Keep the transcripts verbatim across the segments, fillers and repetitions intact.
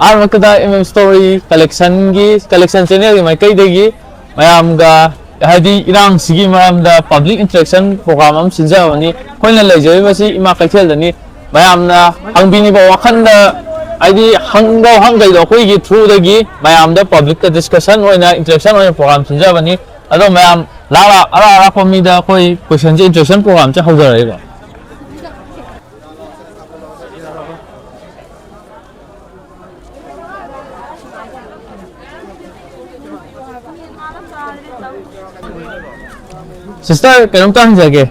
ꯑꯍꯥꯟꯕꯃꯛꯇꯗ M M Story Collectionꯒꯤ, Collection Channelꯒꯤ ꯃꯥꯏꯀꯩꯗꯒꯤ ꯃꯌꯥꯝꯒ, ꯍꯥꯏꯗꯤ, ꯏꯔꯥꯡꯁꯤꯒꯤ ꯃꯔꯝꯗ public interaction program ꯑꯃ ꯁꯤꯟꯖꯕꯅꯤ꯫ ꯑꯩꯈꯣꯏꯅ ꯂꯩꯖꯔꯤꯕꯁꯤ ꯏꯃꯥ ꯀꯩꯊꯦꯜꯗꯅꯤ꯫ ꯃꯌꯥꯝꯅ ꯍꯪꯕꯤꯅꯤꯡꯕ ꯋꯥꯈꯜꯗ, ꯍꯥꯏꯗꯤ, ꯍꯪꯕ ꯋꯥꯍꯪꯈꯩꯗꯣ ꯑꯩꯈꯣꯏꯒꯤ throughꯗꯒꯤ ꯃꯌꯥꯝꯗ publicꯇ discussion ꯑꯣꯏꯅ, interaction ꯑꯣꯏꯅ program ꯁꯤꯟꯖꯕꯅꯤ꯫ ꯑꯗꯣ ꯃꯌꯥꯝ ꯂꯥꯛ ꯂꯥꯛ, ꯑꯔꯥꯛ ꯑꯔꯥꯛꯄ ꯃꯤꯗ ꯑꯩꯈꯣꯏ questionꯁꯦ, interaction programꯁꯦ ꯍꯧꯖꯔꯛꯏꯕ꯫ Sister, ꯀꯩꯅꯣꯝꯇ ꯍꯪꯖꯒꯦ꯫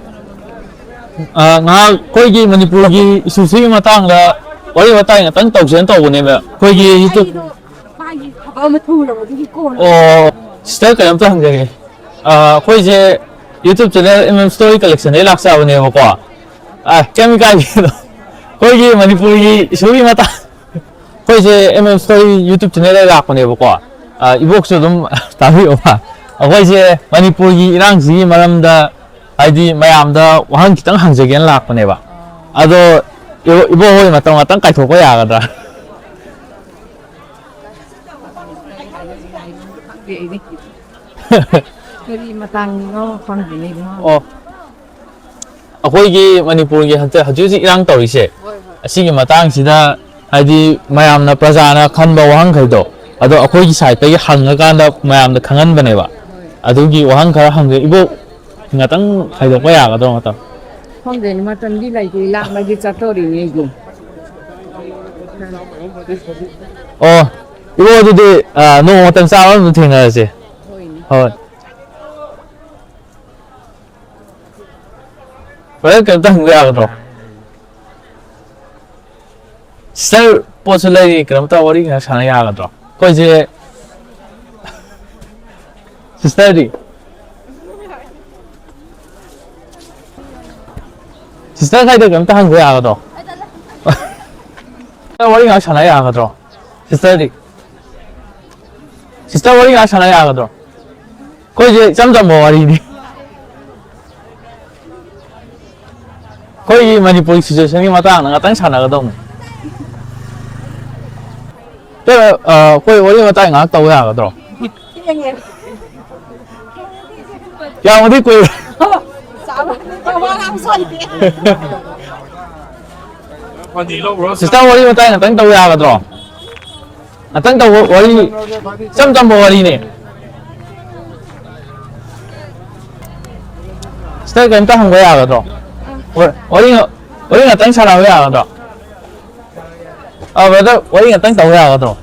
ꯑ, ꯉꯥꯏꯍꯥꯛ ꯑꯩꯈꯣꯏꯒꯤ ꯃꯅꯤꯄꯨꯔꯒꯤ issueꯁꯤꯒꯤ ꯃꯇꯥꯡꯗ ꯋꯥꯔꯤ ꯋꯥꯇꯥꯏ ꯉꯥꯛꯇꯪ ꯇꯧꯁꯦꯅ ꯇꯧꯕꯅꯦꯕ꯫ ꯑꯩꯈꯣꯏꯒꯤ YouTube ꯑꯩꯗꯣ ꯃꯥꯒꯤ ꯊꯕꯛ ꯑꯃ ꯊꯨꯔꯕ ꯑꯗꯨꯒꯤ ꯀꯣꯟꯅ꯫ ꯑꯣ, sister, ꯀꯩꯅꯣꯝꯇ ꯍꯪꯖꯒꯦ꯫ ꯑ, ꯑꯩꯈꯣꯏꯁꯦ YouTube channel M M Story Collectionꯗꯒꯤ ꯂꯥꯛꯆꯕꯅꯦꯕꯀꯣ꯫ ꯑ, ꯀꯩꯝ ꯏꯀꯥꯏꯗꯦ ꯑꯗꯣ꯫ ꯑꯩꯈꯣꯏꯒꯤ ꯃꯅꯤꯄꯨꯔꯒꯤ issueꯒꯤ ꯃꯇꯥꯡ, ꯑꯩꯈꯣꯏꯁꯦ M M Story YouTube channelꯗꯒꯤ ꯂꯥꯛꯄꯅꯦꯕꯀꯣ꯫ ꯑ, ꯏꯕꯣꯛꯁꯨ ꯑꯗꯨꯝ ꯇꯥꯕꯤꯌꯣꯕ꯫ ꯑꯩꯈꯣꯏꯁꯦ ꯃꯅꯤꯄꯨꯔꯒꯤ ꯏꯔꯥꯡꯁꯤꯒꯤ ꯃꯔꯝꯗ, ꯍꯥꯏꯗꯤ, ꯃꯌꯥꯝꯗ ꯋꯥꯍꯪ ꯈꯤꯇꯪ ꯍꯪꯖꯒꯦꯅ ꯂꯥꯛꯄꯅꯦꯕ꯫ ꯑꯗꯣ ꯏꯕꯣ-, ꯏꯕꯣꯛ ꯍꯣꯏ ꯃꯇꯝ ꯉꯥꯛꯇꯪ ꯀꯥꯏꯊꯣꯛꯄ ꯌꯥꯒꯗ꯭ꯔꯥ? ꯀꯔꯤ ꯃꯇꯥꯡꯒꯤꯅꯣ ꯈꯪꯗꯦꯅꯦ, ꯏꯕꯨꯡꯉꯣ꯫ ꯑꯣ, ꯑꯩꯈꯣꯏꯒꯤ ꯃꯅꯤꯄꯨꯔꯒꯤ ꯍꯟꯗꯛ, ꯍꯧꯖꯤꯛ ꯍꯧꯖꯤꯛ ꯏꯔꯥꯡ ꯇꯧꯔꯤꯁꯦ, ꯍꯣꯏ, ꯍꯣꯏ꯫ ꯑꯁꯤꯒꯤ ꯃꯇꯥꯡꯁꯤꯗ, ꯍꯥꯏꯗꯤ, ꯃꯌꯥꯝꯅ, ꯄ꯭ꯔꯖꯥꯅ ꯈꯟꯕ ꯋꯥꯍꯪꯈꯩꯗꯣ, ꯑꯗꯣ ꯑꯩꯈꯣꯏꯒꯤ sideꯇꯒꯤ ꯍꯪꯉꯀꯥꯟꯗ ꯃꯌꯥꯝꯗ ꯈꯪꯍꯟꯕꯅꯦꯕ꯫ ꯍꯣꯏ꯫ ꯑꯗꯨꯒꯤ ꯋꯥꯍꯪ ꯈꯔ ꯍꯪꯖꯩ꯫ ꯏꯕꯣꯛ, ꯉꯥꯛꯇꯪ ꯈꯥꯏꯗꯣꯛꯄ ꯌꯥꯒꯗ꯭ꯔꯣ ꯃꯇꯝ? ꯈꯪꯗꯦꯅꯦ, ꯃꯇꯝꯗꯤ ꯂꯩꯇꯦ, ꯂꯥꯡꯕꯒꯤ ꯆꯠꯇꯣꯔꯤꯅꯦ ꯑꯩꯗꯤ꯫ ꯑꯣ, ꯏꯕꯣ, ꯑꯗꯨꯗꯤ, ꯑ, ꯅꯣꯡꯃ ꯃꯇꯝ ꯆꯥꯕ ꯑꯃꯗ ꯊꯦꯡꯅꯔꯁꯦ꯫ ꯍꯣꯏꯅꯦ꯫ ꯍꯣꯏ꯫ Brother, ꯀꯩꯅꯣꯝꯇ ꯍꯪꯕ ꯌꯥꯒꯗ꯭ꯔꯣ? Sister, ꯄꯣꯠꯁꯨ ꯂꯩꯔꯤ, ꯀꯩꯅꯣꯝꯇ ꯋꯥꯔꯤ ꯉꯥꯏꯍꯥꯛ ꯁꯥꯟꯅ ꯌꯥꯒꯗ꯭ꯔꯣ? ꯑꯩꯈꯣꯏꯁꯦ, sisterꯗꯤ? Sister ꯈꯩꯗ ꯀꯩꯅꯣꯝꯇ ꯍꯪꯕ ꯌꯥꯒꯗ꯭ꯔꯣ? ꯋꯥꯔꯤ ꯉꯥꯏꯍꯥꯛ ꯁꯥꯟꯅ ꯌꯥꯒꯗ꯭ꯔꯣ? Sisterꯗꯤ? Sister, ꯋꯥꯔꯤ ꯉꯥꯏꯍꯥꯛ ꯁꯥꯟꯅ ꯌꯥꯒꯗ꯭ꯔꯣ? ꯑꯩꯈꯣꯏꯁꯦ ꯏꯆꯝ ꯆꯝꯕ ꯋꯥꯔꯤꯅꯤ꯫ ꯑꯩꯈꯣꯏꯒꯤ ꯃꯅꯤꯄꯨꯔꯒꯤ situationꯒꯤ ꯃꯇꯥꯡꯗ ꯉꯥꯛꯇꯪ ꯁꯥꯟꯅꯒꯗꯧꯅꯤ꯫ ꯁꯤꯁꯇꯔ, ꯑ, ꯑꯩꯈꯣꯏ ꯋꯥꯔꯤ ꯋꯥꯇꯥꯏ ꯉꯥꯏꯍꯥꯛ ꯇꯧꯕ ꯌꯥꯒꯗ꯭ꯔꯣ? ꯌꯥꯝꯃꯗꯤ ꯀꯨꯏꯔꯦ꯫ ꯁꯤꯁꯇꯔ, ꯋꯥꯔꯤ ꯋꯥꯇꯥꯏ ꯉꯥꯛꯇꯪ ꯇꯧꯕ ꯌꯥꯒꯗ꯭ꯔꯣ? ꯉꯥꯛꯇꯪ ꯇꯧꯕ ꯋꯥꯔꯤ, ꯏꯆꯝ ꯆꯝꯕ ꯋꯥꯔꯤꯅꯦ꯫ ꯁꯤꯁꯇꯔ, ꯀꯩꯝꯇ ꯍꯪꯕ ꯌꯥꯒꯗ꯭ꯔꯣ? ꯋꯥ-, ꯋꯥꯔꯤ ꯉ-, ꯋꯥꯔꯤ ꯉꯥꯛꯇꯪ ꯁꯥꯟꯅꯕ ꯌꯥꯒꯗ꯭ꯔꯣ? ꯑ, ꯕ꯭ꯔꯗꯔ, ꯋꯥꯔꯤ ꯉꯥꯛꯇꯪ ꯇꯧꯕ ꯌꯥꯒꯗ꯭ꯔꯣ?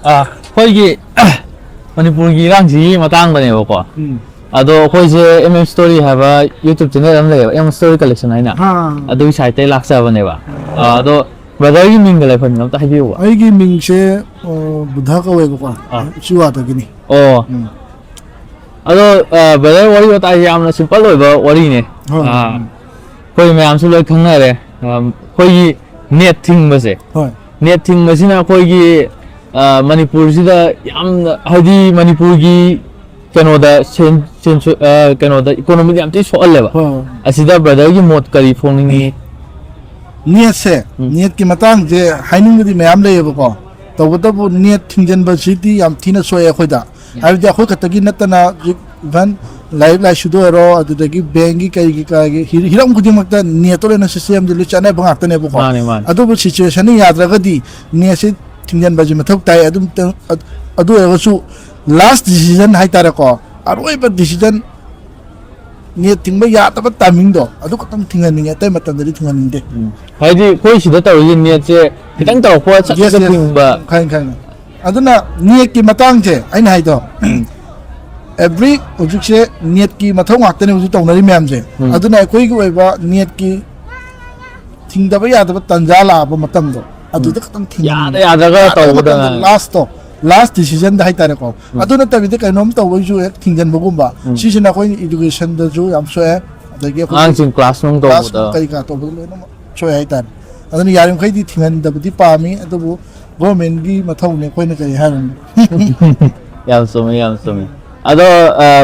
ꯑ, ꯑꯩꯈꯣꯏꯒꯤ ꯃꯅꯤꯄꯨꯔꯒꯤ ꯏꯔꯥꯡꯁꯤꯒꯤ ꯃꯇꯥꯡꯗꯅꯦꯕꯀꯣ꯫ ꯎꯝ꯫ ꯑꯗꯣ ꯑꯩꯈꯣꯏꯁꯦ M M Story ꯍꯥꯏꯕ YouTube channel ꯑꯃ ꯂꯩꯌꯦꯕ, M Story Collection ꯍꯥꯏꯅ꯫ ꯑꯥ꯫ ꯑꯗꯨꯒꯤ site ꯇꯩ ꯂꯥꯛꯆꯕꯅꯦꯕ꯫ ꯑ, ꯑꯗꯣ ꯕ꯭ꯔꯗꯔꯒꯤ ꯃꯤꯡꯒ ꯂꯩꯐꯝꯒ ꯑꯝꯇ ꯍꯥꯏꯕꯤꯌꯨꯕ꯫ ꯑꯩꯒꯤ ꯃꯤꯡꯁꯦ, ꯑ, ꯕꯨꯙ ꯀꯧꯋꯦꯕꯀꯣ꯫ ꯑꯥ꯫ ꯎꯆꯤꯋꯥꯗꯒꯤꯅꯤ꯫ ꯑꯣ꯫ ꯎꯝ꯫ ꯑꯗꯣ, ꯑ, ꯕ꯭ꯔꯗꯔ, ꯋꯥꯔꯤ ꯋꯥꯇꯥꯏꯁꯦ ꯌꯥꯝꯅ simple ꯑꯣꯏꯕ ꯋꯥꯔꯤꯅꯦ꯫ ꯍꯣꯏ꯫ ꯑ, ꯑꯩꯈꯣꯏ ꯃꯌꯥꯝꯁꯨ ꯂꯣꯏ ꯈꯪꯅꯔꯦ꯫ ꯑ, ꯑꯩꯈꯣꯏꯒꯤ net ꯊꯤꯡꯕꯁꯦ꯫ ꯍꯣꯏ꯫ Net ꯊꯤꯡꯕꯁꯤꯅ ꯑꯩꯈꯣꯏꯒꯤ, ꯑ, ꯃꯅꯤꯄꯨꯔꯁꯤꯗ ꯌꯥꯝꯅ, ꯍꯥꯏꯗꯤ ꯃꯅꯤꯄꯨꯔꯒꯤ ꯀꯩꯅꯣꯗ ꯁꯦꯟ-, ꯁꯦꯟꯁꯨ-, ꯑ, ꯀꯩꯅꯣꯗ economy ꯗ ꯌꯥꯝ ꯊꯤꯅ ꯁꯣꯛꯍꯜꯂꯦꯕ꯫ ꯍꯣꯏ, ꯍꯣꯏ꯫ ꯑꯁꯤꯗ ꯕ꯭ꯔꯗꯔꯒꯤ ꯃꯣꯠ ꯀꯔꯤ ꯐꯣꯡꯅꯤꯡꯉꯤ? Net ꯁꯦ, ꯎꯝ꯫ Net ꯀꯤ ꯃꯇꯥꯡꯁꯦ ꯍꯥꯏꯅꯤꯡꯕꯗꯤ ꯃꯌꯥꯝ ꯂꯩꯌꯦꯕꯀꯣ꯫ ꯇꯧꯕꯇꯕꯨ net ꯊꯤꯡꯖꯤꯟꯕꯁꯤꯗꯤ ꯌꯥꯝ ꯊꯤꯅ ꯁꯣꯛꯑꯦ ꯑꯩꯈꯣꯏꯗ꯫ ꯎꯝ꯫ ꯍꯥꯏꯕꯗꯤ ꯑꯩꯈꯣꯏ ꯈꯛꯇꯒꯤ ꯅꯠꯇꯅ ꯍꯧꯖꯤꯛ even ꯂꯥꯏꯔꯤꯛ ꯂꯥꯏꯁꯨꯗ ꯑꯣꯏꯔꯣ, ꯑꯗꯨꯗꯒꯤ bank ꯀꯤ ꯀꯩꯒꯤ ꯀꯩꯒꯤ ꯍꯤ-, ꯍꯤꯔꯝ ꯈꯨꯗꯤꯡꯃꯛꯇ net ꯇ ꯂꯣꯏꯅ system ꯁꯦ ꯂꯣꯏ ꯆꯠꯅꯕ ꯉꯥꯛꯇꯅꯦꯕꯀꯣ꯫ ꯃꯥꯅꯦ, ꯃꯥꯅꯦ꯫ ꯑꯗꯨꯕꯨ situation ꯅ ꯌꯥꯗ꯭ꯔꯒꯗꯤ net ꯁꯦ ꯊꯤꯡꯖꯤꯟꯕꯁꯦ ꯃꯊꯧ ꯇꯥꯏ꯫ ꯑꯗꯨꯝꯇꯪ, ꯑꯗ-, ꯑꯗꯨ ꯑꯣꯏꯔꯒꯁꯨ last decision ꯍꯥꯏꯇꯥꯔꯦꯀꯣ, ꯑꯔꯣꯏꯕ decision, net ꯊꯤꯡꯕ ꯌꯥꯗꯕ timing ꯗꯣ, ꯑꯗꯨ ꯈꯛꯇꯪ ꯊꯤꯡꯍꯟꯅꯤꯡꯉꯦ, ꯑꯇꯩ ꯃꯇꯝꯗꯗꯤ ꯊꯤꯡꯍꯟꯅꯤꯡꯗꯦ꯫ ꯎꯝ꯫ ꯍꯥꯏꯗꯤ ꯑꯩꯈꯣꯏ ꯁꯤꯗ ꯇꯧꯔꯤꯁꯦ net ꯁꯦ ꯈꯤꯇꯪ ꯇꯧꯔꯛꯄ ꯁꯠ Yes, ꯍꯦꯛꯇ yes. ꯊꯤꯡꯕ꯫ ꯈꯪꯉꯦ, ꯈꯪꯉꯦ꯫ ꯑꯗꯨꯅ net ꯀꯤ ꯃꯇꯥꯡꯁꯦ ꯑꯩꯅ ꯍꯥꯏꯗꯣ, ꯎꯝ꯫ Every ꯍꯧꯖꯤꯛꯁꯦ net ꯀꯤ ꯃꯊꯧ ꯉꯥꯛꯇꯅꯦ ꯍꯧꯖꯤꯛ ꯇꯧꯅꯔꯤ ꯃꯌꯥꯝꯁꯦ꯫ ꯎꯝ꯫ ꯑꯗꯨꯅ ꯑꯩꯈꯣꯏꯒꯤ ꯑꯣꯏꯕ net ꯀꯤ ꯊꯤꯡꯗꯕ ꯌꯥꯗꯕ ꯇꯥꯟꯖꯥ ꯂꯥꯛꯑꯕ ꯃꯇꯝꯗꯣ, ꯑꯗꯨꯗ ꯎꯝ꯫ ꯈꯛꯇꯪ ꯊꯤꯡꯍꯟꯅꯤꯡꯉꯦ꯫ ꯌꯥꯗ ꯌꯥꯗ꯭ꯔꯒ ꯌꯥꯗꯕ ꯇꯧꯕꯗ ꯃꯇꯝꯗ ꯉꯥꯏ꯫ Last ꯇꯣ, last decision ꯗ ꯍꯥꯏꯇꯥꯔꯦꯀꯣ꯫ ꯎꯝ꯫ ꯑꯗꯨ ꯅꯠꯇꯕꯤꯗ ꯀꯩꯅꯣꯝ ꯇꯧꯕꯩꯁꯨ ꯍꯦꯛ ꯊꯤꯡꯖꯤꯟꯕꯒꯨꯝꯕ꯫ ꯎꯝ꯫ ꯁꯤꯁꯤꯅ ꯑꯩꯈꯣꯏ education ꯗꯁꯨ ꯌꯥꯝ ꯁꯣꯛꯑꯦ꯫ ꯑꯗꯒꯤ ꯑꯩꯈꯣꯏꯒꯤ ꯑꯉꯥꯡꯁꯤꯡ class ꯅꯨꯡ class ꯇꯧꯕꯗ꯫ ꯀꯔꯤ ꯀꯔꯥ ꯇꯧꯕꯗ ꯂꯣꯏꯅꯃꯛ ꯁꯣꯛꯑꯦ ꯍꯥꯏꯇꯥꯔꯦ꯫ ꯑꯗꯨꯅ ꯌꯥꯔꯤꯃꯈꯩꯗꯤ ꯊꯤꯡꯍꯟꯗꯕꯗꯤ ꯄꯥꯝꯃꯤ, ꯑꯗꯨꯕꯨ government ꯀꯤ ꯃꯊꯧꯅꯤ, ꯑꯩꯈꯣꯏꯅ ꯀꯔꯤ ꯍꯥꯏꯔꯨꯅꯤ? ꯌꯥꯝ ꯆꯨꯝꯃꯤ, ꯌꯥꯝ ꯆꯨꯝꯃꯤ꯫ ꯑꯗꯣ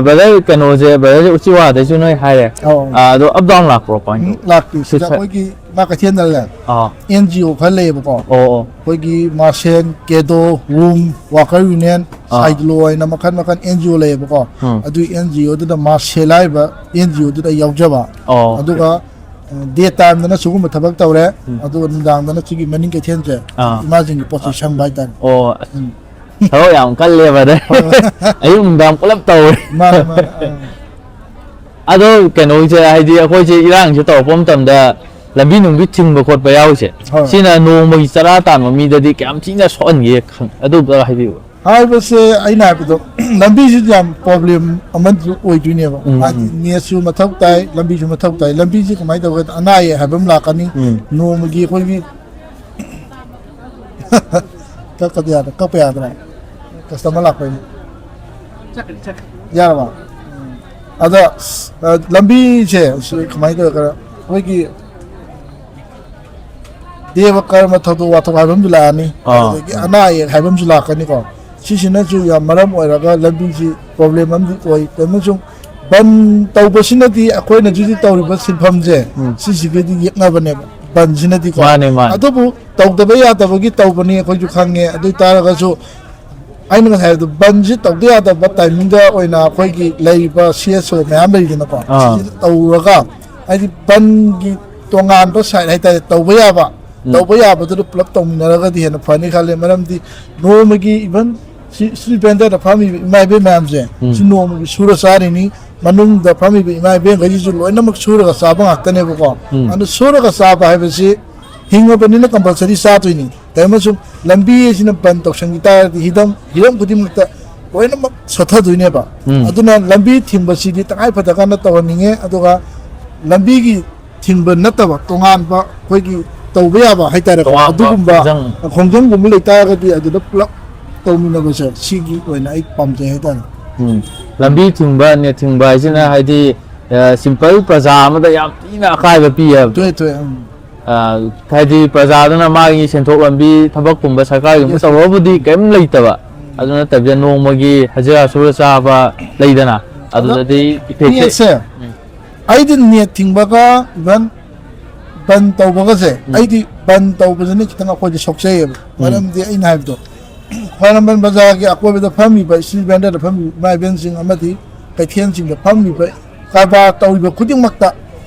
ꯕ꯭ꯔꯗꯔ, ꯀꯩꯅꯣꯁꯦ, ꯕ꯭ꯔꯗꯔꯁꯦ ꯎꯆꯤꯋꯥꯗꯩꯁꯨ ꯅꯣꯏ ꯍꯥꯏꯔꯦ꯫ ꯑꯧ꯫ ꯑ, ꯑꯗꯣ ꯑꯞ ꯗꯥꯎꯟ ꯂꯥꯛꯄ꯭ꯔꯣ, ꯀꯃꯥꯏꯅ ꯎꯝ, ꯇꯧ? ꯂꯥꯛꯇꯦ꯫ ꯁꯤꯗ ꯁꯤꯁ- ꯑꯩꯈꯣꯏꯒꯤ ꯏꯃꯥ ꯀꯩꯊꯦꯜꯗ ꯂꯩ꯫ ꯑꯥ꯫ ꯑꯦꯟ ꯖꯤ ꯑꯣ ꯈꯔ ꯂꯩꯌꯦꯕꯀꯣ꯫ ꯑꯣ, ꯑꯣ꯫ ꯑꯩꯈꯣꯏꯒꯤ ꯃꯥꯔꯁꯦꯟ, ꯀꯦꯗꯣ, ꯋꯨꯝ, ꯋꯥꯀꯔ ꯌꯨꯅꯤꯌꯟ, ꯑꯥ꯫ ꯁꯥꯏꯗꯂꯣ ꯍꯥꯏꯅ ꯃꯈꯜ ꯃꯈꯜ ꯑꯦꯟ ꯖꯤ ꯑꯣ ꯂꯩꯌꯦꯕꯀꯣ꯫ ꯎꯝ꯫ ꯑꯗꯨꯒꯤ ꯑꯦꯟ ꯖꯤ ꯑꯣꯗꯨꯗ ꯃꯥꯔꯁꯦꯜ ꯍꯥꯏꯔꯤꯕ ꯑꯦꯟ ꯖꯤ ꯑꯣꯗꯨꯗ ꯑꯩ ꯌꯥꯎꯖꯕ꯫ ꯑꯣ꯫ ꯑꯗꯨꯒ ꯗꯦ ꯇꯥꯏꯝꯗꯅ ꯁꯤꯒꯨꯝꯕ ꯊꯕꯛ ꯇꯧꯔꯦ꯫ ꯎꯝ꯫ ꯑꯗꯨꯒ ꯅꯨꯡꯗꯥꯡꯗꯅ ꯁꯤꯒꯤ ꯃꯅꯤꯡ ꯀꯩꯊꯦꯜꯁꯦ ꯑꯥ꯫ ꯏꯃꯥꯁꯤꯡꯒꯤ ꯄꯣꯠ ꯆꯩ ꯁꯪꯕ ꯍꯥꯏꯇꯥꯔꯦ꯫ ꯑꯣ, ꯑꯁ, ꯎꯝ꯫ ꯊꯕꯛ ꯌꯥꯝ ꯀꯜꯂꯦ, ꯕ꯭ꯔꯗꯔ꯫ ꯍꯣꯏ, ꯍꯣꯏ꯫ ꯑꯌꯨꯛ ꯅꯨꯡꯗꯥꯡ ꯄꯨꯂꯞ ꯇꯧꯔꯦ꯫ ꯃꯥꯅꯦ, ꯃꯥꯅꯦ, ꯑꯥ꯫ ꯑꯗꯣ ꯀꯩꯅꯣꯁꯦ, ꯍꯥꯏꯗꯤ ꯑꯩꯈꯣꯏꯁꯦ ꯏꯔꯥꯡꯁꯦ ꯇꯧꯔꯛꯄ ꯃꯇꯝꯗ ꯂꯝꯕꯤ ꯅꯨꯡꯕꯤ ꯊꯤꯡꯕ ꯈꯣꯠꯄ ꯌꯥꯎꯔꯤꯁꯦ, ꯍꯣꯏ꯫ ꯁꯤꯅ ꯅꯣꯡꯃꯒꯤ ꯆꯔꯥ ꯇꯥꯟꯕ ꯃꯤꯗꯗꯤ ꯀꯌꯥꯝ ꯊꯤꯅ ꯁꯣꯛꯍꯟꯒꯦ ꯈꯪ-, ꯑꯗꯨ ꯑꯝꯇ ꯍꯥꯏꯕꯤꯌꯨ꯫ ꯍꯥꯏꯕꯁꯦ ꯑꯩꯅ ꯍꯥꯏꯕꯗꯣ, ꯂꯝꯕꯤꯁꯤꯁꯨ ꯌꯥꯝ ꯄ꯭ꯔꯣꯕ꯭ꯂꯦꯝ ꯑꯃꯁꯨ ꯑꯣꯏꯗꯣꯏꯅꯦꯕ꯫ ꯎꯝ, ꯍꯥꯏꯗꯤ ꯎꯝ꯫ ꯅꯦꯠꯁꯨ ꯃꯊꯧ ꯇꯥꯏ, ꯂꯝꯕꯤꯁꯨ ꯃꯊꯧ ꯇꯥꯏ꯫ ꯂꯝꯕꯤꯁꯤ ꯀꯃꯥꯏꯅ ꯇꯧꯒꯦꯗ, ꯑꯅꯥ ꯑꯌꯦꯛ ꯍꯥꯏꯕ ꯑꯃ ꯂꯥꯛꯀꯅꯤ꯫ ꯎꯝ꯫ ꯅꯣꯡꯃꯒꯤ ꯑꯩꯈꯣꯏꯒꯤ ꯀꯛꯄꯗꯤ ꯌꯥꯗ꯭ꯔꯦ, ꯀꯛꯄ ꯌꯥꯗ꯭ꯔꯦ꯫ ꯀꯁꯇꯃꯔ ꯂꯥꯛꯄꯩꯅꯦ꯫ ꯌꯥꯔꯕ? ꯑꯗ, ꯑ, ꯂꯝꯕꯤꯁꯦ ꯁꯤ ꯀꯃꯥꯏꯅ ꯇꯧꯔꯒ ꯑꯩꯈꯣꯏꯒꯤ ꯗꯦꯕ ꯀꯔꯃ ꯊꯧꯗꯣꯛ ꯋꯥꯊꯣꯛ ꯍꯥꯏꯕ ꯑꯃꯁꯨ ꯂꯥꯛꯑꯅꯤ꯫ ꯑꯥ꯫ ꯑꯗꯨꯗꯒꯤ ꯑꯅꯥ ꯑꯌꯦꯛ ꯍꯥꯏꯕ ꯑꯃꯁꯨ ꯂꯥꯛꯀꯅꯤꯀꯣ꯫ ꯁꯤꯁꯤꯅꯁꯨ ꯌꯥꯝ ꯃꯔꯝ ꯑꯣꯏꯔꯒ ꯂꯝꯕꯤꯁꯤ ꯄ꯭ꯔꯣꯕ꯭ꯂꯦꯝ ꯑꯃꯗꯤ ꯑꯣꯏ꯫ ꯑꯃꯁꯨꯡ ꯕꯟ ꯇꯧꯕꯁꯤꯅꯗꯤ ꯑꯩꯈꯣꯏꯅ ꯍꯧꯖꯤꯛ ꯍꯧꯖꯤꯛ ꯇꯧꯔꯤꯕ ꯁꯤꯟꯐꯝꯁꯦ, ꯎꯝ꯫ ꯁꯤꯁꯤꯒꯗꯤ ꯌꯦꯛꯅꯕꯅꯦꯕ, ꯕꯟꯁꯤꯅꯗꯤꯀꯣ꯫ ꯃꯥꯅꯦ, ꯃꯥꯅꯦ꯫ ꯑꯗꯨꯕꯨ ꯇꯧꯗꯕ ꯌꯥꯗꯕꯒꯤ ꯇꯧꯕꯅꯤ, ꯑꯩꯈꯣꯏꯁꯨ ꯈꯪꯉꯦ꯫ ꯑꯗꯨ ꯑꯣꯏ ꯇꯥꯔꯒꯁꯨ ꯑꯩꯅ ꯉꯁꯥꯏ ꯍꯥꯏꯕꯗꯣ, ꯕꯟꯁꯤ ꯇꯧꯗ ꯌꯥꯗꯕ ꯇꯥꯏꯃꯤꯡꯗ ꯑꯣꯏꯅ ꯑꯩꯈꯣꯏꯒꯤ ꯂꯩꯔꯤꯕ ꯁꯤ ꯑꯦꯁ ꯑꯣ ꯃꯌꯥꯝ ꯂꯩꯔꯤꯗꯅꯀꯣ, ꯑꯥ꯫ ꯁꯤꯁꯤꯗ ꯇꯧꯔꯒ, ꯍꯥꯏꯗꯤ ꯕꯟꯒꯤ ꯇꯣꯉꯥꯟꯕ ꯁꯥꯏꯠ ꯍꯥꯏꯇꯥꯔꯦ, ꯇꯧꯕ ꯌꯥꯕ, ꯎꯝ꯫ ꯇꯧꯕ ꯌꯥꯕꯗꯨꯗ ꯄꯨꯂꯞ ꯇꯧꯃꯤꯟꯅꯔꯒꯗꯤ ꯍꯦꯟꯅ ꯐꯅꯤ ꯈꯜꯂꯦ꯫ ꯃꯔꯝꯗꯤ ꯅꯣꯡꯃꯒꯤ, ꯏꯚꯟ ꯁꯤ ꯁ꯭ꯇ꯭ꯔꯤꯠ ꯚꯦꯟꯗꯔꯗ ꯐꯝꯃꯤꯕ ꯏꯃꯥ ꯏꯕꯦꯟ ꯃꯌꯥꯝꯁꯦ, ꯎꯝ꯫ ꯁꯤ ꯅꯣꯡꯃꯒꯤ ꯁꯨꯔ ꯆꯥꯔꯤꯅꯤ꯫ ꯃꯅꯨꯡꯗ ꯐꯝꯃꯤꯕ ꯏꯃꯥ ꯏꯕꯦꯟꯈꯩꯁꯤꯁꯨ ꯂꯣꯏꯅꯃꯛ ꯁꯨꯔꯒ ꯆꯥꯕ ꯉꯥꯛꯇꯅꯦꯕꯀꯣ꯫ ꯎꯝ꯫ ꯑꯗꯨ ꯁꯨꯔꯒ ꯆꯥꯕ ꯍꯥꯏꯕꯁꯤ ꯍꯤꯡꯉꯕꯅꯤꯅ ꯀꯝꯄꯜꯁꯔꯤ ꯆꯥꯗꯣꯏꯅꯤ꯫ ꯀꯔꯤꯒꯨꯝꯕ ꯁꯨꯝ ꯂꯝꯕꯤ ꯑꯁꯤꯅ ꯕꯟ ꯇꯧꯁꯟꯈꯤ ꯇꯥꯔꯒꯗꯤ ꯍꯤꯔꯝ, ꯍꯤꯔꯝ ꯈꯨꯗꯤꯡꯃꯛꯇ ꯂꯣꯏꯅꯃꯛ ꯁꯣꯠꯊꯗꯣꯏꯅꯦꯕ꯫ ꯎꯝ꯫ ꯑꯗꯨꯅ ꯂꯝꯕꯤ ꯊꯤꯡꯕꯁꯤꯗꯤ ꯇꯉꯥꯏ ꯐꯗ꯭ꯔꯀꯥꯟꯗ ꯇꯧꯍꯟꯅꯤꯡꯉꯦ꯫ ꯑꯗꯨꯒ ꯂꯝꯕꯤꯒꯤ ꯊꯤꯡꯕ ꯅꯠꯇꯕ ꯇꯣꯉꯥꯟꯕ ꯑꯩꯈꯣꯏꯒꯤ ꯇꯧꯕ ꯌꯥꯕ ꯍꯥꯏꯇꯥꯔꯦꯀꯣ, ꯇꯣꯉꯥꯟꯕ ꯑꯗꯨꯒꯨꯝꯕ ꯈꯣꯡꯖꯪ꯫ ꯈꯣꯡꯖꯪꯒꯨꯝꯕ ꯂꯩꯇꯥꯔꯒꯗꯤ ꯑꯗꯨꯗ ꯄꯨꯂꯞ ꯇꯧꯃꯤꯟꯅꯕꯁꯦ, ꯁꯤꯒꯤ ꯑꯣꯏꯅ ꯑꯩ ꯄꯥꯝꯖꯩ ꯍꯥꯏꯇꯥꯔꯦ꯫ ꯎꯝ꯫ ꯂꯝꯕꯤ ꯊꯤꯡꯕ, ꯅꯦꯠ ꯊꯤꯡꯕ ꯍꯥꯏꯁꯤꯅ ꯎꯝ꯫ ꯍꯥꯏꯗꯤ, ꯑ, ꯁꯤꯝꯄꯜ ꯄ꯭ꯔꯖꯥ ꯑꯃꯗ ꯌꯥꯝ ꯊꯤꯅ ꯑꯀꯥꯏꯕ ꯄꯤ ꯍꯥꯏꯕꯗꯣ꯫ ꯊꯣꯛꯑꯦ, ꯊꯣꯛꯑꯦ, ꯎꯝ꯫ ꯑ, ꯍꯥꯏꯗꯤ ꯄ꯭ꯔꯖꯥꯗꯨꯅ ꯃꯥꯒꯤ ꯁꯦꯟꯊꯣꯛ ꯂꯝꯕꯤ ꯊꯕꯛꯀꯨꯝꯕ ꯁꯔꯀꯥꯔꯒꯨꯝꯕ ꯌꯦꯁ꯫ ꯇꯧꯔꯕꯨꯗꯤ ꯀꯔꯤꯝ ꯂꯩꯇꯕ꯫ ꯎꯝ꯫ ꯑꯗꯨ ꯅꯠꯇꯕꯤꯗ ꯅꯣꯡꯃꯒꯤ ꯍꯖꯤꯔꯥ ꯁꯨꯔ ꯆꯥꯕ ꯂꯩꯗꯅ, ꯑꯗꯨꯗꯗꯤ effect ꯁꯦ ꯅꯦꯠꯁꯦ, ꯎꯝ꯫ ꯑꯩꯗꯤ ꯅꯦꯠ ꯊꯤꯡꯕꯒ even ꯕꯟ ꯇꯧꯕꯒꯁꯦ, ꯎꯝ꯫ ꯑꯩꯗꯤ ꯕꯟ ꯇꯧꯕꯁꯤꯅ ꯈꯤꯇꯪ ꯑꯩꯈꯣꯏꯗꯤ ꯁꯣꯛꯆꯩꯌꯦꯕ꯫ ꯎꯝ꯫ ꯃꯔꯝꯗꯤ ꯑꯩꯅ ꯍꯥꯏꯕꯗꯣ, ꯈ꯭ꯋꯥꯏꯔꯝꯕꯟ ꯕꯖꯥꯔꯒꯤ ꯑꯀꯣꯏꯕꯗ ꯐꯝꯃꯤꯕ street vendor ꯗ ꯐꯝꯃꯤꯕ ꯏꯃꯥ ꯏꯕꯦꯟꯁꯤꯡ ꯑꯃꯗꯤ ꯀꯩꯊꯦꯜꯁꯤꯡꯗ ꯐꯝꯃꯤꯕ ꯀꯔꯕꯥꯔ ꯇꯧꯔꯤꯕ ꯈꯨꯗꯤꯡꯃꯛꯇ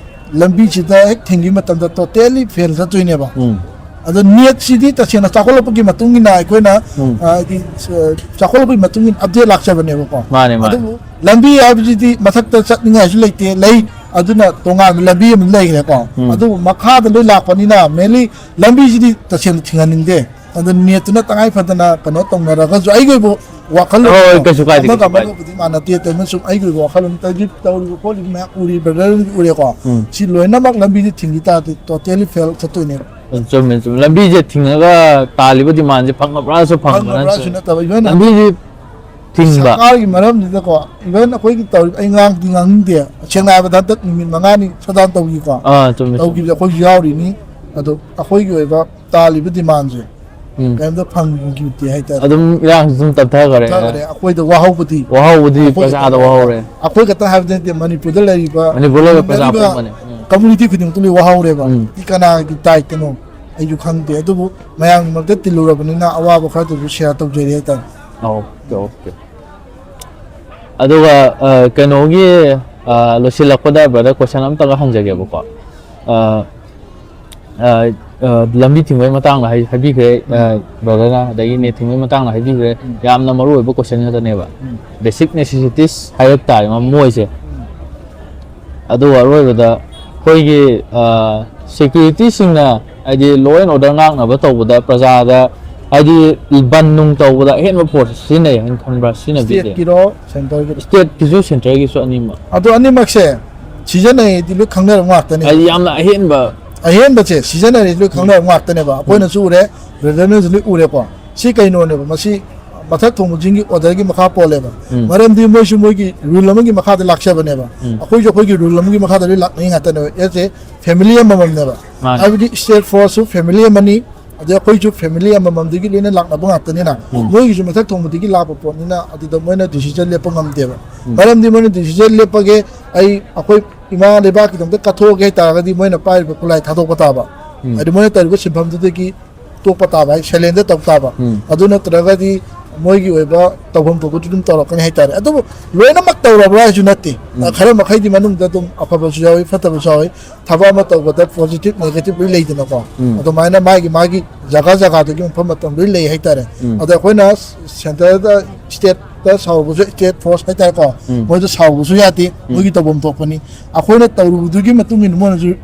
ꯂꯝꯕꯤꯁꯤꯗ ꯍꯦꯛ ꯊꯤꯡꯈꯤꯕ ꯃꯇꯝꯗ totally fail ꯆꯠꯇꯣꯏꯅꯦꯕ꯫ ꯎꯝ꯫ ꯑꯗꯣ ꯅꯦꯠꯁꯤꯗꯤ ꯇꯁꯦꯡꯅ ꯆꯥꯎꯈꯠꯂꯛꯄꯒꯤ ꯃꯇꯨꯡ ꯏꯟꯅ ꯑꯩꯈꯣꯏꯅ, ꯎꯝ꯫ ꯑ, ꯍꯥꯏꯗꯤ, ꯑ, ꯆꯥꯎꯈꯠꯂꯛꯄꯒꯤ ꯃꯇꯨꯡ ꯏꯟꯅ update ꯂꯥꯛꯆꯕꯅꯦꯕꯀꯣ꯫ ꯃꯥꯅꯦ, ꯃꯥꯅꯦ꯫ ꯑꯗꯨꯕꯨ ꯂꯝꯕꯤ ꯍꯥꯏꯕꯁꯤꯗꯤ ꯃꯊꯛꯇ ꯆꯠꯅꯤꯡꯉꯥꯏꯁꯨ ꯂꯩꯇꯦ, ꯂꯩ, ꯑꯗꯨꯅ ꯇꯣꯉꯥꯟꯕ ꯂꯝꯕꯤ ꯑꯃ ꯂꯩꯈ꯭ꯔꯦꯀꯣ꯫ ꯎꯝ꯫ ꯑꯗꯨꯕꯨ ꯃꯈꯥꯗ ꯂꯣꯏ ꯂꯥꯛꯄꯅꯤꯅ mainly ꯂꯝꯕꯤꯁꯤꯗꯤ ꯇꯁꯦꯡꯅ ꯊꯤꯡꯍꯟꯅꯤꯡꯗꯦ꯫ ꯑꯗꯨ ꯅꯦꯠꯇꯨꯅ ꯇꯉꯥꯏ ꯐꯗꯅ ꯀꯩꯅꯣ ꯇꯧꯅꯔꯒꯁꯨ ꯑꯩꯒꯤ ꯑꯣꯏꯕ ꯋꯥꯈꯜꯂꯣꯟ ꯍꯣꯏ, ꯍꯣꯏ, ꯀꯩꯁꯨ ꯀꯥꯏꯗꯦ, ꯑꯃꯒ ꯀꯩꯁꯨ ꯀꯥꯏꯗꯦ꯫ ꯑꯃꯒꯕꯨꯗꯤ ꯃꯥꯟꯅꯗꯦ, ꯑꯗꯨꯅ ꯁꯨꯝ ꯑꯩꯒꯤ ꯑꯣꯏꯕ ꯋꯥꯈꯜꯂꯣꯟ ꯇꯧꯔꯤ-, ꯇꯧꯔꯤꯕ ꯈꯣꯠꯂꯤꯕ ꯃꯌꯥꯝ ꯎꯔꯤ, brother ꯍꯣꯏꯁꯨ ꯎꯔꯦꯀꯣ꯫ ꯎꯝ꯫ ꯁꯤ ꯂꯣꯏꯅꯃꯛ ꯂꯝꯕꯤꯁꯤ ꯊꯤꯡꯈꯤ ꯇꯥꯔꯗꯤ totally fail ꯆꯠꯇꯣꯏꯅꯦꯕ꯫ ꯎꯝ, ꯆꯨꯝꯃꯦ, ꯆꯨꯝꯃꯦ꯫ ꯂꯝꯕꯤꯁꯦ ꯊꯤꯡꯉꯒ ꯇꯥꯜꯂꯤꯕ demand ꯁꯦ ꯐꯪꯉꯕ꯭ꯔꯥꯁꯨ ꯐꯪꯕ ꯐꯪꯉꯕ꯭ꯔꯥꯁꯨ ꯅꯠꯇ꯭ꯔꯦ꯫ ꯅꯠꯇꯕ, even ꯂꯝꯕꯤꯁꯦ ꯊꯤꯡꯕ꯫ ꯁꯔꯀꯥꯔꯒꯤ ꯃꯔꯝꯁꯤꯗꯀꯣ, even ꯑꯩꯈꯣꯏꯒꯤ ꯇꯧꯔꯤꯕ, ꯑꯩ ꯉꯥꯡꯗꯤ ꯉꯥꯡꯅꯤꯡꯗꯦ꯫ ꯁꯦꯡꯅ ꯍꯥꯏꯔꯕꯗ ꯍꯟꯗꯛ ꯅꯨꯃꯤꯠ ꯃꯉꯥꯅꯤ shutdown ꯇꯧꯈꯤꯀꯣ꯫ ꯑꯥ, ꯆꯨꯝꯃꯦ, ꯆꯨꯝꯃꯦ꯫ ꯇꯧꯈꯤꯕꯁꯦ ꯑꯩꯈꯣꯏꯁꯨ ꯌꯥꯎꯔꯤꯅꯤ꯫ ꯑꯗꯣ ꯑꯩꯈꯣꯏꯒꯤ ꯑꯣꯏꯕ ꯇꯥꯜꯂꯤꯕ demand ꯁꯦ ꯎꯝ꯫ ꯀꯩꯝꯇ ꯐꯪꯈꯤꯗꯦ ꯍꯥꯏꯇꯥꯔꯦ꯫ ꯑꯗꯨꯝ ꯏꯔꯥꯡꯁꯨ ꯑꯗꯨꯝ ꯇꯞꯊꯈꯔꯦ꯫ ꯇꯞꯊꯈꯔꯦ꯫ ꯑꯩꯈꯣꯏꯗ ꯋꯥꯍꯧꯕꯗꯤ, ꯋꯥꯍꯧꯕꯗꯤ ꯑꯩꯈꯣꯏ ꯄ꯭ꯔꯖꯥꯗ ꯈꯛꯇ ꯋꯥꯍꯧꯔꯦ꯫ ꯑꯩꯈꯣꯏ ꯈꯛꯇ ꯍꯥꯏꯕꯗꯤ ꯅꯠꯇꯦ, ꯃꯅꯤꯄꯨꯔꯗ ꯂꯩꯔꯤꯕ, ꯃꯅꯤꯄꯨꯔꯗ ꯂꯩꯔꯤꯕ ꯄ꯭ꯔꯖꯥ ꯍꯤꯡꯅꯔꯤꯕ ꯄꯨꯝꯕꯅꯦ꯫ ꯎꯝ꯫ Community ꯈꯨꯗꯤꯡꯃꯛꯇ ꯂꯣꯏ ꯋꯥꯍꯧꯔꯦꯕ꯫ ꯎꯝ꯫ ꯁꯤ ꯀꯅꯥꯒꯤ ꯗꯥꯏꯇꯅꯣ ꯑꯩꯁꯨ ꯈꯪꯗꯦ, ꯑꯗꯨꯕꯨ ꯃꯌꯥꯝꯒꯤ ꯃꯔꯛꯇ ꯇꯤꯜꯂꯨꯔꯕꯅꯤꯅ ꯑꯋꯥꯕ ꯈꯔꯗꯨꯁꯨ share ꯇꯧꯖꯔꯤ ꯍꯥꯏꯇꯥꯔꯦ꯫ Okay, okay. ꯑꯗꯨꯒ, ꯑ, ꯀꯩꯅꯣꯒꯤ, ꯑ, ꯂꯣꯏꯁꯤꯜꯂꯛꯄꯗ brother question ꯑꯝꯇꯒ ꯍꯪꯖꯒꯦꯕꯀꯣ꯫ ꯑ, ꯑ, ꯑ, ꯂꯝꯕꯤ ꯊꯤꯡꯕꯒꯤ ꯃꯇꯥꯡꯗ ꯍꯥꯏ-, ꯍꯥꯏꯕꯤꯈ꯭ꯔꯦ, ꯑ, ꯎꯝ꯫ Brother ꯅ, ꯑꯗꯒꯤ ꯅꯦꯠ ꯊꯤꯡꯕꯒꯤ ꯃꯇꯥꯡꯗ ꯍꯥꯏꯕꯤꯈ꯭ꯔꯦ꯫ ꯎꯝ꯫ ꯌꯥꯝꯅ ꯃꯔꯨ ꯑꯣꯏꯕ question ꯉꯥꯛꯇꯅꯦꯕ꯫ ꯎꯝ꯫ Basic necessities ꯍꯥꯏꯔꯛ ꯇꯥꯔꯦ ꯃ-, ꯃꯣꯏꯁꯦ꯫ ꯎꯝ꯫ ꯑꯗꯨꯒ ꯑꯔꯣꯏꯕꯗ ꯑꯩꯈꯣꯏꯒꯤ, ꯑ, security ꯁꯤꯡꯅ, ꯍꯥꯏꯗꯤ law and order ꯉꯥꯛꯅꯕ ꯇꯧꯕꯗ ꯄ꯭ꯔꯖꯥꯗ, ꯍꯥꯏꯗꯤ ꯕꯟ ꯅꯨꯡ ꯇꯧꯕꯗ ꯑꯍꯦꯟꯕ force ꯁꯤꯖꯤꯟꯅꯩ ꯍꯥꯏꯅ ꯈꯟꯕ꯭ꯔꯥ? ꯁꯤꯖꯤꯟꯅꯕꯤꯗꯦ? State ꯀꯤꯔꯣ, centre ꯒꯤꯔꯣ? State ꯀꯤꯁꯨ, centre ꯒꯤꯁꯨ ꯑꯅꯤꯃꯛ꯫ ꯑꯗꯣ ꯑꯅꯤꯃꯛꯁꯦ ꯁꯤꯖꯤꯟꯅꯩꯗꯤ ꯂꯣꯏ ꯈꯪꯅꯔꯕ ꯉꯥꯛꯇꯅꯦ꯫ ꯍꯥꯏꯗꯤ ꯌꯥꯝꯅ ꯑꯍꯦꯟꯕ꯫ ꯑꯍꯦꯟꯕꯁꯦ ꯁꯤꯖꯤꯟꯅꯔꯦ ꯂꯣꯏ ꯎꯝ꯫ ꯈꯪꯅꯔꯕ ꯉꯥꯛꯇꯅꯦꯕ꯫ ꯎꯝ꯫ ꯑꯩꯈꯣꯏꯅꯁꯨ ꯎꯔꯦ, brother ꯅꯁꯨ ꯂꯣꯏ ꯎꯔꯦꯀꯣ꯫ ꯁꯤ ꯀꯩꯅꯣꯅꯦꯕ? ꯃꯁꯤ ꯃꯊꯛ ꯊꯣꯡꯕꯁꯤꯡꯒꯤ order ꯒꯤ ꯃꯈꯥ ꯄꯣꯜꯂꯦꯕ꯫ ꯎꯝ꯫ ꯃꯔꯝꯗꯤ ꯃꯣꯏꯁꯨ ꯃꯣꯏꯒꯤ rule ꯑꯃꯒꯤ ꯃꯈꯥꯗ ꯂꯥꯛꯆꯕꯅꯦꯕ꯫ ꯎꯝ꯫ ꯑꯩꯈꯣꯏꯁꯨ ꯑꯩꯈꯣꯏꯒꯤ rule ꯑꯃꯒꯤ ꯃꯈꯥꯗ ꯂꯣꯏ ꯂꯥꯛꯅꯩ ꯉꯥꯛꯇꯅꯦꯕ꯫ As a family ꯑꯃꯃꯝꯅꯦꯕ꯫ ꯃꯥꯅꯦ꯫ ꯍꯥꯏꯕꯗꯤ state force ꯁꯨ family ꯑꯃꯅꯤ, ꯑꯗꯩ ꯑꯩꯈꯣꯏꯁꯨ ꯐꯦꯃꯤꯂꯤ ꯑꯃꯃꯝꯗꯒꯤ ꯂꯣꯏꯅ ꯂꯥꯛꯅꯕ ꯉꯥꯛꯇꯅꯤꯅ, ꯃꯣꯏꯒꯤꯁꯨ ꯃꯊꯛ ꯊꯣꯡꯕꯗꯒꯤ ꯂꯥꯛꯄ ꯄꯣꯠꯅꯤꯅ ꯑꯗꯨꯗ ꯃꯣꯏꯅ ꯗꯤꯁꯤꯖꯟ ꯂꯦꯞꯄ ꯉꯝꯗꯦꯕ꯫ ꯃꯔꯝꯗꯤ ꯃꯣꯏꯅ ꯗꯤꯁꯤꯖꯟ ꯂꯦꯞꯄꯒꯦ, ꯑꯩ, ꯑꯩꯈꯣꯏ ꯏꯃꯥ ꯂꯩꯕꯥꯛꯀꯤꯗꯃꯛꯇ ꯀꯠꯊꯣꯛꯑꯒꯦ ꯍꯥꯏꯇꯥꯔꯒꯗꯤ ꯃꯣꯏꯅ ꯄꯥꯏꯔꯤꯕ ꯈꯨꯠꯂꯥꯏ ꯊꯥꯗꯣꯛꯄ ꯇꯥꯕ꯫ ꯍꯥꯏꯗꯤ ꯃꯣꯏꯅ ꯇꯧꯔꯤꯕ ꯁꯤꯟꯐꯝꯗꯨꯗꯒꯤ ꯇꯣꯛꯄ ꯇꯥꯕ, ꯍꯥꯏ, ꯁꯦꯂꯦꯟꯗ ꯇꯧ ꯇꯥꯕ꯫ ꯑꯗꯨ ꯅꯠꯇ꯭ꯔꯒꯗꯤ ꯃꯣꯏꯒꯤ ꯑꯣꯏꯕ ꯇꯧꯐꯝ ꯊꯣꯛꯄꯗꯨ ꯑꯗꯨꯝ ꯇꯧꯔꯛꯀꯅꯤ ꯍꯥꯏꯇꯥꯔꯦ꯫ ꯑꯗꯨꯕꯨ ꯂꯣꯏꯅꯃꯛ ꯇꯧꯔꯕ꯭ꯔꯥ ꯍꯥꯏꯁꯨ ꯅꯠꯇꯦ꯫ ꯈꯔ ꯃꯈꯩꯗꯤ ꯃꯅꯨꯡꯗ ꯑꯗꯨꯝ ꯑꯐꯕꯁꯨ ꯌꯥꯎꯏ, ꯐꯠꯇꯕꯁꯨ ꯌꯥꯎꯏ꯫ ꯊꯕꯛ ꯑꯃ ꯇꯧꯕꯗ ꯄꯣꯖꯤꯇꯤꯚ, ꯅꯦꯒꯦꯇꯤꯚ ꯂꯣꯏ ꯂꯩꯗꯅꯀꯣ꯫ ꯑꯗꯨꯃꯥꯏꯅ ꯃꯥꯒꯤ ꯃꯥꯒꯤ ꯖꯒꯥ ꯖꯒꯥꯗꯨꯒꯤ ꯃꯐꯝ ꯃꯇꯝ ꯂꯣꯏ ꯂꯩ ꯍꯥꯏꯇꯥꯔꯦ꯫ ꯑꯗꯣ ꯑꯩꯈꯣꯏꯅ ꯁꯦꯟꯇꯔꯗ, ꯁ꯭ꯇꯦꯠꯇ ꯁꯥꯎꯔꯨꯕꯁꯨ, ꯁ꯭ꯇꯦꯠ ꯐꯣꯔꯁ ꯍꯥꯏꯇꯥꯔꯦꯀꯣ, ꯃꯣꯏꯗ ꯁꯥꯎꯔꯨꯕꯁꯨ ꯌꯥꯗꯦ, ꯃꯣꯏꯒꯤ ꯇꯧꯐꯝ ꯊꯣꯛꯄꯅꯤ꯫ ꯑꯩꯈꯣꯏꯅ ꯇꯧꯔꯨꯕꯗꯨꯒꯤ ꯃꯇꯨꯡ ꯏꯟꯅ ꯃꯣꯏꯅꯁꯨ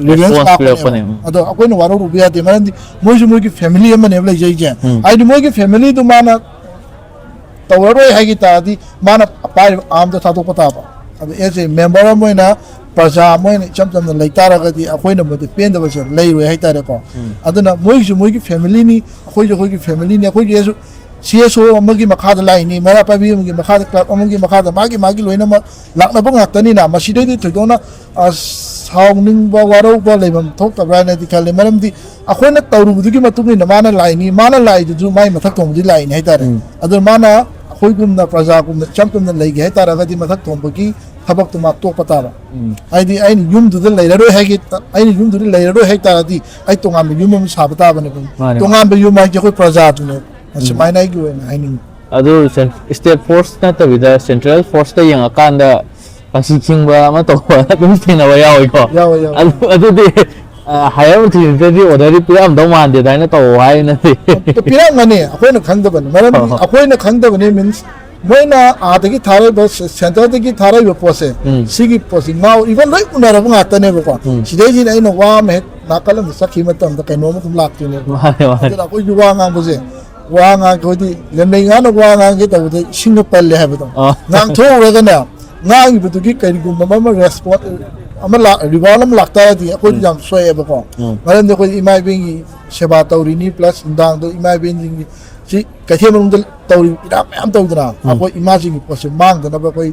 ꯔꯤꯚꯦꯟꯁ ꯂꯥꯛꯄꯅꯦꯕ꯫ ꯑꯗꯣ ꯑꯩꯈꯣꯏꯅ ꯋꯥꯔꯧꯔꯨꯕ ꯌꯥꯗꯦ, ꯃꯔꯝꯗꯤ ꯃꯣꯏꯁꯨ ꯃꯣꯏꯒꯤ ꯐꯦꯃꯤꯂꯤ ꯑꯃꯅꯦꯕ ꯂꯩꯖꯩꯁꯦ꯫ ꯍꯥꯏꯗꯤ ꯃꯣꯏꯒꯤ ꯐꯦꯃꯤꯂꯤꯗꯨ ꯃꯥꯅ ꯇꯧꯔꯔꯣꯏ ꯍꯥꯏꯈꯤ ꯇꯥꯔꯗꯤ ꯃꯥꯅ ꯄꯥꯏꯔꯤꯕ ꯑꯥꯔꯝꯗꯣ ꯊꯥꯗꯣꯛꯄ ꯇꯥꯕ꯫ ꯑꯗꯣ ꯑꯦꯁ ꯑꯦ ꯃꯦꯝꯕꯔ ꯑꯃ ꯑꯣꯏꯅ ꯄ꯭ꯔꯖꯥ ꯑꯃ ꯑꯣꯏꯅ ꯏꯆꯝ ꯆꯝꯅ ꯂꯩ ꯇꯥꯔꯒꯗꯤ ꯑꯩꯈꯣꯏꯅ ꯃꯗꯨ ꯄꯦꯟꯗꯕꯁꯦ ꯂꯩꯔꯣꯏ ꯍꯥꯏꯇꯥꯔꯦꯀꯣ꯫ ꯑꯗꯨꯅ ꯃꯣꯏꯒꯤꯁꯨ ꯃꯣꯏꯒꯤ ꯐꯦꯃꯤꯂꯤꯅꯤ, ꯑꯩꯈꯣꯏꯁꯨ ꯑꯩꯈꯣꯏꯒꯤ ꯐꯦꯃꯤꯂꯤꯅꯤ, ꯑꯩꯈꯣꯏꯒꯤ ꯁꯤ ꯑꯦꯁ ꯑꯣ ꯑꯃꯒꯤ ꯃꯈꯥꯗ ꯂꯥꯛꯏꯅꯤ, ꯃꯩꯔꯥ ꯄꯥꯏꯕꯤ ꯑꯃꯒꯤ ꯃꯈꯥꯗ, ꯀ꯭ꯂꯕ ꯑꯃꯒꯤ ꯃꯈꯥꯗ ꯃꯥꯒꯤ ꯃꯥꯒꯤ ꯂꯣꯏꯅꯃꯛ ꯂꯥꯛꯅꯕ ꯉꯥꯛꯇꯅꯤꯅ ꯃꯁꯤꯗꯩꯗꯤ ꯊꯣꯏꯗꯣꯛꯅ ꯑ, ꯁꯥꯎꯅꯤꯡꯕ, ꯋꯥꯔꯧꯕ ꯂꯩꯐꯝ ꯊꯣꯛꯇꯕ꯭ꯔꯥ ꯍꯥꯏꯅꯗꯤ ꯈꯜꯂꯦ꯫ ꯃꯔꯝꯗꯤ ꯑꯩꯈꯣꯏꯅ ꯇꯧꯔꯨꯕꯗꯨꯒꯤ ꯃꯇꯨꯡ ꯏꯟꯅ ꯃꯥꯅ ꯂꯥꯛꯏꯅꯤ, ꯃꯥꯅ ꯂꯥꯛꯏꯗꯨꯁꯨ ꯃꯥꯏ ꯃꯊꯛ ꯊꯣꯡꯕꯗꯤ ꯂꯥꯛꯏꯅꯤ ꯍꯥꯏꯇꯥꯔꯦ꯫ ꯑꯗꯨꯅ ꯃꯥꯅ ꯑꯩꯈꯣꯏꯒꯨꯝꯅ, ꯄ꯭ꯔꯖꯥꯒꯨꯝꯅ ꯏꯆꯝ ꯆꯝꯅ ꯂꯩꯒꯦ ꯍꯥꯏꯇꯥꯔꯒꯗꯤ ꯃꯊꯛ ꯊꯣꯡꯕꯒꯤ ꯊꯕꯛꯇꯨ ꯃꯥ ꯇꯣꯛꯄ ꯇꯥꯕ꯫ ꯍꯥꯏꯗꯤ ꯑꯩꯅ ꯌꯨꯝꯗꯨꯗ ꯂꯩꯔꯔꯣꯏ ꯍꯥꯏꯒꯦ, ꯑꯩꯅ ꯌꯨꯝꯗꯨꯗ ꯂꯩꯔꯔꯣꯏ ꯍꯥꯏꯇꯥꯔꯗꯤ ꯑꯩ ꯇꯣꯉꯥꯟꯕ ꯌꯨꯝ ꯑꯃ ꯁꯥꯕ ꯇꯥꯕꯅꯦꯕ꯫ ꯃꯥꯅꯦ꯫ ꯇꯣꯉꯥꯟꯕ ꯌꯨꯝ ꯍꯥꯏꯁꯦ ꯑꯩꯈꯣꯏ ꯄ꯭ꯔꯖꯥꯗꯨꯅꯦ꯫ ꯑꯁꯨꯃꯥꯏꯅ ꯑꯩꯒꯤ ꯑꯣꯏꯅ ꯍꯥꯏꯅꯤꯡꯉꯤ꯫ ꯑꯗꯨ ꯁꯦꯟ-, ꯁ꯭ꯇꯦꯠ ꯐꯣꯔꯁ ꯅꯠꯇꯕꯤꯗ ꯁꯦꯟꯇ꯭ꯔꯦꯜ ꯐꯣꯔꯁꯇ ꯌꯦꯡꯉꯀꯥꯟꯗ ꯄꯥꯡꯁꯤ ꯈꯤꯡꯕ ꯑꯃ ꯇꯧꯕ ꯑꯗꯨꯝ ꯊꯦꯡꯅꯕ ꯌꯥꯎꯋꯤꯀꯣ꯫ ꯌꯥꯎꯋꯦ, ꯌꯥꯎꯋꯦ꯫ ꯑꯗꯨ, ꯑꯗꯨꯗꯤ, ꯑ, ꯍꯥꯏꯌꯔ ꯑꯣꯊꯣꯔꯤꯇꯤꯗꯗꯤ ꯑꯣꯔꯗꯔꯗꯤ ꯄꯤꯔꯛꯑꯝꯗꯧ ꯃꯥꯟꯗꯦ ꯑꯗꯨꯃꯥꯏꯅ ꯇꯧ ꯍꯥꯏꯅꯗꯤ꯫ ꯄꯤꯔꯛꯑꯝꯒꯅꯤ, ꯑꯩꯈꯣꯏꯅ ꯈꯪꯗꯕꯅꯤ꯫ ꯃꯔꯝꯗꯤ ꯍꯣꯏ, ꯍꯣꯏ꯫ ꯑꯩꯈꯣꯏꯅ ꯈꯪꯗꯕꯅꯤ ꯃꯤꯟꯁ ꯃꯣꯏꯅ ꯑꯥꯗꯒꯤ ꯊꯥꯔꯛꯏꯕ, ꯁꯦ-, ꯁꯦꯟꯇꯔꯗꯒꯤ ꯊꯥꯔꯛꯏꯕ ꯄꯣꯠꯁꯦ, ꯎꯝ꯫ ꯁꯤꯒꯤ ꯄꯣꯠꯁꯤ ꯉꯥꯎ, ꯏꯚꯟ ꯂꯣꯏ ꯎꯅꯔꯕ ꯉꯥꯛꯇꯅꯦꯕꯀꯣ꯫ ꯎꯝ꯫ ꯁꯤꯗꯩꯁꯤꯗ ꯑꯩꯅ ꯋꯥ ꯑꯃ ꯍꯦꯛ ꯅꯥꯀꯜ ꯑꯃꯗ ꯆꯠꯈꯤꯕ ꯃꯇꯝꯗ ꯀꯩꯅꯣꯝ ꯑꯗꯨꯝ ꯂꯥꯛꯇꯣꯏꯅꯦꯕ꯫ ꯃꯥꯅꯦ, ꯃꯥꯅꯦ꯫ ꯑꯗꯨꯅ ꯑꯩꯈꯣꯏꯒꯤ ꯋꯥ ꯉꯥꯡꯕꯁꯦ, ꯋꯥ ꯉꯥꯡ-, ꯑꯩꯈꯣꯏꯗꯤ ꯂꯦꯝꯅꯩ ꯉꯥꯅ ꯋꯥ ꯉꯥꯡꯒꯦ ꯇꯧꯕꯗ ꯏꯁꯤꯡꯅ ꯄꯜꯂꯦ ꯍꯥꯏꯕꯗꯣ꯫ ꯑꯣ꯫ ꯉꯥꯡꯊꯣꯛꯎꯔꯒꯅꯦ, ꯉꯥꯡꯉꯤꯕꯗꯨꯒꯤ ꯀꯔꯤꯒꯨꯝꯕ ꯑꯃ ꯔꯦꯁꯄꯣꯟ ꯑꯃ ꯂꯥꯛ-, ꯔꯤꯋꯥꯔꯗ ꯑꯃ ꯂꯥꯛꯇꯥꯔꯗꯤ ꯑꯩꯈꯣꯏꯗꯤ ꯎꯝ꯫ ꯌꯥꯝ ꯁꯣꯛꯑꯦꯕꯀꯣ꯫ ꯎꯝ꯫ ꯃꯔꯝꯗꯤ ꯑꯩꯈꯣꯏ ꯏꯃꯥ ꯏꯕꯦꯟꯒꯤ ꯁꯦꯕꯥ ꯇꯧꯔꯤꯅꯤ, ꯄ꯭ꯂꯁ ꯅꯨꯡꯗꯥꯡꯗ ꯏꯃꯥ ꯏꯕꯦꯟꯁꯤꯡꯒꯤ ꯁꯤ ꯀꯩꯊꯦꯜ ꯃꯅꯨꯡꯗ ꯇꯧꯔꯤꯕ ꯏꯔꯥꯡ ꯃꯌꯥꯝ ꯇꯧꯗꯅ ꯎꯝ꯫ ꯑꯩꯈꯣꯏ ꯏꯃꯥꯁꯤꯡꯒꯤ ꯄꯣꯠꯁꯦ ꯃꯥꯡꯗꯅꯕ ꯑꯩꯈꯣꯏ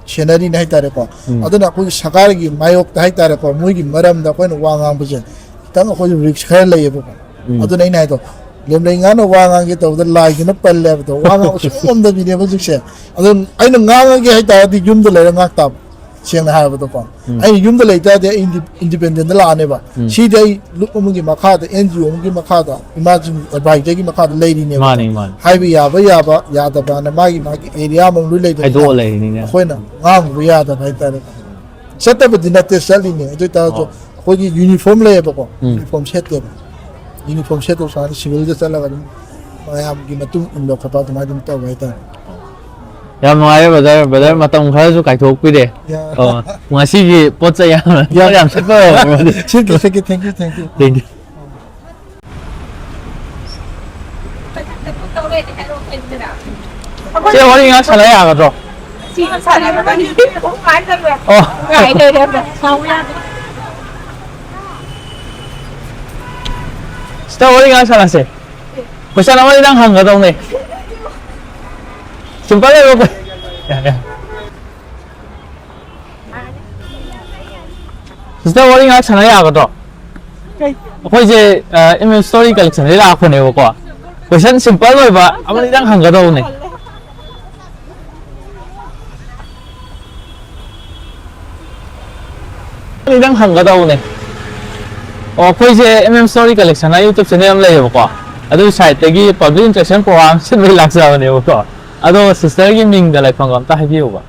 ꯁꯦꯟꯅꯔꯤꯅꯤ ꯍꯥꯏꯇꯥꯔꯦꯀꯣ꯫ ꯎꯝ꯫ ꯑꯗꯨꯅ ꯑꯩꯈꯣꯏꯒꯤ ꯁꯔꯀꯥꯔꯒꯤ ꯃꯥꯌꯣꯛꯇ ꯍꯥꯏꯇꯥꯔꯦꯀꯣ, ꯃꯣꯏꯒꯤ ꯃꯔꯝꯗ ꯑꯩꯈꯣꯏꯅ ꯋꯥ ꯉꯥꯡꯕꯁꯦ ꯈꯤꯇꯪ ꯑꯩꯈꯣꯏꯁꯨ ꯔꯤꯛꯁ ꯈꯔ ꯂꯩꯌꯦꯕꯀꯣ꯫ ꯎꯝ꯫ ꯑꯗꯨꯅ ꯑꯩꯅ ꯍꯥꯏꯗꯣ, ꯂꯦꯝꯂꯩ ꯉꯥꯅ ꯋꯥ ꯉꯥꯡꯒꯦ ꯇꯧꯕꯗ ꯂꯥꯏꯁꯤꯅ ꯄꯜꯂꯦ ꯍꯥꯏꯕꯗꯣ, ꯋꯥ ꯉꯥꯡꯕ ꯁꯨꯡꯉꯝ ꯉꯝꯗꯕꯤꯅꯦꯕ ꯍꯧꯖꯤꯛꯁꯦ꯫ ꯑꯗꯨ ꯑꯩꯅ ꯉꯥꯡꯉꯒꯦ ꯍꯥꯏꯇꯥꯔꯗꯤ ꯌꯨꯝꯗ ꯂꯩꯔ ꯉꯥꯡ ꯇꯥꯕ, ꯁꯦꯡꯅ ꯍꯥꯏꯔꯕꯗꯀꯣ꯫ ꯎꯝ꯫ ꯑꯩꯅ ꯌꯨꯝꯗ ꯂꯩ ꯇꯥꯔꯗꯤ ꯑꯩ ꯏꯟꯗꯤ-, ꯏꯟꯗꯤꯄꯦꯟꯗꯦꯟꯗ ꯂꯥꯛꯑꯅꯦꯕ꯫ ꯎꯝ꯫ ꯁꯤꯗꯤ ꯑꯩ ꯂꯨꯞ ꯑꯃꯒꯤ ꯃꯈꯥꯗ, ꯑꯦꯟ ꯖꯤ ꯑꯣ ꯑꯃꯒꯤ ꯃꯈꯥꯗ, ꯏꯃꯥꯁꯤꯡ ꯑꯦꯗꯚꯥꯏꯖꯔꯒꯤ ꯃꯈꯥꯗ ꯂꯩꯔꯤꯅꯦꯕ꯫ ꯃꯥꯅꯤ, ꯃꯥꯅꯤ꯫ ꯍꯥꯏꯕ ꯌꯥꯕ ꯌꯥꯕ, ꯌꯥꯗꯕꯅ ꯃꯥꯒꯤ ꯃꯥꯒꯤ ꯑꯦꯔꯤꯌꯥ ꯑꯃ ꯂꯣꯏ ꯂꯩꯕꯅꯤꯅ ꯈꯥꯏꯗꯣꯛꯑ ꯂꯩꯔꯤꯅꯤꯅꯦ꯫ ꯑꯩꯈꯣꯏꯅ ꯉꯥꯡꯉꯨꯕ ꯌꯥꯗꯕ ꯍꯥꯏꯇꯥꯔꯦ꯫ ꯆꯠꯇꯕꯗꯤ ꯅꯠꯇꯦ, ꯆꯠꯂꯤꯅꯦ꯫ ꯑꯗꯨ ꯑꯣꯏ ꯇꯥꯔꯁꯨ ꯑꯣ꯫ ꯑꯩꯈꯣꯏꯒꯤ ꯌꯨꯅꯤꯐꯣꯔꯝ ꯂꯩꯌꯦꯕꯀꯣ, ꯎꯝ꯫ ꯌꯨꯅꯤꯐꯣꯔꯝ ꯁꯦꯠꯇꯦꯕ꯫ ꯌꯨꯅꯤꯐꯣꯔꯝ ꯁꯦꯠꯇꯧ ꯁꯥꯔꯗꯤ ꯁꯤꯚꯤꯜꯗ ꯆꯠꯂꯒ ꯑꯗꯨꯝ ꯃꯌꯥꯝꯒꯤ ꯃꯇꯨꯡ ꯏꯟꯕ ꯈꯣꯠꯄ ꯑꯗꯨꯃꯥꯏꯅ ꯑꯗꯨꯝ ꯇꯧꯕ ꯍꯥꯏꯇꯥꯔꯦ꯫ ꯌꯥꯝ ꯅꯨꯡꯉꯥꯏꯔꯦ brother, brother ꯃꯇꯝ ꯈꯔꯁꯨ ꯀꯥꯏꯊꯣꯛꯄꯤꯔꯦ꯫ ꯌꯥ꯫ ꯑꯣ, ꯉꯁꯤꯒꯤ ꯄꯣꯠ ꯆꯩ ꯌꯥꯝ, ꯌꯥ꯫ ꯄꯣꯠ ꯌꯥꯝ ꯁꯤꯠꯄ ꯑꯣꯏꯔꯝꯃꯣ꯫ ꯁꯤꯠꯀꯦ, ꯁꯤꯠꯀꯦ, thank you, thank you꯫ Thank you꯫ ꯆꯦ, ꯋꯥꯔꯤ ꯉꯥꯏꯍꯥꯛ ꯁꯥꯟꯅ ꯌꯥꯒꯗ꯭ꯔꯣ? ꯁꯤ ꯁꯥꯟꯅꯕꯗꯤ ꯄꯨꯡ ꯐꯥꯏꯚ ꯇꯧꯔꯦ꯫ ꯑꯣ꯫ ꯉꯥꯏ ꯂꯩꯔꯦ꯫ Sister, ꯋꯥꯔꯤ ꯉꯥꯏꯍꯥꯛ ꯁꯥꯟꯅꯁꯦ꯫ Question ꯑꯃꯗꯤ ꯅꯪ ꯍꯪꯒꯗꯧꯅꯦ꯫ Simple ꯑꯣꯏꯕ que-, ꯌꯥ, ꯌꯥ꯫ Sister, ꯋꯥꯔꯤ ꯉꯥꯏꯍꯥꯛ ꯁꯥꯟꯅ ꯌꯥꯒꯗ꯭ꯔꯣ? ꯀꯩ? ꯑꯩꯈꯣꯏꯁꯦ, ꯑ, M M Story Collectionꯗꯒꯤ ꯂꯥꯛꯄꯅꯦꯕꯀꯣ꯫ Question simple ꯑꯣꯏꯕ ꯑꯃꯅꯤꯗꯪ ꯍꯪꯒꯗꯧꯕꯅꯦ꯫ ꯑꯃꯅꯤꯗꯪ ꯍꯪꯒꯗꯧꯕꯅꯦ꯫ ꯑꯣ, ꯑꯩꯈꯣꯏꯁꯦ M M Story Collection ꯍꯥꯏꯅ YouTube channel ꯑꯃ ꯂꯩꯌꯦꯕꯀꯣ꯫ ꯑꯗꯨꯒꯤ siteꯇꯒꯤ public interaction program ꯁꯤꯟꯕꯒꯤ ꯂꯥꯛꯆꯕꯅꯦꯕꯀꯣ꯫ ꯑꯗꯣ sisterꯒꯤ ꯃꯤꯡꯒ ꯂꯩꯐꯝꯒ ꯑꯝꯇ ꯍꯥꯏꯕꯤꯌꯨꯕ꯫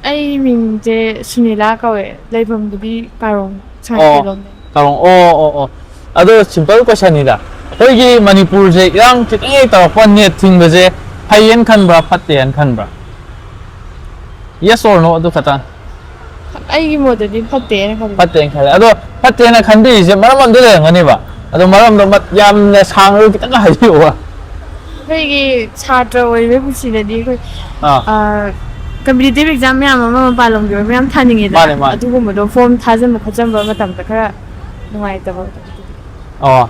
ꯑꯩ ꯃꯤꯡꯁꯦ ꯁꯨꯅꯤꯂꯥ ꯀꯧꯋꯦ꯫ ꯂꯩꯐꯝꯕꯨꯗꯤ ꯀꯥꯔꯣꯡ, ꯑꯣ, ꯁꯥꯟꯇꯤꯔꯣꯝꯗ꯫ ꯀꯥꯔꯣꯡ꯫ ꯑꯣ, ꯑꯣ, ꯑꯣ꯫ ꯑꯗꯣ simple questionꯅꯤꯗ꯫ ꯑꯩꯈꯣꯏꯒꯤ ꯃꯅꯤꯄꯨꯔꯁꯦ ꯏꯔꯥꯡ ꯈꯤꯇꯪ ꯍꯦꯛ ꯇꯧꯔꯛꯄ net ꯊꯤꯡꯕꯁꯦ ꯐꯩꯌꯦꯅ ꯈꯟꯕ꯭ꯔꯥ, ꯐꯠꯇꯦꯅ ꯈꯟꯕ꯭ꯔꯥ? Yes or no ꯑꯗꯨ ꯈꯛꯇꯪ꯫ ꯑꯩꯒꯤ ꯃꯣꯠꯇꯗꯤ ꯐꯠꯇꯦꯅ ꯈꯜꯂꯤ꯫ ꯐꯠꯇꯦꯅ ꯈꯜꯂꯦ꯫ ꯑꯗꯣ ꯐꯠꯇꯦꯅ ꯈꯟꯕꯤꯔꯤꯁꯦ ꯃꯔꯝ ꯑꯃꯗꯤ ꯂꯩꯔꯝꯒꯅꯦꯕ꯫ ꯑꯗꯣ ꯃꯔꯝꯗꯣ ꯃꯠ-, ꯌꯥꯝꯅ ꯁꯥꯡꯅ ꯈꯤꯇꯪ ꯍꯥꯏꯕꯤꯌꯨꯕ꯫ ꯑꯩꯈꯣꯏꯒꯤ ꯁꯥꯇ꯭ꯔ ꯑꯣꯏꯔꯤꯕꯩ ꯄꯨꯟꯁꯤꯗꯗꯤ ꯑꯩꯈꯣꯏ, ꯑꯥ꯫ ꯑ, competitive exam ꯃꯌꯥꯝ ꯑꯃ ꯃꯄꯥꯟ ꯂꯝꯒꯤ ꯑꯣꯏꯕ ꯃꯌꯥꯝ ꯊꯥꯅꯤꯡꯉꯦꯗꯅ꯫ ꯃꯥꯅꯦ, ꯃꯥꯅꯦ꯫ ꯑꯗꯨꯒꯨꯝꯕꯗꯣ form ꯊꯥꯖꯟꯕ ꯈꯣꯠꯆꯟꯕ ꯃꯇꯝꯗ ꯈꯔ ꯅꯨꯡꯉꯥꯏꯇꯕ꯫ ꯑꯣ꯫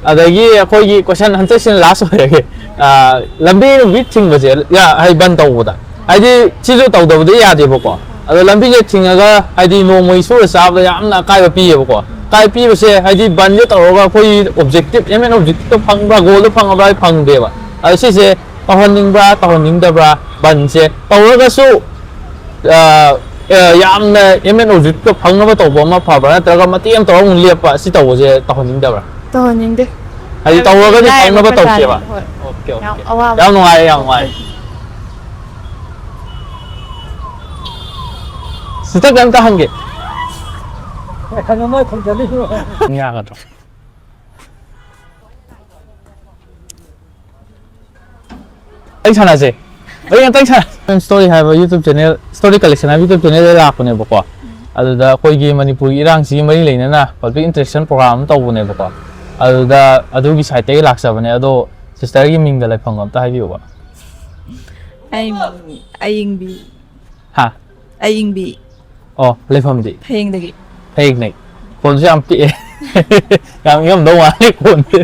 ꯑꯗꯒꯤ ꯑꯩꯈꯣꯏꯒꯤ question ꯍꯟꯗꯛꯁꯤꯅ last ꯑꯣꯏꯔꯒꯦ꯫ ꯑ, ꯂꯝꯕꯤ ꯅꯨꯡꯕꯤ ꯊꯤꯡꯕꯁꯦ, ꯌꯥ-, ꯍꯥꯏꯗꯤ ꯕꯟ ꯇꯧꯕꯗ꯫ ꯍꯥꯏꯗꯤ ꯁꯤꯁꯨ ꯇꯧꯗꯕꯗꯤ ꯌꯥꯗꯦꯕꯀꯣ꯫ ꯑꯗꯣ ꯂꯝꯕꯤꯁꯦ ꯊꯤꯡꯉꯒ ꯍꯥꯏꯗꯤ ꯅꯣꯡꯃꯒꯤ ꯁꯨꯔ ꯆꯥꯕꯗ ꯌꯥꯝꯅ ꯑꯀꯥꯏꯕ ꯄꯤꯌꯦꯕꯀꯣ꯫ ꯀꯥꯏ ꯄꯤꯕꯁꯦ, ꯍꯥꯏꯗꯤ ꯕꯟꯁꯦ ꯇꯧꯔꯒ ꯑꯩꯈꯣꯏ objective, aim and objective ꯇꯣ ꯐꯪꯕ꯭ꯔꯥ, goal ꯗꯣ ꯐꯪꯉꯕ꯭ꯔꯥ ꯍꯥꯏ ꯐꯪꯗꯦꯕ꯫ ꯑꯗꯣ ꯁꯤꯁꯦ ꯇꯧꯍꯟꯅꯤꯡꯕ꯭ꯔꯥ ꯇꯧꯍꯟꯅꯤꯡꯗꯕ꯭ꯔꯥ? ꯕꯟꯁꯦ ꯇꯧꯔꯒꯁꯨ ꯑ, ꯑ, ꯌꯥꯝꯅ aim and objective ꯇꯣ ꯐꯪꯅꯕ ꯇꯧꯕ ꯑꯃ ꯐꯕ꯭ꯔꯥ, ꯅꯠꯇ꯭ꯔꯒ ꯃꯇꯦꯛ ꯑꯃ ꯇꯧꯔꯒ ꯑꯃꯨꯛ ꯂꯦꯞꯄ, ꯁꯤ ꯇꯧꯕꯁꯦ ꯇꯧꯍꯟꯅꯤꯡꯗꯕ꯭ꯔꯥ? ꯇꯧꯍꯟꯅꯤꯡꯗꯦ꯫ ꯍꯥꯏꯗꯤ ꯇꯧꯔꯒꯗꯤ ꯂꯥꯏꯔꯕ ꯐꯪꯅꯕ ꯄ꯭ꯔꯖꯥꯅꯤ꯫ ꯇꯧꯁꯦꯕ꯫ ꯍꯣꯏ꯫ Okay, okay. ꯌꯥꯝ ꯑꯋꯥꯕ꯫ ꯌꯥꯝ ꯅꯨꯡꯉꯥꯏꯔꯦ, ꯌꯥꯝ ꯅꯨꯡꯉꯥꯏꯔꯦ꯫ ꯁꯤꯁꯇꯔ, ꯀꯩꯝꯇ ꯍꯪꯒꯦ꯫ ꯌꯥꯒꯗ꯭ꯔꯣ? ꯑꯩ ꯁꯥꯟꯅꯁꯦ꯫ ꯑꯩ ꯑꯝꯇꯪ ꯁꯥꯟꯅ-, Story ꯍꯥꯏꯕ YouTube channel, Story Collection ꯍꯥꯏꯕ YouTube channel ꯗ ꯂꯥꯛꯄꯅꯦꯕꯀꯣ꯫ ꯑꯗꯨꯗ ꯑꯩꯈꯣꯏꯒꯤ ꯃꯅꯤꯄꯨꯔꯒꯤ ꯏꯔꯥꯡꯁꯤꯒꯤ ꯃꯔꯤ ꯂꯩꯅꯅ public interaction program ꯑꯃ ꯇꯧꯕꯅꯦꯕꯀꯣ꯫ ꯑꯗꯨꯗ ꯑꯗꯨꯒꯤ side ꯇꯒꯤ ꯂꯥꯛꯆꯕꯅꯦ꯫ ꯑꯗꯣ sister ꯒꯤ ꯃꯤꯡꯒ ꯂꯩꯐꯝꯒ ꯑꯝꯇ ꯍꯥꯏꯕꯤꯌꯨꯕ꯫ ꯑꯩ ꯃꯤꯡ ꯑꯌꯤꯡꯕꯤ꯫ ꯍꯥ? ꯑꯌꯤꯡꯕꯤ꯫ ꯑꯣ, ꯂꯩꯐꯝꯗꯤ? ꯐꯌꯦꯡꯗꯒꯤ꯫ ꯐꯌꯦꯡꯅꯩ꯫ ꯈꯣꯟꯁꯨ ꯌꯥꯝ ꯄꯤꯛꯑꯦ꯫ ꯌꯥꯝ ꯏꯪꯉꯝꯗꯧ ꯃꯥꯜꯂꯦ ꯈꯣꯟꯁꯦ꯫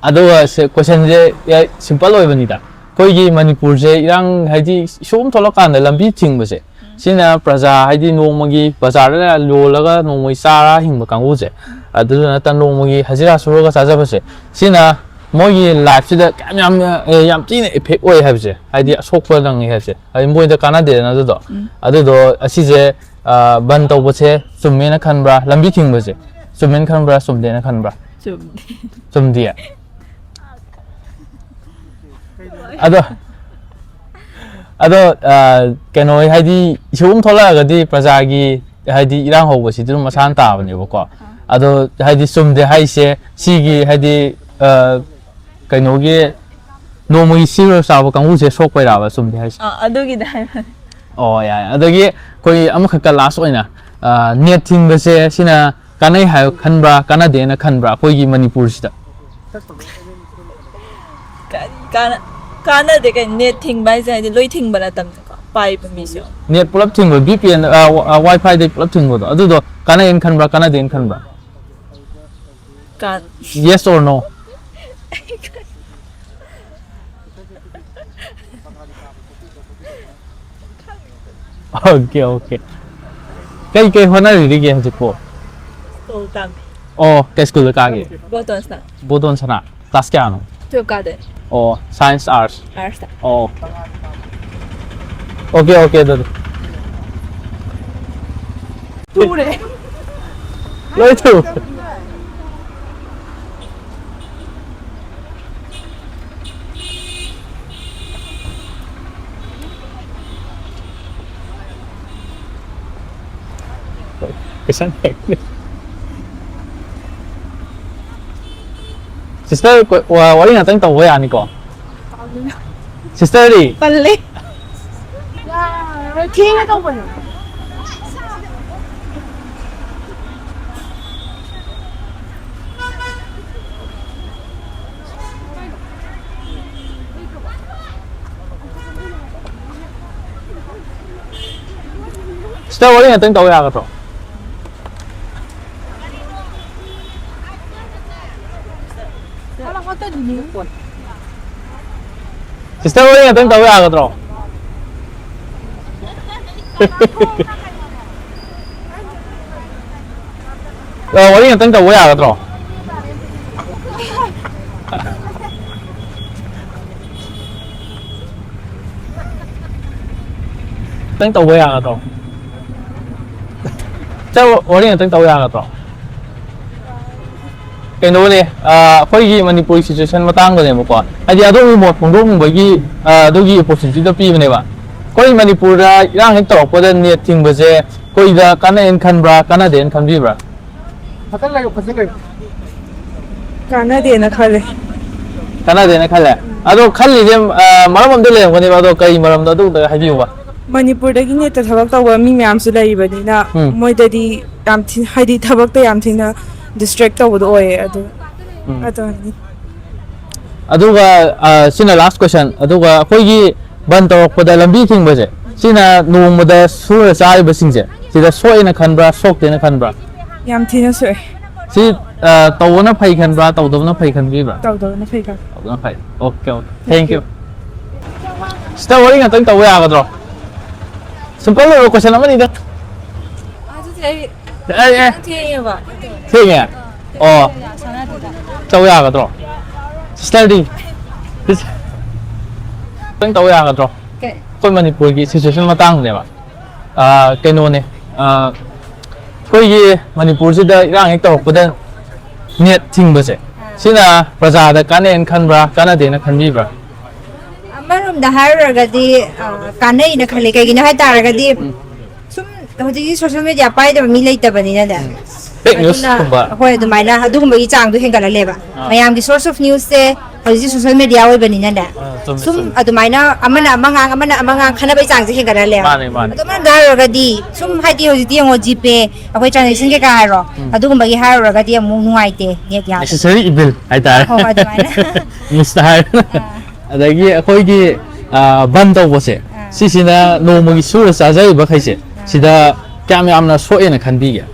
ꯑꯗꯨꯒ ꯁꯦ, question ꯁꯦ, ꯑꯦ, simple ꯑꯣꯏꯕꯅꯤꯗ꯫ ꯑꯩꯈꯣꯏꯒꯤ ꯃꯅꯤꯄꯨꯔꯁꯦ ꯏꯔꯥꯡ, ꯍꯥꯏꯗꯤ, issue ꯑꯃ ꯊꯣꯛꯂꯛꯀꯥꯟꯗ ꯂꯝꯕꯤ ꯊꯤꯡꯕꯁꯦ, ꯁꯤꯅ ꯄ꯭ꯔꯖꯥ, ꯍꯥꯏꯗꯤ, ꯅꯣꯡꯃꯒꯤ ꯕꯖꯥꯔꯗ ꯌꯣꯜꯂꯒ ꯅꯣꯡꯃꯒꯤ ꯆꯥꯔ ꯍꯤꯡꯕ ꯀꯥꯡꯕꯨꯁꯦ, ꯑꯗꯨꯗ ꯅꯠꯇꯅ ꯅꯣꯡꯃꯒꯤ ꯍꯖꯤꯔꯥ ꯁꯨꯔꯒ ꯆꯥꯖꯕꯁꯦ, ꯁꯤꯅ ꯃꯣꯏꯒꯤ life ꯁꯤꯗ ꯀꯌꯥꯝ ꯌꯥꯝꯅ, ꯑꯦ, ꯌꯥꯝ ꯊꯤꯅ effect ꯑꯣꯏ ꯍꯥꯏꯕꯁꯦ, ꯍꯥꯏꯗꯤ, ꯑꯁꯣꯛꯄ ꯅꯪꯉꯤ ꯍꯥꯏꯕꯁꯦ, ꯍꯥꯏꯗꯤ, ꯃꯣꯏꯗ ꯀꯥꯟꯅꯗꯦꯗꯅ ꯑꯗꯨꯗꯣ꯫ ꯎꯝ꯫ ꯑꯗꯨꯗꯣ, ꯑꯁꯤꯁꯦ, ꯑ, ꯕꯟ ꯇꯧꯕꯁꯦ ꯆꯨꯝꯃꯦꯅ ꯈꯟꯕ꯭ꯔꯥ? ꯂꯝꯕꯤ ꯊꯤꯡꯕꯁꯦ ꯆꯨꯝꯃꯦꯅ ꯈꯟꯕ꯭ꯔꯥ, ꯆꯨꯝꯗꯦꯅ ꯈꯟꯕ꯭ꯔꯥ? ꯆꯨꯝꯗꯦ꯫ ꯆꯨꯝꯗꯤꯌꯦ? ꯑꯗꯣ, ꯑꯗꯣ, ꯑ, ꯀꯩꯅꯣ, ꯍꯥꯏꯗꯤ, issue ꯑꯃ ꯊꯣꯛꯂꯛꯑꯒꯗꯤ ꯄ꯭ꯔꯖꯥꯒꯤ, ꯍꯥꯏꯗꯤ, ꯏꯔꯥꯡ ꯍꯧꯕꯁꯤꯗꯤ ꯑꯗꯨꯝ ꯃꯁꯥꯅ ꯇꯥꯕꯅꯦꯕꯀꯣ꯫ ꯑꯗꯣ, ꯍꯥꯏꯗꯤ, ꯆꯨꯝꯗꯦ ꯍꯥꯏꯁꯦ, ꯁꯤꯒꯤ, ꯍꯥꯏꯗꯤ, ꯑ, ꯀꯩꯅꯣꯒꯤ, ꯅꯣꯡꯃꯒꯤ ꯁꯤꯔ ꯆꯥꯕ ꯀꯥꯡꯕꯨꯁꯦ ꯁꯣꯛꯄꯩꯔꯥꯕ ꯆꯨꯝꯗꯦ ꯍꯥꯏꯁꯦ? ꯑꯥ, ꯑꯗꯨꯒꯤꯗ ꯍꯥꯏꯕꯅꯤ꯫ ꯑꯣ, ꯌꯥꯏ꯫ ꯑꯗꯒꯤ ꯑꯩꯈꯣꯏ ꯑꯃꯈꯛꯀ last ꯑꯣꯏꯅ, ꯑ, net ꯊꯤꯡꯕꯁꯦ ꯁꯤꯅ ꯀꯥꯟꯅꯩ ꯍꯥꯏ ꯈꯟꯕ꯭ꯔꯥ, ꯀꯥꯟꯅꯗꯦꯅ ꯈꯟꯕ꯭ꯔꯥ ꯑꯩꯈꯣꯏꯒꯤ ꯃꯅꯤꯄꯨꯔꯁꯤꯗ? ꯀꯔꯤ ꯀꯥꯟꯅ-, ꯀꯥꯟꯅꯗꯦ ꯀꯩꯅꯣ, net ꯊꯤꯡꯕ ꯍꯥꯏꯁꯦ, ꯍꯥꯏꯗꯤ, ꯂꯣꯏ ꯊꯤꯡꯕ ꯅꯠꯇꯕꯅꯤꯀꯣ, ꯄꯥꯏꯕ ꯃꯤꯁꯨ꯫ Net ꯄꯨꯂꯞ ꯊꯤꯡꯕ, V P N, ꯑ, ꯋ-, ꯑ, Wi-Fi ꯗꯩ ꯄꯨꯂꯞ ꯊꯤꯡꯕꯗꯣ, ꯑꯗꯨꯗꯣ ꯀꯥꯟꯅꯩꯅ ꯈꯟꯕ꯭ꯔꯥ, ꯀꯥꯟꯅꯗꯦꯅ ꯈꯟꯕ꯭ꯔꯥ? ꯀꯥꯟ-, Yes or no? Okay, okay. ꯀꯩ ꯀꯩ ꯍꯣꯠꯅꯕꯤꯔꯤꯒꯦ ꯍꯧꯖꯤꯛꯄꯨ? ꯁ꯭ꯀꯨꯜ ꯇꯝꯃꯤ꯫ ꯑꯣ, ꯀꯩ ꯁ꯭ꯀꯨꯜꯗ ꯀꯥꯒꯦ? ꯕꯣꯇꯣꯟꯁꯅ꯫ ꯕꯣꯇꯣꯟꯁꯅ꯫ ꯀ꯭ꯂꯥꯁ ꯀꯌꯥꯅꯣ? ꯇꯨꯌꯦꯜꯐ ꯀꯥꯗꯣꯏꯅꯦ꯫ ꯑꯣ, ꯁꯥꯏꯟꯁ, ꯑꯥꯔꯠꯁ? ꯑꯥꯔꯠꯁꯇ꯫ ꯑꯣ꯫ ꯑꯣꯀꯦ, ꯑꯣꯀꯦ, ꯑꯗꯨꯗꯤ꯫ ꯊꯨꯔꯦ꯫ ꯂꯣꯏ ꯊꯨ꯫ ꯀꯣꯏꯁꯟ ꯍꯪꯉꯤ꯫ ꯁꯤꯁꯇꯔ, ꯀꯣ-, ꯋꯥ-, ꯋꯥꯔꯤ ꯉꯥꯛꯇꯪ ꯇꯧꯕ ꯌꯥꯅꯤꯀꯣ? ꯁꯤꯁꯇꯔꯗꯤ? ꯇꯜꯂꯦ꯫ ꯌꯥꯔꯣꯏ, ꯊꯦꯡꯅ ꯇꯧꯕꯅꯦ꯫ ꯁꯤꯁꯇꯔ, ꯋꯥꯔꯤ ꯉꯥꯛꯇꯪ ꯇꯧ ꯌꯥꯒꯗ꯭ꯔꯣ? ꯁꯤꯁꯇꯔ, ꯋꯥꯔꯤ ꯉꯥꯛꯇꯪ ꯇꯧ ꯌꯥꯒꯗ꯭ꯔꯣ? ꯑ, ꯋꯥꯔꯤ ꯉꯥꯛꯇꯪ ꯇꯧꯕ ꯌꯥꯒꯗ꯭ꯔꯣ? ꯈꯤꯇꯪ ꯇꯧꯕ ꯌꯥꯒꯗ꯭ꯔꯣ? ꯁꯤꯁꯇꯔ, ꯋꯥꯔꯤ ꯉꯥꯛꯇꯪ ꯇꯧꯕ ꯌꯥꯒꯗ꯭ꯔꯣ? ꯀꯩꯅꯣꯅꯦ, ꯑ, ꯑꯩꯈꯣꯏꯒꯤ ꯃꯅꯤꯄꯨꯔꯒꯤ ꯁꯤꯆꯨꯋꯦꯁꯟ ꯃꯇꯥꯡꯗꯅꯦꯕꯀꯣ, ꯍꯥꯏꯗꯤ ꯑꯗꯣꯝꯒꯤ ꯃꯣꯠ ꯐꯣꯡꯗꯣꯛꯅꯤꯡꯕꯒꯤ, ꯑ, ꯑꯗꯨꯒꯤ ꯑꯣꯄꯣꯔꯆꯨꯅꯤꯇꯤꯗꯣ ꯄꯤꯕꯅꯦꯕ꯫ ꯑꯩꯈꯣꯏ ꯃꯅꯤꯄꯨꯔꯗ ꯏꯔꯥꯡ ꯍꯦꯛ ꯇꯧꯔꯛꯄꯗ ꯅꯦꯠ ꯊꯤꯡꯕꯁꯦ ꯑꯩꯈꯣꯏꯗ ꯀꯥꯟꯅꯩꯅ ꯈꯟꯕ꯭ꯔꯥ, ꯀꯥꯟꯅꯗꯦꯅ ꯈꯟꯕꯤꯕ꯭ꯔꯥ? ꯀꯥꯟꯅꯗꯦꯅ ꯈꯜꯂꯦ꯫ ꯀꯥꯟꯅꯗꯦꯅ ꯈꯜꯂꯦ꯫ ꯑꯗꯣ ꯈꯜꯂꯤꯁꯦ, ꯑ, ꯃꯔꯝ ꯑꯃꯗꯤ ꯂꯩꯔꯝꯒꯅꯦꯕ, ꯑꯗꯣ ꯀꯔꯤ ꯃꯔꯝꯅꯣ ꯑꯗꯨ ꯑꯝꯇ ꯍꯥꯏꯕꯤꯌꯨꯕ꯫ ꯃꯅꯤꯄꯨꯔꯗꯒꯤ ꯅꯦꯠꯇ ꯊꯕꯛ ꯇꯧꯕ ꯃꯤ ꯃꯌꯥꯝꯁꯨ ꯂꯩꯔꯤꯕꯅꯤꯅ, ꯎꯝ꯫ ꯃꯣꯏꯗꯗꯤ ꯌꯥꯝ ꯊꯤ-, ꯍꯥꯏꯗꯤ ꯊꯕꯛꯇ ꯌꯥꯝ ꯊꯤꯅ ꯗꯤꯁꯇ꯭ꯔꯦꯛ ꯇꯧꯕꯗꯣ ꯑꯣꯏꯌꯦ꯫ ꯑꯗꯨ, ꯎꯝ꯫ ꯑꯗꯨꯅꯤ꯫ ꯑꯗꯨꯒ, ꯑ, ꯁꯤꯅ ꯂꯥꯁ ꯀꯣꯏꯁꯟ꯫ ꯑꯗꯨꯒ ꯑꯩꯈꯣꯏꯒꯤ ꯕꯟ ꯇꯧꯔꯛꯄꯗ ꯂꯝꯕꯤ ꯊꯤꯡꯕꯁꯦ, ꯁꯤꯅ ꯅꯣꯡꯃꯗ ꯁꯨꯔ ꯆꯥꯔꯤꯕꯁꯤꯡꯁꯦ, ꯁꯤꯗ ꯁꯣꯛꯑꯦꯅ ꯈꯟꯕ꯭ꯔꯥ, ꯁꯣꯛꯇꯦꯅ ꯈꯟꯕ꯭ꯔꯥ? ꯌꯥꯝ ꯊꯤꯅ ꯁꯣꯛꯑꯦ꯫ ꯁꯤ, ꯑ, ꯇꯧꯕꯅ ꯐꯩ ꯈꯟꯕ꯭ꯔꯥ, ꯇꯧꯗꯕꯅ ꯐꯩ ꯈꯟꯕꯤꯕ꯭ꯔꯥ? ꯇꯧꯗꯕꯅ ꯐꯩ ꯈꯜꯂꯦ꯫ ꯇꯧꯗꯕꯅ ꯐꯩ꯫ Okay, okay. Thank you꯫ Sister, ꯋꯥꯔꯤ ꯉꯥꯛꯇꯪ ꯇꯧꯕ ꯌꯥꯒꯗ꯭ꯔꯣ? ꯁꯤꯝꯄꯜ ꯑꯣꯏꯕ ꯀꯣꯏꯁꯟ ꯑꯃꯅꯤꯗ꯫ ꯑꯗꯨꯗꯤ ꯑꯩ ꯑꯦ ꯑꯦ, ꯊꯦꯡꯉꯦꯕ꯫ ꯊꯦꯡꯉꯦ꯫ ꯑꯣ, ꯁꯥꯟꯅꯗꯦꯗ꯫ ꯇꯧ ꯌꯥꯒꯗ꯭ꯔꯣ? ꯁꯤꯁꯇꯔꯗꯤ ꯈꯤꯇꯪ ꯇꯧ ꯌꯥꯒꯗ꯭ꯔꯣ? ꯀꯩ? ꯑꯩꯈꯣꯏ ꯃꯅꯤꯄꯨꯔꯒꯤ ꯁꯤꯆꯨꯋꯦꯁꯟ ꯃꯇꯥꯡꯗꯅꯦꯕ꯫ ꯑꯥ, ꯀꯩꯅꯣꯅꯦ, ꯑꯥ, ꯑꯩꯈꯣꯏꯒꯤ ꯃꯅꯤꯄꯨꯔꯁꯤꯗ ꯏꯔꯥꯡ ꯍꯦꯛ ꯇꯧꯔꯛꯄꯗ ꯅꯦꯠ ꯊꯤꯡꯕꯁꯦ, ꯁꯤꯅ ꯄ꯭ꯔꯖꯥꯗ ꯀꯥꯟꯅꯩꯅ ꯈꯟꯕ꯭ꯔꯥ, ꯀꯥꯟꯅꯗꯦꯅ ꯈꯟꯕꯤꯕ꯭ꯔꯥ? ꯑꯃꯔꯣꯝꯗ ꯍꯥꯏꯔꯨꯔꯒꯗꯤ, ꯑ, ꯀꯥꯟꯅꯩꯅ ꯈꯜꯂꯦ꯫ ꯀꯩꯒꯤꯅꯣ ꯍꯥꯏ ꯇꯥꯔꯒꯗꯤ, ꯁꯨꯝ ꯍꯧꯖꯤꯛꯇꯤ ꯁꯣꯁꯦꯜ ꯃꯦꯗꯤꯌꯥ ꯄꯥꯏꯗꯕ ꯃꯤ ꯂꯩꯇꯕꯅꯤꯅꯅꯦ꯫ ꯐꯦꯛ ꯑꯗꯨꯅ, ꯅ꯭ꯌꯨꯁꯀꯨꯝꯕ꯫ ꯍꯣꯏ, ꯑꯗꯨꯃꯥꯏꯅ ꯑꯗꯨꯒꯨꯝꯕꯒꯤ ꯆꯥꯡꯗꯣ ꯍꯦꯟꯒꯠꯍꯜꯂꯦꯕ꯫ ꯑꯥ꯫ ꯃꯌꯥꯝꯒꯤ ꯁꯣꯔꯁ ꯑꯣꯐ ꯅ꯭ꯌꯨꯁꯁꯦ ꯍꯧꯖꯤꯛꯇꯤ ꯁꯣꯁꯦꯜ ꯃꯦꯗꯤꯌꯥ ꯑꯣꯏꯕꯅꯤꯅꯅꯦ꯫ ꯑꯥ, ꯆꯨꯝꯃꯦ, ꯁꯨꯝ ꯆꯨꯝꯃꯦ꯫ ꯑꯗꯨꯃꯥꯏꯅ ꯑꯃꯅ ꯑꯃ ꯉꯥꯡ, ꯑꯃꯅ ꯑꯃ ꯉꯥꯡ, ꯈꯟꯅꯕꯒꯤ ꯆꯥꯡꯁꯦ ꯍꯦꯟꯒꯠꯍꯜꯂꯦꯕ꯫ ꯃꯥꯅꯦ, ꯃꯥꯅꯦ꯫ ꯑꯗꯣ ꯑꯃꯔꯣꯝꯗ ꯍꯥꯏꯔꯨꯔꯒꯗꯤ, ꯁꯨꯝ ꯍꯥꯏꯗꯤ ꯍꯧꯖꯤꯛꯇꯤ ꯌꯦꯡꯉꯣ, ꯖꯤꯄꯦ, ꯑꯩꯈꯣꯏ ꯇ꯭ꯔꯥꯟꯖꯦꯛꯁꯟ ꯀꯩꯀꯥ ꯍꯥꯏꯔꯣ, ꯑꯗꯨꯒꯨꯝꯕꯒꯤ ꯍꯥꯏꯔꯨꯔꯒꯗꯤ ꯑꯃꯨꯛ ꯅꯨꯡꯉꯥꯏꯇꯦ ꯅꯦꯠ ꯌꯥꯗꯦ꯫ ꯅꯦꯁꯦꯁꯔꯤ ꯏꯚꯤꯜ ꯍꯥꯏꯇꯥꯔꯦ꯫ ꯍꯣꯏ, ꯍꯣꯏ, ꯑꯗꯨꯃꯥꯏꯅ꯫ ꯃꯤꯁꯇ ꯍꯥꯏꯔ꯫ ꯑꯗꯒꯤ ꯑꯩꯈꯣꯏꯒꯤ, ꯑ, ꯕꯟ ꯇꯧꯕꯁꯦ, ꯑꯥ꯫ ꯁꯤꯁꯤꯅ ꯅꯣꯡꯃꯒꯤ ꯁꯨꯔ ꯆꯥꯖꯔꯤꯕ ꯃꯈꯩꯁꯦ, ꯁꯤꯗ ꯀꯌꯥꯝ ꯌꯥꯝꯅ ꯁꯣꯛꯑꯦꯅ ꯈꯟꯕꯤꯒꯦ?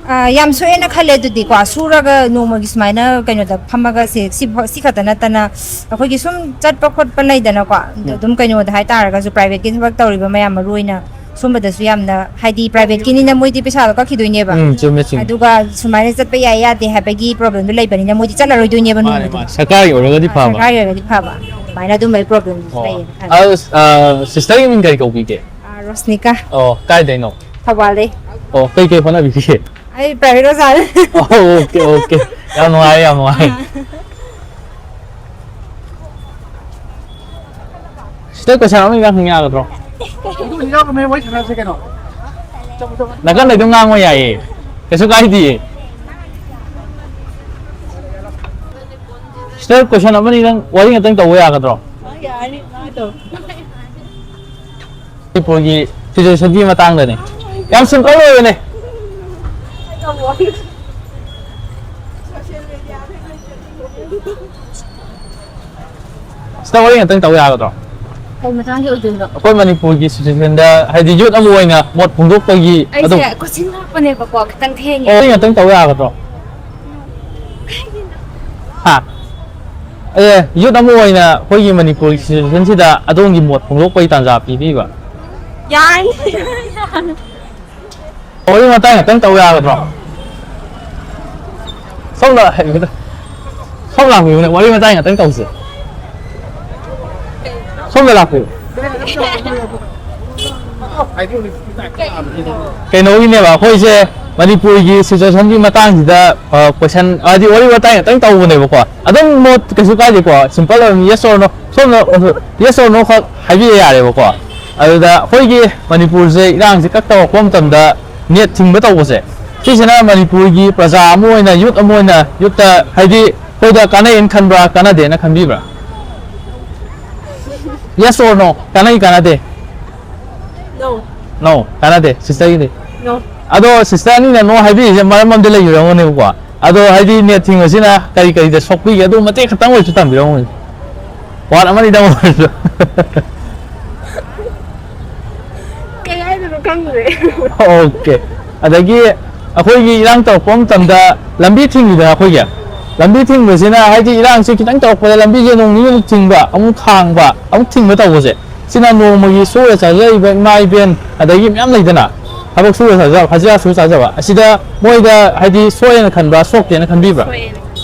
ꯑ, ꯌꯥꯝ ꯁꯣꯛꯑꯦꯅ ꯈꯜꯂꯦ꯫ ꯑꯗꯨꯗꯤꯀꯣ, ꯁꯨꯔꯒ ꯅꯣꯡꯃꯒꯤ ꯁꯨꯃꯥꯏꯅ ꯀꯩꯅꯣꯗ ꯐꯝꯃꯒ ꯁꯤ, ꯁꯤ, ꯁꯤ ꯈꯛꯇ ꯅꯠꯇꯅ ꯑꯩꯈꯣꯏꯒꯤ ꯁꯨꯝ ꯆꯠꯄ ꯈꯣꯠꯄ ꯂꯩꯗꯅꯀꯣ, ꯑꯗꯨꯝ ꯀꯩꯅꯣꯗ ꯍꯥꯏꯇꯥꯔꯒꯁꯨ, ꯄ꯭ꯔꯥꯏꯚꯦꯠꯀꯤ ꯊꯕꯛ ꯇꯧꯔꯤꯕ ꯃꯌꯥꯝ, ꯃꯔꯨ ꯑꯣꯏꯅ ꯁꯨꯝꯕꯗꯁꯨ ꯌꯥꯝꯅ, ꯍꯥꯏꯗꯤ, ꯄ꯭ꯔꯥꯏꯚꯦꯠꯀꯤꯅꯤꯅ ꯃꯣꯏꯗꯤ ꯄꯩꯁꯥꯗꯣ ꯀꯛꯈꯤꯗꯣꯏꯅꯦꯕ꯫ ꯎꯝ, ꯆꯨꯝꯃꯦ, ꯆꯨꯝꯃꯦ꯫ ꯑꯗꯨꯒ ꯁꯨꯃꯥꯏꯅ ꯆꯠꯄ ꯌꯥꯏ ꯌꯥꯗꯦ ꯍꯥꯏꯕꯒꯤ ꯄ꯭ꯔꯣꯕ꯭ꯂꯦꯝꯗꯣ ꯂꯩꯕꯅꯤꯅ ꯃꯣꯏꯗꯤ ꯆꯠꯂꯔꯣꯏꯗꯣꯏꯅꯦꯕ ꯃꯥꯅꯦ, ꯅꯣꯡꯃꯗꯤ꯫ ꯃꯥꯅꯦ꯫ ꯁꯔꯀꯥꯔꯒꯤ ꯑꯣꯏꯔꯒꯗꯤ ꯑ, ꯐꯕ꯫ ꯁꯔꯀꯥꯔꯒꯤ ꯑꯣꯏꯔꯒꯗꯤ ꯐꯕ꯫ ꯑꯗꯨꯃꯥꯏꯅ ꯑꯗꯨꯝꯕꯒꯤ ꯄ꯭ꯔꯣꯕ꯭ꯂꯦꯝ ꯑꯣ꯫ ꯂꯩꯌꯦꯅ ꯈꯜꯂꯦ꯫ ꯑꯗꯣ, ꯑ, ꯁꯤꯁꯇꯔꯒꯤ ꯃꯤꯡ ꯀꯔꯤ ꯀꯧꯕꯤꯒꯦ? ꯑ, ꯔꯣꯁꯅꯤꯀꯥ꯫ ꯑꯣ, ꯀꯥꯏꯗꯩꯅꯣ? ꯊꯧꯕꯥꯜꯗꯩ꯫ ꯑꯣ, ꯀꯩ ꯀꯩ ꯍꯣꯠꯅꯕꯤꯔꯤꯒꯦ? ꯑꯩ ꯄ꯭ꯔꯥꯏꯚꯦꯠ ꯑꯣꯖꯥꯅꯦ꯫ ꯑꯣ, ꯑꯣꯀꯦ, ꯑꯣꯀꯦ꯫ ꯌꯥꯝ ꯅꯨꯡꯉꯥꯏꯔꯦ, ꯌꯥꯝ ꯅꯨꯡꯉꯥꯏꯔꯦ꯫ ꯁꯤꯁꯇꯔ, ꯀꯣꯏꯁꯟ ꯑꯃ ꯍꯪ ꯌꯥꯒꯗ꯭ꯔꯣ? ꯅꯥꯀꯟꯗ ꯑꯗꯨꯝ ꯉꯥꯡꯉꯣ ꯌꯥꯏꯌꯦ, ꯀꯩꯁꯨ ꯀꯥꯏꯗꯤꯌꯦ꯫ ꯁꯤꯁꯇꯔ, ꯀꯣꯏꯁꯟ ꯑꯃꯅꯤ ꯅꯪ ꯋꯥꯔꯤ ꯉꯥꯛꯇꯪ ꯇꯧꯕ ꯌꯥꯒꯗ꯭ꯔꯣ? ꯃꯅꯤꯄꯨꯔꯒꯤ ꯁꯤꯆꯨꯋꯦꯁꯟꯒꯤ ꯃꯇꯥꯡꯗꯅꯦ꯫ ꯌꯥꯝ ꯁꯤꯝꯄꯜ ꯑꯣꯏꯕꯅꯦ꯫ ꯁꯤꯗ ꯋꯥꯔꯤ ꯉꯥꯛꯇꯪ ꯇꯧ ꯌꯥꯒꯗ꯭ꯔꯣ? ꯀꯩ ꯃꯇꯥꯡꯒꯤ ꯑꯣꯏꯗꯣꯏꯅꯣ? ꯑꯩꯈꯣꯏ ꯃꯅꯤꯄꯨꯔꯒꯤ ꯁꯤꯆꯨꯋꯦꯁꯟꯗ, ꯍꯥꯏꯗꯤ, ꯌꯨꯠ ꯑꯃ ꯑꯣꯏꯅ ꯃꯣꯠ ꯐꯣꯡꯗꯣꯛꯄꯒꯤ ꯑꯗꯨꯝ꯫ ꯑꯩꯁꯦ ꯀꯣꯆꯤꯡ ꯂꯥꯛꯄꯅꯦꯕꯀꯣ, ꯈꯤꯇꯪ ꯊꯦꯡꯉꯦ꯫ ꯑꯣ, ꯋꯥꯔꯤ ꯉꯥꯛꯇꯪ ꯇꯧ ꯌꯥꯒꯗ꯭ꯔꯣ? ꯍꯥ? ꯑꯦ, ꯌꯨꯠ ꯑꯃ ꯑꯣꯏꯅ ꯑꯩꯈꯣꯏꯒꯤ ꯃꯅꯤꯄꯨꯔꯒꯤ ꯁꯤꯆꯨꯋꯦꯁꯟꯁꯤꯗ ꯑꯗꯣꯝꯒꯤ ꯃꯣꯠ ꯐꯣꯡꯗꯣꯛꯄꯒꯤ ꯇꯥꯟꯖꯥ ꯄꯤꯕꯤꯕ꯫ ꯌꯥꯔꯅꯤ꯫ ꯋꯥꯔꯤ ꯋꯥꯇꯥꯏ ꯉꯥꯛꯇꯪ ꯇꯧ ꯌꯥꯒꯗ꯭ꯔꯣ? ꯁꯣꯝꯗ ꯍꯥꯏꯕꯤꯌꯨꯗ꯫ ꯁꯣꯝ ꯂꯥꯛꯄꯤꯌꯨꯅꯦ, ꯋꯥꯔꯤ ꯋꯥꯇꯥꯏ ꯉꯥꯛꯇꯪ ꯇꯧꯁꯦ꯫ ꯁꯣꯝꯗ ꯂꯥꯛꯄꯤꯌꯨ꯫ ꯀꯩꯅꯣꯒꯤꯅꯦꯕ, ꯑꯩꯈꯣꯏꯁꯦ ꯃꯅꯤꯄꯨꯔꯒꯤ ꯁꯤꯆꯨꯋꯦꯁꯟꯒꯤ ꯃꯇꯥꯡꯁꯤꯗ, ꯑ, ꯀꯣꯏꯁꯟ, ꯍꯥꯏꯗꯤ ꯋꯥꯔꯤ ꯋꯥꯇꯥꯏ ꯉꯥꯛꯇꯪ ꯇꯧꯕꯅꯦꯕꯀꯣ꯫ ꯑꯗꯨꯝ ꯃꯣꯠ ꯀꯩꯁꯨ ꯀꯥꯏꯗꯦꯀꯣ, ꯁꯤꯝꯄꯜ ꯑꯣꯏꯕ, yes or no, ꯁꯣꯝꯅ yes or no ꯈꯛ ꯍꯥꯏꯕꯤꯕ ꯌꯥꯔꯦꯕꯀꯣ꯫ ꯑꯗꯨꯗ ꯑꯩꯈꯣꯏꯒꯤ ꯃꯅꯤꯄꯨꯔꯁꯦ ꯏꯔꯥꯡꯁꯦ ꯀꯛ ꯇꯧꯔꯛꯄ ꯃꯇꯝꯗ ꯅꯦꯠ ꯊꯤꯡꯕ ꯇꯧꯕꯁꯦ, ꯁꯤꯁꯤꯅ ꯃꯅꯤꯄꯨꯔꯒꯤ ꯄ꯭ꯔꯖꯥ ꯑꯃ ꯑꯣꯏꯅ, ꯌꯨꯠ ꯑꯃ ꯑꯣꯏꯅ, ꯌꯨꯠꯇ ꯍꯥꯏꯗꯤ ꯑꯩꯈꯣꯏꯗ ꯀꯥꯟꯅꯩꯅ ꯈꯟꯕ꯭ꯔꯥ, ꯀꯥꯟꯅꯗꯦꯅ ꯈꯟꯕꯤꯕ꯭ꯔꯥ? Yes or no? ꯀꯥꯟꯅꯩ, ꯀꯥꯟꯅꯗꯦ? No. No, ꯀꯥꯟꯅꯗꯦ꯫ ꯁꯤꯁꯇꯔꯒꯤꯗꯤ? No. ꯑꯗꯣ ꯁꯤꯁꯇꯔ ꯑꯅꯤꯅ no ꯍꯥꯏꯕꯤꯔꯤꯁꯦ ꯃꯔꯝ ꯑꯃꯗꯤ ꯂꯩꯔꯝꯒꯅꯦꯕꯀꯣ꯫ ꯑꯗꯣ ꯍꯥꯏꯗꯤ ꯅꯦꯠ ꯊꯤꯡꯕꯁꯤꯅ ꯀꯔꯤ ꯀꯔꯤꯗ ꯁꯣꯛꯄꯤꯒꯦ? ꯑꯗꯨ ꯃꯇꯦꯛ ꯈꯛꯇꯪ ꯑꯣꯏꯔꯁꯨ ꯇꯝꯕꯤꯔꯝꯃꯨꯅꯦ꯫ ꯋꯥꯔꯗ ꯑꯃꯅꯤꯗꯪ ꯑꯣꯏꯔꯁꯨ꯫ ꯀꯩ ꯍꯥꯏꯗꯣꯏꯅꯣ ꯈꯪꯗ꯭ꯔꯦ꯫ Okay. ꯑꯗꯒꯤ ꯑꯩꯈꯣꯏꯒꯤ ꯏꯔꯥꯡ ꯇꯧꯔꯛꯄ ꯃꯇꯝꯗ ꯂꯝꯕꯤ ꯊꯤꯡꯉꯤꯗꯅ ꯑꯩꯈꯣꯏꯒꯤ꯫ ꯂꯝꯕꯤ ꯊꯤꯡꯕꯁꯤꯅ ꯍꯥꯏꯗꯤ ꯏꯔꯥꯡꯁꯦ ꯈꯤꯇꯪ ꯇꯧꯔꯛꯄꯗ ꯂꯝꯕꯤꯁꯦ ꯅꯣꯡ ꯅꯤꯅꯤꯃꯨꯛ ꯊꯤꯡꯕ, ꯑꯃꯨꯛ ꯍꯥꯡꯕ, ꯑꯃꯨꯛ ꯊꯤꯡꯕ ꯇꯧꯕꯁꯦ꯫ ꯁꯤꯅ ꯅꯣꯡꯃꯒꯤ ꯁꯨꯔ ꯆꯥꯖꯔꯤꯕ ꯏꯃꯥ ꯏꯕꯦꯟ, ꯑꯗꯒꯤ ꯃꯌꯥꯝ ꯂꯩꯗꯅ, ꯊꯕꯛ ꯁꯨꯔ ꯆꯥꯖꯕ, ꯍꯖꯤꯔꯥ ꯁꯨꯔ ꯆꯥꯖꯕ, ꯑꯁꯤꯗ ꯃꯣꯏꯗ ꯍꯥꯏꯗꯤ ꯁꯣꯛꯑꯦꯅ ꯈꯟꯕ꯭ꯔꯥ, ꯁꯣꯛꯇꯦꯅ ꯈꯟꯕꯤꯕ꯭ꯔꯥ? ꯁꯣꯛꯑꯦꯅ꯫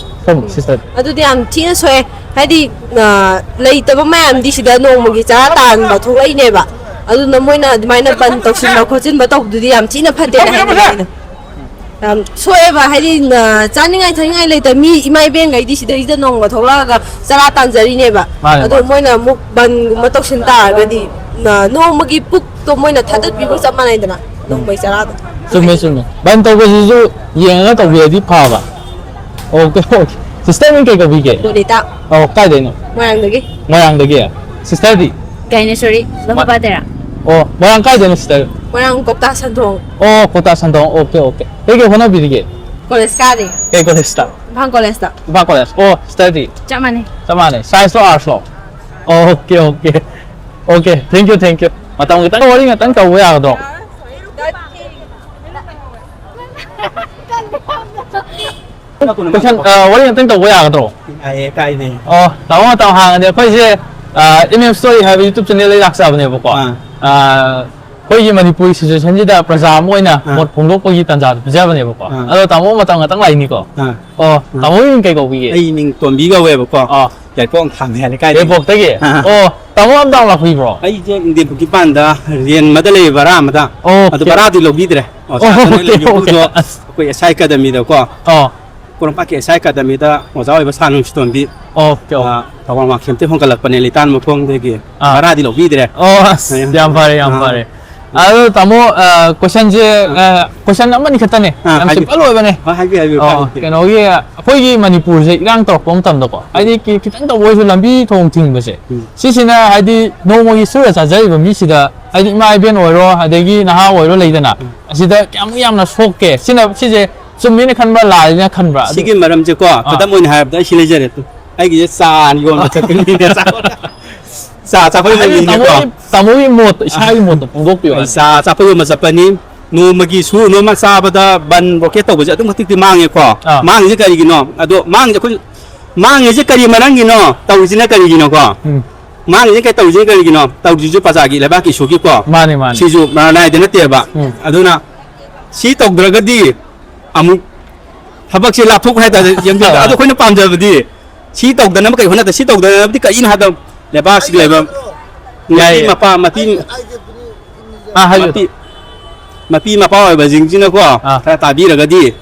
ꯁꯣꯝ ꯁꯤꯁꯇꯔ꯫ ꯑꯗꯨꯗꯤ ꯌꯥꯝ ꯊꯤꯅ ꯁꯣꯛꯑꯦ꯫ ꯍꯥꯏꯗꯤ, ꯑ, ꯂꯩꯇꯕ ꯃꯌꯥꯝꯗꯤ ꯁꯤꯗ ꯅꯣꯡꯃꯒꯤ ꯆꯔꯥ ꯇꯥꯟꯕ ꯊꯣꯛꯂꯛꯏꯅꯦꯕ꯫ ꯑꯗꯨꯅ ꯃꯣꯏꯅ ꯑꯗꯨꯃꯥꯏꯅ ꯕꯟ ꯇꯧꯁꯤꯟꯕ ꯈꯣꯠꯆꯤꯟꯕ ꯇꯧꯕꯗꯨꯗꯤ ꯌꯥꯝ ꯊꯤꯅ ꯐꯠꯇꯦꯅ ꯍꯥꯏꯅꯤꯡꯉꯦ ꯑꯩꯅ꯫ ꯌꯥꯝ ꯁꯣꯛꯑꯦꯕ, ꯍꯥꯏꯗꯤ, ꯑ, ꯆꯥꯅꯤꯡꯉꯥꯏ ꯊꯛꯅꯤꯡꯉꯥꯏ ꯂꯩꯇꯕ ꯃꯤ ꯏꯃꯥ ꯏꯕꯦꯟꯈꯩꯗꯤ ꯁꯤꯗꯩꯁꯤꯗ ꯅꯣꯡꯃ ꯊꯣꯛꯂꯛꯑꯒ ꯆꯔꯥ ꯇꯥꯟꯖꯔꯤꯅꯦꯕ꯫ ꯃꯥꯅꯦ, ꯑꯗꯣ ꯃꯥꯅꯦ꯫ ꯃꯣꯏꯅ ꯑꯃꯨꯛ ꯕꯟꯒꯨꯝꯕ ꯇꯧꯁꯤꯟ ꯇꯥꯔꯒꯗꯤ, ꯑ, ꯅꯣꯡꯃꯒꯤ ꯄꯨꯛꯇꯣ ꯃꯣꯏꯅ ꯊꯥꯗꯠꯄꯤꯕ ꯆꯞ ꯃꯥꯟꯅꯩꯗꯅ, ꯅꯣꯡꯃꯒꯤ ꯆꯔꯥꯗꯣ꯫ ꯆꯨꯝꯃꯦ, ꯆꯨꯝꯃꯦ꯫ ꯕꯟ ꯇꯧꯕꯁꯤꯁꯨ ꯌꯦꯡꯉꯒ ꯇꯧꯕꯤꯔꯗꯤ ꯐꯕ꯫ Okay, okay. ꯁꯤꯁꯇꯔ ꯃꯤꯡ ꯀꯩ ꯀꯧꯕꯤꯒꯦ? ꯂꯣꯂꯤꯇꯥ꯫ ꯑꯣ, ꯀꯥꯏꯗꯩꯅꯣ? ꯃꯣꯏꯔꯥꯡꯗꯒꯤ꯫ ꯃꯣꯏꯔꯥꯡꯗꯒꯤ? ꯁꯤꯁꯇꯔꯗꯤ? ꯒꯥꯏꯅꯦꯁꯣꯔꯤ, ꯃ-, ꯂꯧꯈꯣꯡꯄꯥꯠꯇꯩꯔꯥ? ꯑꯣ, ꯃꯣꯏꯔꯥꯡ ꯀꯥꯏꯗꯩꯅꯣ ꯁꯤꯁꯇꯔ? ꯃꯣꯏꯔꯥꯡ ꯀꯧꯇꯥ ꯁꯟꯊꯣꯡ꯫ ꯑꯣ, ꯀꯧꯇꯥ ꯁꯟꯊꯣꯡ꯫ Okay, okay. ꯀꯩ ꯀꯩ ꯍꯣꯠꯅꯕꯤꯔꯤꯒꯦ? ꯀꯣꯂꯦꯖ ꯀꯥꯔꯤ꯫ ꯀꯩ ꯀꯣꯂꯦꯖꯇ? ꯏꯝꯐꯥꯜ ꯀꯣꯂꯦꯖꯇ꯫ ꯏꯝꯐꯥꯜ ꯀꯣꯂꯦꯖ꯫ ꯑꯣ, ꯁꯤꯁꯇꯔꯗꯤ? ꯆꯞ ꯃꯥꯟꯅꯩ꯫ ꯆꯞ ꯃꯥꯟꯅꯩ꯫ Science low, Arts low? Okay, okay. Okay, thank you, thank you. ꯃꯇꯝ ꯈꯤꯇꯪ ꯋꯥꯔꯤ ꯉꯥꯛꯇꯪ ꯇꯧꯕ ꯌꯥꯒꯗ꯭ꯔꯣ? Question, ꯑ, ꯋꯥꯔꯤ ꯉꯥꯛꯇꯪ ꯇꯧꯕ ꯌꯥꯒꯗ꯭ꯔꯣ? ꯌꯥꯏꯌꯦ, ꯀꯥꯏꯗꯦ꯫ ꯑꯣ, ꯇꯥꯃꯣ, ꯃꯇꯝ ꯍꯥꯡꯉꯗꯤ ꯑꯩꯈꯣꯏꯁꯦ, ꯑ, M M Story ꯍꯥꯏꯕ YouTube channel ꯗꯒꯤ ꯂꯥꯛꯆꯕꯅꯦꯕꯀꯣ꯫ ꯑꯥ꯫ ꯑ, ꯑꯩꯈꯣꯏꯒꯤ ꯃꯅꯤꯄꯨꯔꯒꯤ ꯁꯤꯆꯨꯋꯦꯁꯟꯁꯤꯗ ꯄ꯭ꯔꯖꯥ ꯑꯃ ꯑꯣꯏꯅ ꯑꯥ꯫ ꯃꯣꯠ ꯐꯣꯡꯗꯣꯛꯄꯒꯤ ꯇꯥꯟꯖꯥꯗꯣ ꯄꯤꯖꯕꯅꯦꯕꯀꯣ꯫ ꯑꯥ꯫ ꯑꯗꯣ ꯇꯥꯃꯣ ꯃꯇꯝ ꯉꯥꯛꯇꯪ ꯂꯥꯛꯏꯅꯤꯀꯣ꯫ ꯑꯥ꯫ ꯑꯣ, ꯑꯥ꯫ ꯇꯥꯃꯣꯒꯤ ꯃꯤꯡ ꯀꯩ ꯀꯧꯕꯤꯒꯦ? ꯑꯩ ꯃꯤꯡ ꯇꯣꯝꯕꯤ ꯀꯧꯋꯦꯕꯀꯣ꯫ ꯑꯥ꯫ ꯌꯥꯏꯔꯤꯄꯣꯛ ꯈꯥꯝꯃꯦ ꯂꯩꯀꯥꯏꯗꯒꯤ꯫ ꯌꯥꯏꯔꯤꯄꯣꯛꯇꯒꯤ? ꯑꯥ꯫ ꯑꯣ, ꯇꯥꯃꯣ ꯑꯝꯇ ꯂꯥꯛꯄꯤꯕ꯭ꯔꯣ? ꯑꯩꯁꯦ ꯏꯟꯗꯤꯌꯟ ꯄꯨꯈ꯭ꯔꯤ ꯃꯄꯥꯟꯗ ꯔꯦꯟ ꯑꯃꯗ ꯂꯩꯌꯦ, ꯚꯔꯥ ꯑꯃꯗ꯫ ꯑꯣꯀꯦ꯫ ꯑꯗꯨ ꯚꯔꯥꯗꯤ ꯂꯧꯕꯤꯗ꯭ꯔꯦ꯫ ꯑꯣ, ꯑꯣꯀꯦ, ꯁꯥꯇ꯭ꯔꯅ ꯑꯣꯀꯦ, ꯂꯩꯕ ꯑꯣꯀꯦ꯫ ꯌꯨꯝꯗꯣ ꯑꯁ꯫ ꯑꯩꯈꯣꯏ ꯑꯦꯁ ꯑꯥꯏ ꯑꯦꯀꯥꯗꯃꯤꯗꯀꯣ꯫ ꯑꯣ꯫ ꯄꯣꯔꯣꯝꯄꯥꯠꯀꯤ ꯑꯦꯁ ꯑꯥꯏ ꯑꯦꯀꯥꯗꯃꯤꯗ ꯑꯣꯖꯥ ꯑꯣꯏꯕ ꯁꯥꯅꯨ ꯁꯤꯇꯣꯟꯕꯤ꯫ Okay, okay. ꯑꯥ, ꯊꯧꯕꯥꯜ ꯃꯥꯡꯈꯦꯝꯇꯩ ꯍꯣꯡꯒꯠꯂꯛꯄꯅꯦ, ꯂꯤꯇꯥꯟ ꯃꯈꯣꯡꯗꯒꯤ꯫ ꯑꯥ꯫ ꯚꯔꯥꯗꯤ ꯂꯧꯕꯤꯗ꯭ꯔꯦ꯫ ꯑꯣ, ꯑꯁ, ꯑꯥ꯫ ꯌꯥꯝ ꯐꯔꯦ, ꯌꯥꯝ ꯑꯥ꯫ ꯐꯔꯦ꯫ ꯑꯗꯣ ꯇꯥꯃꯣ, ꯑ, ꯀꯣꯏꯁꯟꯁꯦ, ꯑꯥ꯫ ꯑ, ꯀꯣꯏꯁꯟ ꯑꯃꯅꯤ ꯈꯛꯇꯅꯦ꯫ ꯑꯥ, ꯌꯥꯝ ꯍꯥꯏꯕꯤꯌꯨ꯫ ꯁꯤꯝꯄꯜ ꯑꯣꯏꯕꯅꯦ꯫ ꯍꯣꯏ, ꯍꯥꯏꯕꯤꯌꯨ, ꯍꯥꯏꯕꯤꯌꯨ, ꯑꯣ, ꯀꯥꯏꯗꯦ꯫ ꯀꯩꯅꯣꯒꯤ, ꯑꯩꯈꯣꯏꯒꯤ ꯃꯅꯤꯄꯨꯔꯁꯦ ꯏꯔꯥꯡ ꯇꯧꯔꯛꯄ ꯃꯇꯝꯗꯀꯣ, ꯍꯥꯏꯗꯤ ꯈꯤ-, ꯈꯤꯇꯪ ꯇꯧꯕ ꯑꯣꯏꯔꯁꯨ ꯂꯝꯕꯤ ꯊꯣꯡ ꯊꯤꯡꯕꯁꯦ, ꯎꯝ꯫ ꯁꯤꯁꯤꯅ ꯍꯥꯏꯗꯤ ꯅꯣꯡꯃꯒꯤ ꯁꯨꯔ ꯆꯥꯖꯔꯤꯕ ꯃꯤꯁꯤꯗ, ꯍꯥꯏꯗꯤ ꯏꯃꯥ ꯏꯕꯦꯟ ꯑꯣꯏꯔꯣ, ꯑꯗꯒꯤ ꯅꯍꯥ ꯑꯣꯏꯔꯣ ꯂꯩꯗꯅ, ꯎꯝ꯫ ꯑꯁꯤꯗ ꯀꯌꯥꯃꯨꯛ ꯌꯥꯝꯅ ꯁꯣꯛꯀꯦ? ꯁꯤꯅ, ꯁꯤꯁꯦ ꯆꯨꯝꯃꯤꯅ ꯈꯟꯕ꯭ꯔꯥ, ꯂꯥꯜꯂꯤꯅ ꯈꯟꯕ꯭ꯔꯥ? ꯁꯤꯒꯤ ꯃꯔꯝꯁꯦꯀꯣ, ꯑꯥ꯫ ꯈꯨꯗꯝ ꯑꯣꯏꯅ ꯍꯥꯏꯔꯕꯗ ꯑꯩ ꯁꯤ ꯂꯩꯖꯔꯦ꯫ ꯑꯩꯒꯤꯁꯦ ꯆꯥ ꯌꯣꯟꯕ ꯆꯠꯄ ꯃꯤꯅꯦ, ꯆꯥ, ꯆꯥ ꯆꯥꯐꯝ ꯌꯣꯟꯕ ꯍꯥꯏꯗꯤ ꯃꯤꯅꯦꯀꯣ꯫ ꯇꯥꯃꯣꯒꯤ, ꯇꯥꯃꯣꯒꯤ ꯃꯣꯠꯇꯣ, ꯏꯁꯥꯒꯤ ꯃꯣꯠꯇꯣ ꯐꯣꯡꯗꯣꯛꯄꯤꯌꯣ ꯍꯥꯏꯕ꯫ ꯆꯥ ꯆꯥꯐꯝ ꯌꯣꯟꯕ ꯆꯠꯄꯅꯤ꯫ ꯅꯣꯡꯃꯒꯤ ꯁꯨꯔꯨ ꯅꯣꯝꯃ ꯆꯥꯕꯗ ꯕꯟ ꯕ꯭ꯂꯣꯀꯦꯠ ꯇꯧꯕꯁꯦ ꯑꯗꯨꯛ ꯃꯇꯤꯛꯇꯤ ꯃꯥꯡꯉꯦꯀꯣ꯫ ꯑꯥ꯫ ꯃꯥꯡꯉꯤꯁꯦ ꯀꯔꯤꯒꯤꯅꯣ? ꯑꯗꯣ ꯃꯥꯡꯉꯤꯁꯦ ꯑꯩꯈꯣꯏ, ꯃꯥꯡꯉꯤꯁꯦ ꯀꯔꯤ ꯃꯔꯝꯒꯤꯅꯣ? ꯇꯧꯔꯤꯁꯤꯅ ꯀꯔꯤꯒꯤꯅꯣꯀꯣ? ꯎꯝ꯫ ꯃꯥꯡꯉꯤꯁꯦ ꯀꯩ ꯇꯧꯔꯤꯁꯦ ꯀꯔꯤꯒꯤꯅꯣ? ꯇꯧꯔꯤꯁꯤꯁꯨ ꯄ꯭ꯔꯖꯥꯒꯤ, ꯂꯩꯕꯥꯛꯀꯤ ꯏꯁꯨꯒꯤꯀꯣ꯫ ꯃꯥꯅꯦ, ꯃꯥꯅꯦ꯫ ꯁꯤꯁꯨ ꯃꯔꯥꯅꯥꯏꯗ ꯅꯠꯇꯦꯕ꯫ ꯎꯝ꯫ ꯑꯗꯨꯅ ꯁꯤ ꯇꯧꯗ꯭ꯔꯒꯗꯤ ꯑꯃꯨꯛ ꯊꯕꯛꯁꯦ ꯂꯥꯞꯊꯣꯛꯈ꯭ꯔꯦ ꯍꯥꯏꯇꯥꯔꯦ, ꯌꯦꯡꯕꯤꯌꯨ꯫ ꯑꯥ꯫ ꯑꯗꯣ ꯑꯩꯈꯣꯏꯅ ꯄꯥꯝꯖꯕꯗꯤ ꯁꯤ ꯇꯧꯗꯅꯕ ꯀꯩ ꯍꯣꯠꯅꯗ-, ꯁꯤ ꯇꯧꯗꯅꯕꯗꯤ ꯀꯔꯤꯅꯣ ꯍꯥꯏꯕꯗ ꯂꯩꯕꯥꯛꯁꯤꯒꯤ ꯂꯩꯕ ꯃꯄꯤ ꯌꯥꯏꯌꯦ꯫ ꯃꯄꯥ, ꯃꯄꯤ, ꯑꯥ, ꯍꯥꯏꯌꯨ꯫ ꯃꯄꯤ, ꯃꯄꯤ ꯃꯄꯥ ꯑꯣꯏꯕꯁꯤꯡꯁꯤꯅꯀꯣ ꯑꯥ꯫ ꯈꯔ ꯇꯥꯕꯤꯔꯒꯗꯤ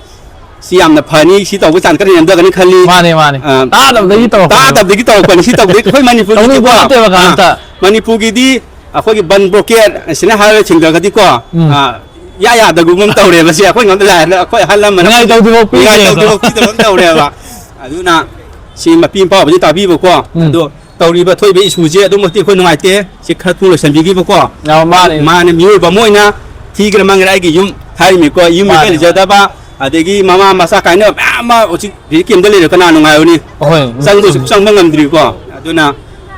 ꯁꯤ ꯌꯥꯝꯅ ꯐꯅꯤ, ꯁꯤ ꯇꯧꯕ ꯆꯥꯟꯁ ꯈꯔ ꯅꯦꯝꯊꯒꯅꯤ ꯈꯜꯂꯤ꯫ ꯃꯥꯅꯦ, ꯃꯥꯅꯦ꯫ ꯑꯥ, ꯇꯥꯗꯕꯗꯒꯤ ꯇꯧꯔꯛꯄꯅꯦ꯫ ꯇꯥꯗꯕꯗꯒꯤ ꯇꯧꯔꯛꯄꯅꯤ꯫ ꯁꯤ ꯇꯧꯕꯗꯒꯤ ꯑꯩꯈꯣꯏ ꯃꯅꯤꯄꯨꯔꯒꯤꯗꯤꯀꯣ, ꯇꯧꯅꯤꯡꯕ ꯅꯠꯇꯦꯕ ꯑꯥ, ꯀꯅꯥꯝꯇ꯫ ꯃꯅꯤꯄꯨꯔꯒꯤꯗꯤ ꯑꯩꯈꯣꯏꯒꯤ ꯕꯟ ꯕ꯭ꯂꯣꯀꯦꯠ ꯑꯁꯤꯅ ꯍꯥꯏꯔꯒ ꯊꯤꯡꯗ꯭ꯔꯒꯗꯤꯀꯣ, ꯎꯝ꯫ ꯑꯥ, ꯏꯌꯥ ꯌꯥꯗꯒꯨꯝ ꯑꯃ ꯇꯧꯔꯦꯕ꯫ ꯁꯤ ꯑꯩꯈꯣꯏ ꯉꯝꯗ ꯂꯥꯏꯔꯗ ꯑꯩꯈꯣꯏ ꯑꯍꯜ ꯂꯃꯟ ꯅꯤꯡꯉꯥꯏ ꯇꯧꯗ꯭ꯔꯤꯐꯥꯎ ꯅꯤꯡꯉꯥꯏ ꯄꯤꯗꯦꯕ꯫ ꯇꯧꯗ꯭ꯔꯤꯐꯥꯎ ꯄꯤꯗꯕ ꯑꯃ ꯇꯧꯔꯦꯕ꯫ ꯑꯗꯨꯅ ꯁꯤ ꯃꯄꯤ ꯃꯄꯥ ꯑꯣꯏꯕꯁꯤ ꯇꯥꯕꯤꯕꯀꯣ꯫ ꯎꯝ꯫ ꯑꯗꯣ ꯇꯧꯔꯤꯕ ꯊꯣꯛꯏꯕ ꯏꯁꯨꯁꯦ ꯑꯗꯨꯛ ꯃꯇꯤꯛ ꯑꯩꯈꯣꯏ ꯅꯨꯡꯉꯥꯏꯇꯦ꯫ ꯁꯤ ꯈꯔ ꯊꯨꯅ ꯂꯣꯏꯁꯤꯟꯕꯤꯈꯤꯕꯀꯣ꯫ ꯑ, ꯃꯥꯅꯦ꯫ ꯃꯥꯅꯦ, ꯃꯤꯑꯣꯏꯕ ꯑꯃ ꯑꯣꯏꯅ ꯊꯤꯒꯦꯔꯥ ꯃꯥꯡꯒꯦꯔꯥ ꯑꯩꯒꯤ ꯌꯨꯝ ꯍꯥꯏꯔꯤꯃꯤꯀꯣ, ꯌꯨꯝ ꯃꯥꯅꯦ, ꯂꯩꯖꯗꯕ, ꯑꯗꯒꯤ ꯃꯃꯥ ꯃꯆꯥ ꯀꯥꯏꯅ ꯃꯌꯥꯝ ꯑꯃ ꯍꯧꯖꯤꯛ ꯔꯤꯂꯤꯐ ꯀꯦꯝꯗ ꯂꯩꯔꯦ, ꯀꯅꯥ ꯅꯨꯡꯉꯥꯏꯔꯨꯅꯤ? ꯍꯣꯏ, ꯎꯝ, ꯆꯪꯕꯁꯨ ꯆꯨꯝꯃꯤ꯫ ꯆꯪꯕ ꯉꯝꯗ꯭ꯔꯤꯀꯣ꯫ ꯑꯗꯨꯅ,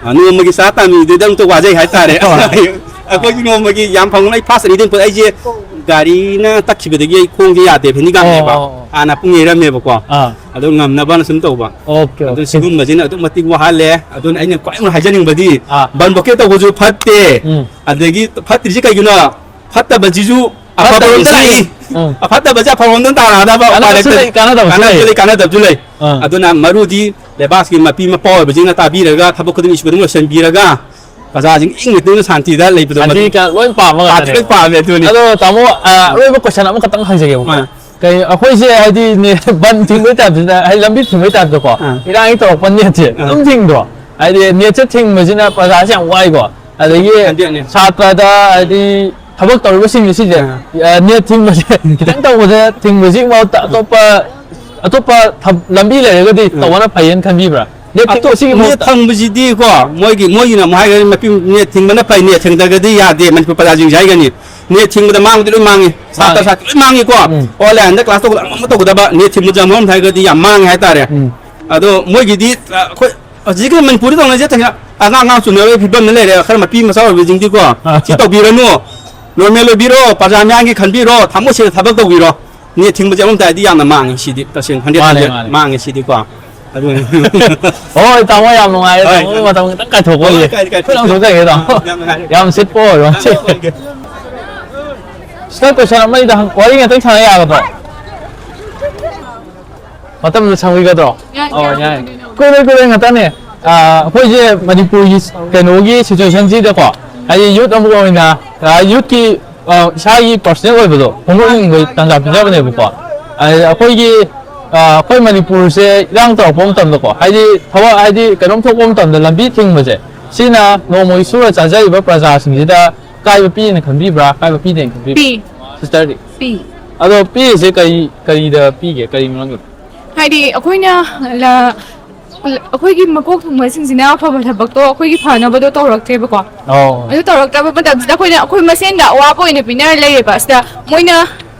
ꯑ, ꯅꯣꯡꯃꯒꯤ ꯆꯥ ꯇꯥꯟꯕꯗꯨꯗ ꯑꯝꯇ ꯋꯥꯖꯩ ꯍꯥꯏꯇꯥꯔꯦ꯫ ꯍꯣꯏ꯫ ꯑꯩꯈꯣꯏꯒꯤ ꯅꯣꯡꯃꯒꯤ ꯌꯥꯝ ꯐꯪꯅ ꯑꯩ ꯐꯥꯁ ꯑꯅꯤꯗꯪ ꯄꯣꯠ ꯑꯩꯁꯦ ꯒꯥꯔꯤꯅ ꯇꯛꯈꯤꯕꯗꯒꯤ ꯑꯩ ꯈꯣꯡꯁꯦ ꯌꯥꯗꯦꯕ, ꯍꯦꯟꯗꯤꯀꯥꯞꯅꯦꯕ꯫ ꯑꯣ, ꯑꯣ, ꯑꯣ꯫ ꯍꯥꯟꯅ ꯄꯨꯡ ꯌꯩꯔꯝꯃꯦꯕꯀꯣ꯫ ꯑꯥ꯫ ꯑꯗꯨ ꯉꯝꯅꯕꯅ ꯁꯨꯝ ꯇꯧꯕ꯫ ꯑꯣꯀꯦ, ꯑꯗꯨ ꯑꯣꯀꯦ꯫ ꯁꯤꯒꯨꯝꯕꯁꯤꯅ ꯑꯗꯨꯛ ꯃꯇꯤꯛ ꯋꯥꯍꯜꯂꯦ꯫ ꯑꯗꯨꯅ ꯑꯩꯅ ꯈ꯭ꯋꯥꯏ ꯍꯥꯏꯖꯅꯤꯡꯕꯗꯤ ꯑꯥ꯫ ꯕꯟ ꯕ꯭ꯂꯣꯀꯦꯠ ꯇꯧꯕꯁꯨ ꯐꯠꯇꯦ꯫ ꯎꯝ꯫ ꯑꯗꯒꯤ ꯐꯠꯇ꯭ꯔꯤꯁꯤ ꯀꯩꯒꯤꯅꯣ? ꯐꯠꯇꯕꯁꯤꯁꯨ ꯑꯐꯕꯔꯣꯝꯗ ꯐꯠꯇꯕꯁꯤ, ꯂꯥꯛꯏ꯫ ꯎꯝ꯫ ꯑꯐꯠꯇꯕꯁꯦ ꯑꯐꯕꯔꯣꯝꯗ ꯇꯥꯔꯛꯑꯗꯕ ꯎꯄꯥꯏ ꯀꯥꯟꯅꯕꯁꯨ ꯂꯩꯇꯦ꯫ ꯂꯩ, ꯀꯥꯟꯅꯗꯕꯁꯨ ꯀꯥꯟꯅꯕꯁꯨ ꯂꯩ꯫ ꯂꯩ, ꯀꯥꯟꯅꯗꯕꯁꯨ ꯂꯩ꯫ ꯑꯥ꯫ ꯑꯗꯨꯅ ꯃꯔꯨꯗꯤ ꯂꯩꯕꯥꯛꯁꯤꯒꯤ ꯃꯄꯤ ꯃꯄꯥ ꯑꯣꯏꯕꯁꯤꯡꯅ ꯇꯥꯕꯤꯔꯒ ꯊꯕꯛ ꯈꯨꯗꯤꯡꯃꯛ ꯏꯁꯨ ꯈꯨꯗꯤꯡꯃꯛ ꯂꯣꯏꯁꯤꯟꯕꯤꯔꯒ ꯄ꯭ꯔꯖꯥꯁꯤꯡ ꯏꯪꯅ ꯇꯞꯅ ꯁꯥꯟꯇꯤꯗ ꯂꯩꯕꯗꯣ ꯁꯥꯟꯇꯤ ꯃꯗꯨ ꯀ-, ꯂꯣꯏ ꯄꯥꯝꯕ ꯄꯥꯝꯃꯦ, ꯉꯥꯛꯇꯅꯦ꯫ ꯂꯣꯏ ꯄꯥꯝꯃꯦ ꯑꯗꯨꯅꯤ꯫ ꯑꯗꯣ ꯇꯥꯃꯣ, ꯑ, ꯑꯔꯣꯏꯕ ꯀꯣꯏꯁꯟ ꯑꯃꯈꯛꯇꯪ ꯍꯪꯖꯒꯦꯕꯀꯣ꯫ ꯑꯥ꯫ ꯀꯩ, ꯑꯩꯈꯣꯏꯁꯦ ꯍꯥꯏꯗꯤ ꯅꯦ-, ꯕꯟ ꯊꯤꯡꯕꯩ ꯇꯥꯏꯞꯇ, ꯍꯥꯏꯗꯤ ꯂꯝꯕꯤ ꯊꯤꯡꯕꯩ ꯇꯥꯏꯞꯇꯀꯣ, ꯑꯥ꯫ ꯏꯔꯥꯡꯒꯤ ꯇꯧꯔꯛꯄ ꯅꯦꯠꯁꯦ ꯑꯥ꯫ ꯑꯗꯨꯝ ꯊꯤꯡꯗ꯭ꯔꯣ? ꯍꯥꯏꯗꯤ ꯅꯦꯠꯁꯦ ꯊꯤꯡꯕꯁꯤꯅ ꯄ꯭ꯔꯖꯥꯁꯦ ꯌꯥꯝ ꯋꯥꯏꯀꯣ꯫ ꯑꯗꯒꯤ ꯍꯟꯗꯛꯅꯦ꯫ ꯁꯥꯇ꯭ꯔꯗ ꯍꯥꯏꯗꯤ ꯊꯕꯛ ꯇꯧꯔꯤꯕꯁꯤꯡꯁꯦ ꯁꯤꯁꯦ, ꯑꯥ꯫ ꯑ, ꯅꯦꯠ ꯊꯤꯡꯕꯁꯦ ꯈꯤꯇꯪ ꯇꯧꯕꯗ ꯊꯤꯡꯕꯁꯤꯒꯤ ꯃꯍꯨꯠꯇ ꯑꯇꯣꯞꯄ, ꯑꯇꯣꯞꯄ ꯊꯝ-, ꯂꯝꯕꯤ ꯂꯩꯔꯒꯗꯤ ꯑꯥ꯫ ꯇꯧꯕꯅ ꯐꯩꯌꯦꯅ ꯈꯟꯕꯤꯕ꯭ꯔꯥ? ꯅꯦꯠ ꯑꯇꯣꯞ-, ꯊꯤꯡꯕꯁꯤꯒꯤ ꯅꯦꯠ ꯃꯍꯨꯠꯇ꯫ ꯊꯤꯡꯕꯁꯤꯗꯤꯀꯣ, ꯃꯣꯏꯒꯤ, ꯃꯣꯏꯒꯤꯅ ꯑꯃꯨꯛ ꯍꯥꯏꯒꯅꯤ, ꯃꯄꯤ-, ꯅꯦꯠ ꯊꯤꯡꯕꯅ ꯐꯩ, ꯅꯦꯠ ꯊꯤꯡꯗ꯭ꯔꯒꯗꯤ ꯌꯥꯗꯦ, ꯃꯅꯤꯄꯨꯔ ꯄ꯭ꯔꯖꯥꯁꯤꯡꯁꯦ ꯍꯥꯏꯒꯅꯤ꯫ ꯅꯦꯠ ꯊꯤꯡꯕꯗ ꯃꯥꯡꯕꯗꯤ ꯂꯣꯏ ꯃꯥꯡꯉꯤ, ꯁꯥꯇ꯭ꯔ ꯃꯥꯡꯉꯤ꯫ ꯁꯥꯇ꯭ꯔ ꯂꯣꯏ ꯃꯥꯡꯉꯤꯀꯣ꯫ ꯎꯝ꯫ ꯑꯣꯟꯂꯥꯏꯟꯗ ꯀ꯭ꯂꯥꯁ ꯇꯧꯕꯗ ꯑꯃ ꯇꯧꯒꯗꯕ, ꯅꯦꯠ ꯊꯤꯡꯕꯁꯦ ꯑꯃꯔꯣꯝꯗ ꯍꯥꯏꯔꯒꯗꯤ ꯌꯥꯝ ꯃꯥꯡꯉꯦ ꯍꯥꯏꯇꯥꯔꯦ꯫ ꯎꯝ꯫ ꯑꯗꯣ ꯃꯣꯏꯒꯤꯗꯤ, ꯑ, ꯑꯩꯈꯣꯏ ꯍꯧꯖꯤꯛꯀꯤ ꯃꯅꯤꯄꯨꯔꯗ ꯇꯧꯅꯔꯤꯁꯦ ꯇꯁꯦꯡꯅ ꯑꯉꯥꯡ ꯑꯉꯥꯡ ꯆꯨꯅꯕꯒꯤ ꯐꯤꯕꯝꯗ ꯂꯩꯔꯦ꯫ ꯈꯔ ꯃꯄꯤ ꯃꯆꯥ ꯑꯣꯏꯕꯁꯤꯡꯗꯤꯀꯣ, ꯑꯥ꯫ ꯁꯤ ꯇꯧꯕꯤꯔꯅꯨ, ꯅꯣꯔꯃꯦꯜ ꯑꯣꯏꯕꯤꯔꯣ, ꯄ꯭ꯔꯖꯥ ꯃꯤꯌꯥꯝꯒꯤ ꯈꯟꯕꯤꯔꯣ, ꯊꯃꯣꯏ ꯁꯦꯡꯅ ꯊꯕꯛ ꯇꯧꯕꯤꯔꯣ꯫ ꯅꯦꯠ ꯊꯤꯡꯕꯁꯦ ꯑꯃꯔꯣꯝꯗ ꯍꯥꯏꯗꯤ ꯌꯥꯝꯅ ꯃꯥꯡꯉꯦ ꯁꯤꯗꯤ, ꯇꯁꯦꯡꯅ ꯍꯟꯗ꯭ꯔꯦꯠ ꯃꯥꯅꯦ, ꯍꯟꯗ꯭ꯔꯦꯠ ꯃꯥꯅꯦ꯫ ꯃꯥꯡꯉꯦ ꯁꯤꯗꯤꯀꯣ꯫ ꯑꯗꯨꯅꯤ꯫ ꯍꯣꯏ, ꯇꯥꯃꯣ, ꯌꯥꯝ ꯅꯨꯡꯉꯥꯏꯔꯦ꯫ ꯍꯣꯏ, ꯇꯥꯃꯣꯒꯤ ꯍꯣꯏ꯫ ꯃꯇꯝ ꯈꯤꯇꯪ ꯀꯥꯏꯊꯣꯛꯄꯒꯤ꯫ ꯍꯣꯏ, ꯀꯥꯏꯗꯦ, ꯀꯥꯏꯗꯦ꯫ ꯑꯩꯈꯣꯏ ꯂꯪꯊꯣꯛꯆꯒꯦ, ꯇꯥꯃꯣ꯫ ꯑꯥ, ꯌꯥꯝ ꯅꯨꯡꯉꯥꯏꯔꯦ꯫ ꯌꯥꯝ ꯁꯤꯠꯄ ꯑꯣꯏꯔꯣ꯫ ꯑꯥ, ꯍꯣꯏ, ꯍꯣꯏ꯫ ꯁꯤꯁꯇꯔ, ꯀꯣꯏꯁꯟ ꯑꯃ ꯑꯅꯤꯗ ꯍꯪ-, ꯋꯥꯔꯤ ꯉꯥꯛꯇꯪ ꯁꯥꯟꯅ ꯌꯥꯒꯗ꯭ꯔꯣ? ꯃꯇꯝꯗꯣ ꯁꯪꯕꯤꯒꯗ꯭ꯔꯣ? ꯌꯥꯏ, ꯑꯣ, ꯌꯥꯏ꯫ ꯌꯥꯏ꯫ ꯀꯨꯏꯔꯣꯏ, ꯀꯨꯏꯔꯣꯏ ꯉꯥꯛꯇꯪꯅꯦ꯫ ꯑꯥ, ꯑꯩꯈꯣꯏꯁꯦ ꯃꯅꯤꯄꯨꯔꯒꯤ ꯀꯩꯅꯣꯒꯤ ꯁꯤꯆꯨꯋꯦꯁꯟꯁꯤꯗꯀꯣ, ꯍꯥꯏꯗꯤ ꯌꯨꯠ ꯑꯃ ꯑꯣꯏꯅ, ꯑꯥ, ꯌꯨꯠꯀꯤ, ꯑꯥ, ꯏꯁꯥꯒꯤ ꯄꯔꯁꯣꯅꯦꯜ ꯑꯣꯏꯕꯗꯣ ꯐꯣꯡꯗꯣꯛꯅꯤꯡꯕꯒꯤ ꯇꯥꯟꯖꯥ ꯄꯤꯖꯕꯅꯦꯕꯀꯣ꯫ ꯑꯗ ꯑꯩꯈꯣꯏꯒꯤ, ꯑꯥ, ꯑꯩꯈꯣꯏ ꯃꯅꯤꯄꯨꯔꯁꯦ ꯏꯔꯥꯡ ꯇꯧꯔꯛꯄ ꯃꯇꯝꯗꯀꯣ, ꯍꯥꯏꯗꯤ ꯊꯕꯛ, ꯍꯥꯏꯗꯤ ꯀꯩꯅꯣꯝ ꯊꯣꯛꯄ ꯃꯇꯝꯗ ꯂꯝꯕꯤ ꯊꯤꯡꯕꯁꯦ, ꯁꯤꯅ ꯅꯣꯡꯃꯒꯤ ꯁꯨꯔ ꯆꯥꯖꯔꯤꯕ ꯄ꯭ꯔꯖꯥꯁꯤꯡꯁꯤꯗ ꯀꯥꯏꯕ ꯄꯤꯅ ꯈꯟꯕꯤꯕ꯭ꯔꯥ? ꯀꯥꯏꯕ ꯄꯤꯗꯦꯅ ꯈꯟꯕꯤꯕ꯭ꯔꯥ? ꯄꯤ꯫ ꯁꯤꯁꯇꯔꯗꯤ? ꯄꯤ꯫ ꯑꯗꯣ ꯄꯤꯔꯤꯁꯦ ꯀꯔꯤ, ꯀꯔꯤꯗ ꯄꯤꯒꯦ? ꯀꯔꯤ ꯃꯔꯝꯒꯤꯅꯣ? ꯍꯥꯏꯗꯤ ꯑꯩꯈꯣꯏꯅ ꯂ-, ꯑꯩꯈꯣꯏꯒꯤ ꯃꯀꯣꯛ ꯊꯣꯡꯕꯁꯤꯡꯁꯤꯅ ꯑꯐꯕ ꯊꯕꯛꯇꯣ ꯑꯩꯈꯣꯏꯒꯤ ꯐꯅꯕꯗꯣ ꯇꯧꯔꯛꯇꯦꯕꯀꯣ꯫ ꯑꯣ꯫ ꯑꯗꯨ ꯇꯧꯔꯛꯇꯕ ꯃꯇꯝꯁꯤꯗ ꯑꯩꯈꯣꯏꯅ ꯑꯩꯈꯣꯏ ꯃꯁꯦꯟꯗ ꯑꯋꯥꯕ ꯑꯣꯏꯅ ꯄꯤꯅꯔ ꯂꯩꯌꯦꯕ꯫ ꯁꯤꯗ ꯃꯣꯏꯅ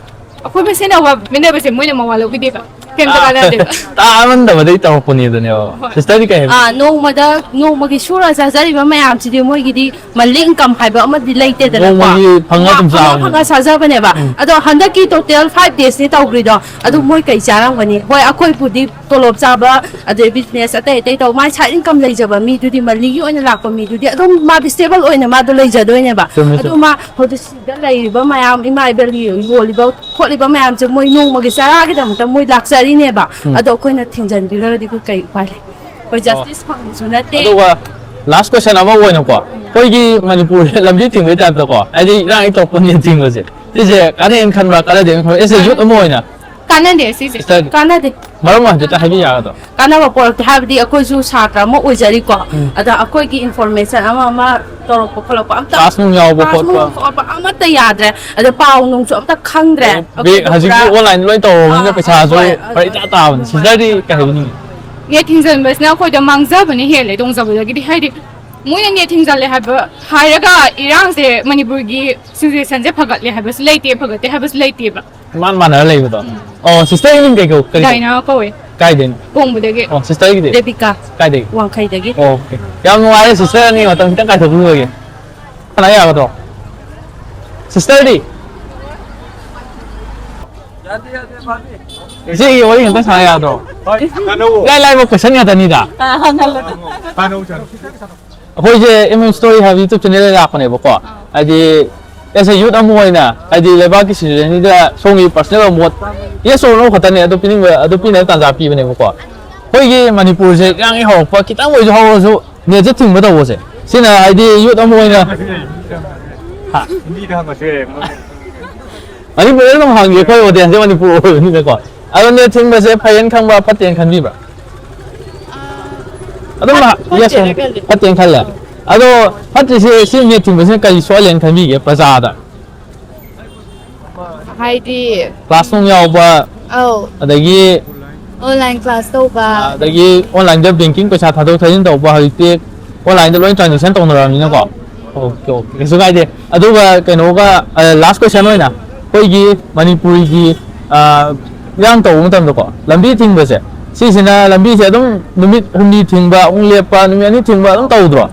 ꯑꯩꯈꯣꯏ ꯃꯁꯦꯟ ꯑꯋꯥꯕ ꯄꯤꯅꯕꯁꯦ ꯃꯣꯏꯅ ꯃꯋꯥ ꯂꯧꯕꯤꯗꯦꯕ꯫ ꯀꯩꯝꯇ ꯀꯥꯟꯅꯗꯦꯕ꯫ ꯇꯥꯃꯟꯗꯕꯗꯩ ꯇꯧꯔꯛꯄꯅꯦ ꯑꯗꯨꯅꯦꯕ꯫ ꯍꯣꯏ꯫ ꯁꯤꯁꯇꯔꯗꯤ ꯀꯩ ꯍꯥꯏꯕ? ꯑꯥ, ꯅꯣꯡꯃꯗ, ꯅꯣꯡꯃꯒꯤ ꯁꯨꯔ ꯆꯥꯖꯔꯤꯕ ꯃꯌꯥꯝꯁꯤꯗꯤ ꯃꯣꯏꯒꯤꯗꯤ ꯃꯟꯂꯤ ꯏꯟꯀꯝ ꯍꯥꯏꯕ ꯑꯃꯗꯤ ꯂꯩꯇꯦꯗꯅꯀꯣ꯫ ꯅꯣꯡꯃꯒꯤ ꯐꯪꯉ ꯑꯗꯨꯝ ꯐꯪꯉ ꯆꯥꯕꯅꯦ꯫ ꯐꯪꯉ ꯆꯥꯖꯕꯅꯦꯕ꯫ ꯎꯝ꯫ ꯑꯗꯣ ꯍꯟꯗꯛꯀꯤ ꯇꯣꯇꯦꯜ ꯐꯥꯏꯚ ꯗꯦꯖꯅꯤ ꯇꯧꯈ꯭ꯔꯤꯗꯣ꯫ ꯑꯗꯨ ꯎꯝ꯫ ꯃꯣꯏ ꯀꯩ ꯆꯥꯔꯝꯒꯅꯤ? ꯍꯣꯏ, ꯑꯩꯈꯣꯏꯕꯨꯗꯤ ꯇꯣꯂꯣꯞ ꯆꯥꯕ, ꯑꯗꯩ ꯕꯤꯖꯤꯅꯦꯁ ꯑꯇꯩ ꯑꯇꯩ ꯇꯧꯕ, ꯃꯥꯏ ꯁꯥꯏꯠ ꯏꯟꯀꯝ ꯂꯩꯖꯕ ꯃꯤꯗꯨꯗꯤ, ꯃꯟꯂꯤꯒꯤ ꯑꯣꯏꯅ ꯂꯥꯛꯄ ꯃꯤꯗꯨꯗꯤ ꯑꯗꯨꯝ ꯃꯥꯗꯤ ꯁ꯭ꯇꯦꯕꯜ ꯑꯣꯏꯅ ꯃꯥꯗꯣ ꯂꯩꯖꯗꯣꯏꯅꯦꯕ꯫ ꯆꯨꯝꯃꯦ, ꯑꯗꯨ ꯆꯨꯝꯃꯦ꯫ ꯃꯥ ꯍꯧꯖꯤꯛ ꯁꯤꯗ ꯂꯩꯔꯤꯕ ꯃꯌꯥꯝ, ꯏꯃꯥ ꯏꯕꯦꯜꯒꯤ ꯌꯣꯜꯂꯤꯕ ꯈꯣꯠꯂꯤꯕ ꯃꯌꯥꯝꯁꯦ ꯃꯣꯏ ꯅꯣꯡꯃꯒꯤ ꯆꯔꯥꯒꯤꯗꯃꯛꯇ ꯃꯣꯏ ꯂꯥꯛꯆꯔꯤꯅꯦꯕ꯫ ꯎꯝ꯫ ꯑꯗꯣ ꯑꯩꯈꯣꯏꯅ ꯊꯤꯡꯖꯤꯟꯕꯤꯔꯒꯗꯤ ꯑꯩꯈꯣꯏ ꯀꯩ ꯎꯄꯥꯏ ꯂꯩ? ꯑꯩꯈꯣꯏ ꯑꯣ꯫ ꯖꯁꯇꯤꯁ ꯐꯪꯕꯁꯨ ꯅꯠꯇꯦ꯫ ꯑꯗꯨꯒ ꯂꯥꯁ ꯀꯣꯏꯁꯟ ꯑꯃ ꯑꯣꯏꯅꯀꯣ, ꯑꯩꯈꯣꯏꯒꯤ ꯃꯅꯤꯄꯨꯔꯁꯦ ꯂꯝꯕꯤ ꯊꯤꯡꯕꯒꯤ ꯇꯥꯏꯞꯇꯀꯣ, ꯍꯥꯏꯗꯤ ꯏꯔꯥꯡ ꯏꯇꯧ ꯄꯨꯟꯁꯤꯟ ꯊꯤꯡꯕꯁꯦ, ꯁꯤꯁꯦ ꯀꯥꯟꯅꯩꯅ ꯈꯟꯕ꯭ꯔꯥ, ꯀꯥꯟꯅꯗꯦꯅ ꯈꯟꯕ꯭ꯔꯥ? ꯑꯦꯁ ꯑꯦ ꯌꯨꯠ ꯑꯃ ꯑꯣꯏꯅ꯫ ꯀꯥꯟꯅꯗꯦ ꯁꯤꯁꯦ꯫ ꯁꯤꯁꯇꯔꯗꯤ? ꯀꯥꯟꯅꯗꯦ꯫ ꯃꯔꯝ ꯍꯥꯏꯐꯦꯠꯇ ꯍꯥꯏꯕꯤ ꯌꯥꯒꯗ꯭ꯔꯣ? ꯀꯥꯟꯅꯕ ꯄꯣꯔꯛꯇꯦ ꯍꯥꯏꯕꯗꯤ ꯑꯩꯈꯣꯏꯁꯨ ꯁꯥꯇ꯭ꯔ ꯑꯃ ꯑꯣꯏꯖꯔꯤꯀꯣ꯫ ꯎꯝ꯫ ꯑꯗ ꯑꯩꯈꯣꯏꯒꯤ ꯏꯟꯐꯣꯔꯃꯦꯁꯟ ꯑꯃ ꯑꯃ ꯇꯧꯔꯛꯄ ꯈꯣꯠꯂꯛꯄ ꯑꯝꯇ, ꯀ꯭ꯂꯥꯁ ꯅꯨꯡ ꯌꯥꯎꯕ ꯀ꯭ꯂꯥꯁ ꯈꯣꯠꯄ꯫ ꯅꯨꯡ ꯈꯣꯠꯄ ꯑꯃꯠꯇ ꯌꯥꯗ꯭ꯔꯦ꯫ ꯑꯗ ꯄꯥꯎ ꯅꯨꯡꯁꯨ ꯑꯝꯇ ꯈꯪꯗ꯭ꯔꯦ꯫ ꯑꯣ, ꯕꯦ-, ꯑꯩꯈꯣꯏꯗꯣ ꯍꯧꯖꯤꯛꯇꯤ ꯄꯨꯔꯥ ꯑꯣꯟꯂꯥꯏꯟ ꯂꯣꯏ ꯇꯧꯔꯕꯅꯤꯅ ꯑꯥ, ꯄꯩꯁꯥꯁꯨ ꯍꯣꯏ, ꯐꯔꯛ ꯏꯇꯥ ꯇꯥꯕꯅꯤ꯫ ꯁꯤꯁꯇꯔꯗꯤ ꯀꯩ ꯍꯥꯏꯕꯤꯅꯤꯡꯉꯤ? ꯅꯦꯠ ꯊꯤꯡꯖꯤꯟꯕꯁꯤꯅ ꯑꯩꯈꯣꯏꯗ ꯃꯥꯡꯖꯕꯅ ꯍꯦꯜꯂꯦ ꯇꯣꯡꯖꯕꯗꯒꯤꯗꯤ꯫ ꯍꯥꯏꯗꯤ ꯃꯣꯏꯅ ꯅꯦꯠ ꯊꯤꯡꯖꯤꯜꯂꯦ ꯍꯥꯏꯕ ꯍꯥꯏꯔꯒ ꯏꯔꯥꯡꯁꯦ ꯃꯅꯤꯄꯨꯔꯒꯤ ꯁꯤꯆꯨꯋꯦꯁꯟꯁꯦ ꯐꯒꯠꯂꯦ ꯍꯥꯏꯕꯁꯨ ꯂꯩꯇꯦ, ꯐꯒꯠꯇꯦ ꯍꯥꯏꯕꯁꯨ ꯂꯩꯇꯦꯕ꯫ ꯏꯃꯥꯟ ꯃꯥꯟꯅꯔ ꯂꯩꯕꯗꯣ꯫ ꯎꯝ꯫ ꯑꯣ, ꯁꯤꯁꯇꯔꯒꯤ ꯃꯤꯡ ꯀꯩ ꯀꯧ-, ꯀꯔꯤ ꯀꯧ-? ꯗꯥꯏꯅꯥ ꯀꯧꯋꯦ꯫ ꯀꯥꯏꯗꯩꯅꯣ? ꯀꯣꯡꯕꯗꯒꯤ꯫ ꯑꯣ, ꯁꯤꯁꯇꯔꯒꯤꯗꯤ? ꯗꯦꯕꯤꯀꯥ꯫ ꯀꯥꯏꯗꯒꯤ? ꯋꯥꯡꯈꯩꯗꯒꯤ꯫ ꯑꯣ, ꯑꯣꯀꯦ꯫ ꯌꯥꯝ ꯅꯨꯡꯉꯥꯏꯔꯦ, ꯁꯤꯁꯇꯔ ꯑꯅꯤ ꯃꯇꯝ ꯈꯤꯇꯪ ꯀꯥꯏꯊꯣꯛꯄꯤꯕꯒꯤ꯫ ꯁꯥꯟꯅ ꯌꯥꯒꯗ꯭ꯔꯣ? ꯁꯤꯁꯇꯔꯗꯤ? ꯏꯆꯦꯒꯤ ꯋꯥꯔꯤ ꯈꯤꯇꯪ ꯁꯥꯟꯅ ꯌꯥꯒꯗ꯭ꯔꯣ? ꯏꯂꯥꯏ ꯂꯥꯏꯕ ꯀꯣꯏꯁꯟ ꯉꯥꯛꯇꯅꯤꯗ꯫ ꯑꯥ, ꯍꯪꯍꯜꯂꯣ꯫ ꯑꯩꯈꯣꯏꯁꯦ ꯑꯦꯝ ꯑꯦꯝ ꯁ꯭ꯇꯣꯔꯤ ꯍꯥꯏꯕ YouTube ꯆꯦꯅꯦꯜꯗ ꯂꯥꯛꯄꯅꯦꯕꯀꯣ꯫ ꯑꯥ꯫ ꯍꯥꯏꯗꯤ, ꯑꯦꯁ ꯑꯦ ꯌꯨꯠ ꯑꯃ ꯑꯣꯏꯅ, ꯍꯥꯏꯗꯤ, ꯂꯩꯕꯥꯛꯀꯤ ꯁꯤꯆꯨꯋꯦꯁꯟꯁꯤꯗ ꯁꯣꯝꯒꯤ ꯄꯔꯁꯅꯦꯜ ꯃꯣꯠ, ꯌꯦꯁ ꯑꯣꯔ ꯅꯣ ꯈꯛꯇꯅꯦ, ꯑꯗꯨ ꯄꯤꯅꯤꯡꯕ, ꯑꯗꯨ ꯄꯤꯅꯕ ꯇꯥꯟꯖꯥ ꯄꯤꯕꯅꯦꯕꯀꯣ꯫ ꯑꯩꯈꯣꯏꯒꯤ ꯃꯅꯤꯄꯨꯔꯁꯦ ꯏꯔꯥꯡ ꯍꯦꯛ ꯍꯧꯔꯛꯄ, ꯈꯤꯇꯪ ꯑꯣꯏꯁꯨ ꯍꯧꯔꯁꯨ, ꯅꯦꯠꯁꯦ ꯊꯤꯡꯕ ꯇꯧꯕꯁꯦ, ꯁꯤꯅ ꯍꯥꯏꯗꯤ ꯌꯨꯠ ꯑꯃ ꯑꯣꯏꯅ, ꯍꯥ? ꯍꯤꯟꯗꯤꯗ ꯍꯪꯉꯁꯨ ꯌꯥꯏ꯫ ꯃꯅꯤꯄꯨꯔꯗ ꯑꯗꯨꯝ ꯍꯪꯒꯦ, ꯑꯩꯈꯣꯏ ꯑꯣꯗꯤꯌꯦꯟꯁꯁꯦ ꯃꯅꯤꯄꯨꯔ ꯑꯣꯏꯕꯅꯤꯅꯀꯣ꯫ ꯑꯗꯣ ꯅꯦꯠ ꯊꯤꯡꯕꯁꯦ ꯐꯩꯌꯦꯅ ꯈꯪꯕ꯭ꯔꯥ, ꯐꯠꯇꯦꯅ ꯈꯟꯕꯤꯕ꯭ꯔꯥ? ꯑꯗꯨꯝ ꯐꯠ-, ꯌꯦꯁ ꯐꯠꯇꯦꯅ ꯈꯜꯂꯤ꯫ ꯐꯠꯇꯦꯅ ꯈꯜꯂꯦ꯫ ꯑꯗꯣ ꯐꯠꯇ꯭ꯔꯤꯁꯦ, ꯁꯤ ꯅꯦꯠ ꯊꯤꯡꯕꯁꯤꯅ ꯀꯔꯤ ꯁꯣꯛꯍꯜꯂꯦꯅ ꯈꯟꯕꯤꯒꯦ ꯄ꯭ꯔꯖꯥꯗ? ꯍꯥꯏꯗꯤ, ꯀ꯭ꯂꯥꯁ ꯅꯨꯡ ꯌꯥꯎꯕ, ꯑꯧ꯫ ꯑꯗꯒꯤ ꯑꯣꯟꯂꯥꯏꯟ ꯀ꯭ꯂꯥꯁ ꯇꯧꯕ꯫ ꯑꯗꯒꯤ ꯑꯣꯟꯂꯥꯏꯟꯗ ꯕꯦꯡꯀꯤꯡ ꯄꯩꯁꯥ ꯊꯥꯗꯣꯛ ꯊꯥꯖꯤꯟ ꯇꯧꯕ, ꯍꯧꯖꯤꯛꯇꯤ ꯑꯣꯟꯂꯥꯏꯟꯗ ꯂꯣꯏ ꯇ꯭ꯔꯥꯟꯖꯦꯛꯁꯟ ꯇꯧꯅꯔꯕꯅꯤꯅꯀꯣ꯫ ꯑꯧ꯫ ꯑꯣꯀꯦ, ꯑꯣꯀꯦ, ꯀꯩꯁꯨ ꯀꯥꯏꯗꯦ꯫ ꯑꯗꯨꯒ ꯀꯩꯅꯣꯒ, ꯑ, ꯂꯥꯁ ꯀꯣꯏꯁꯟ ꯑꯣꯏꯅ, ꯑꯩꯈꯣꯏꯒꯤ ꯃꯅꯤꯄꯨꯔꯒꯤ, ꯑ, ꯏꯔꯥꯡ ꯇꯧꯕ ꯃꯇꯝꯗꯀꯣ, ꯂꯝꯕꯤ ꯊꯤꯡꯕꯁꯦ, ꯁꯤꯁꯤꯅ ꯂꯝꯕꯤꯁꯦ ꯑꯗꯨꯝ ꯅꯨꯃꯤꯠ ꯍꯨꯝꯅꯤ ꯊꯤꯡꯕ, ꯑꯃꯨꯛ ꯂꯦꯞꯄ, ꯅꯨꯃꯤꯠ ꯑꯅꯤ ꯊꯤꯡꯕ ꯑꯗꯨꯝ ꯇꯧꯗ꯭ꯔꯣ?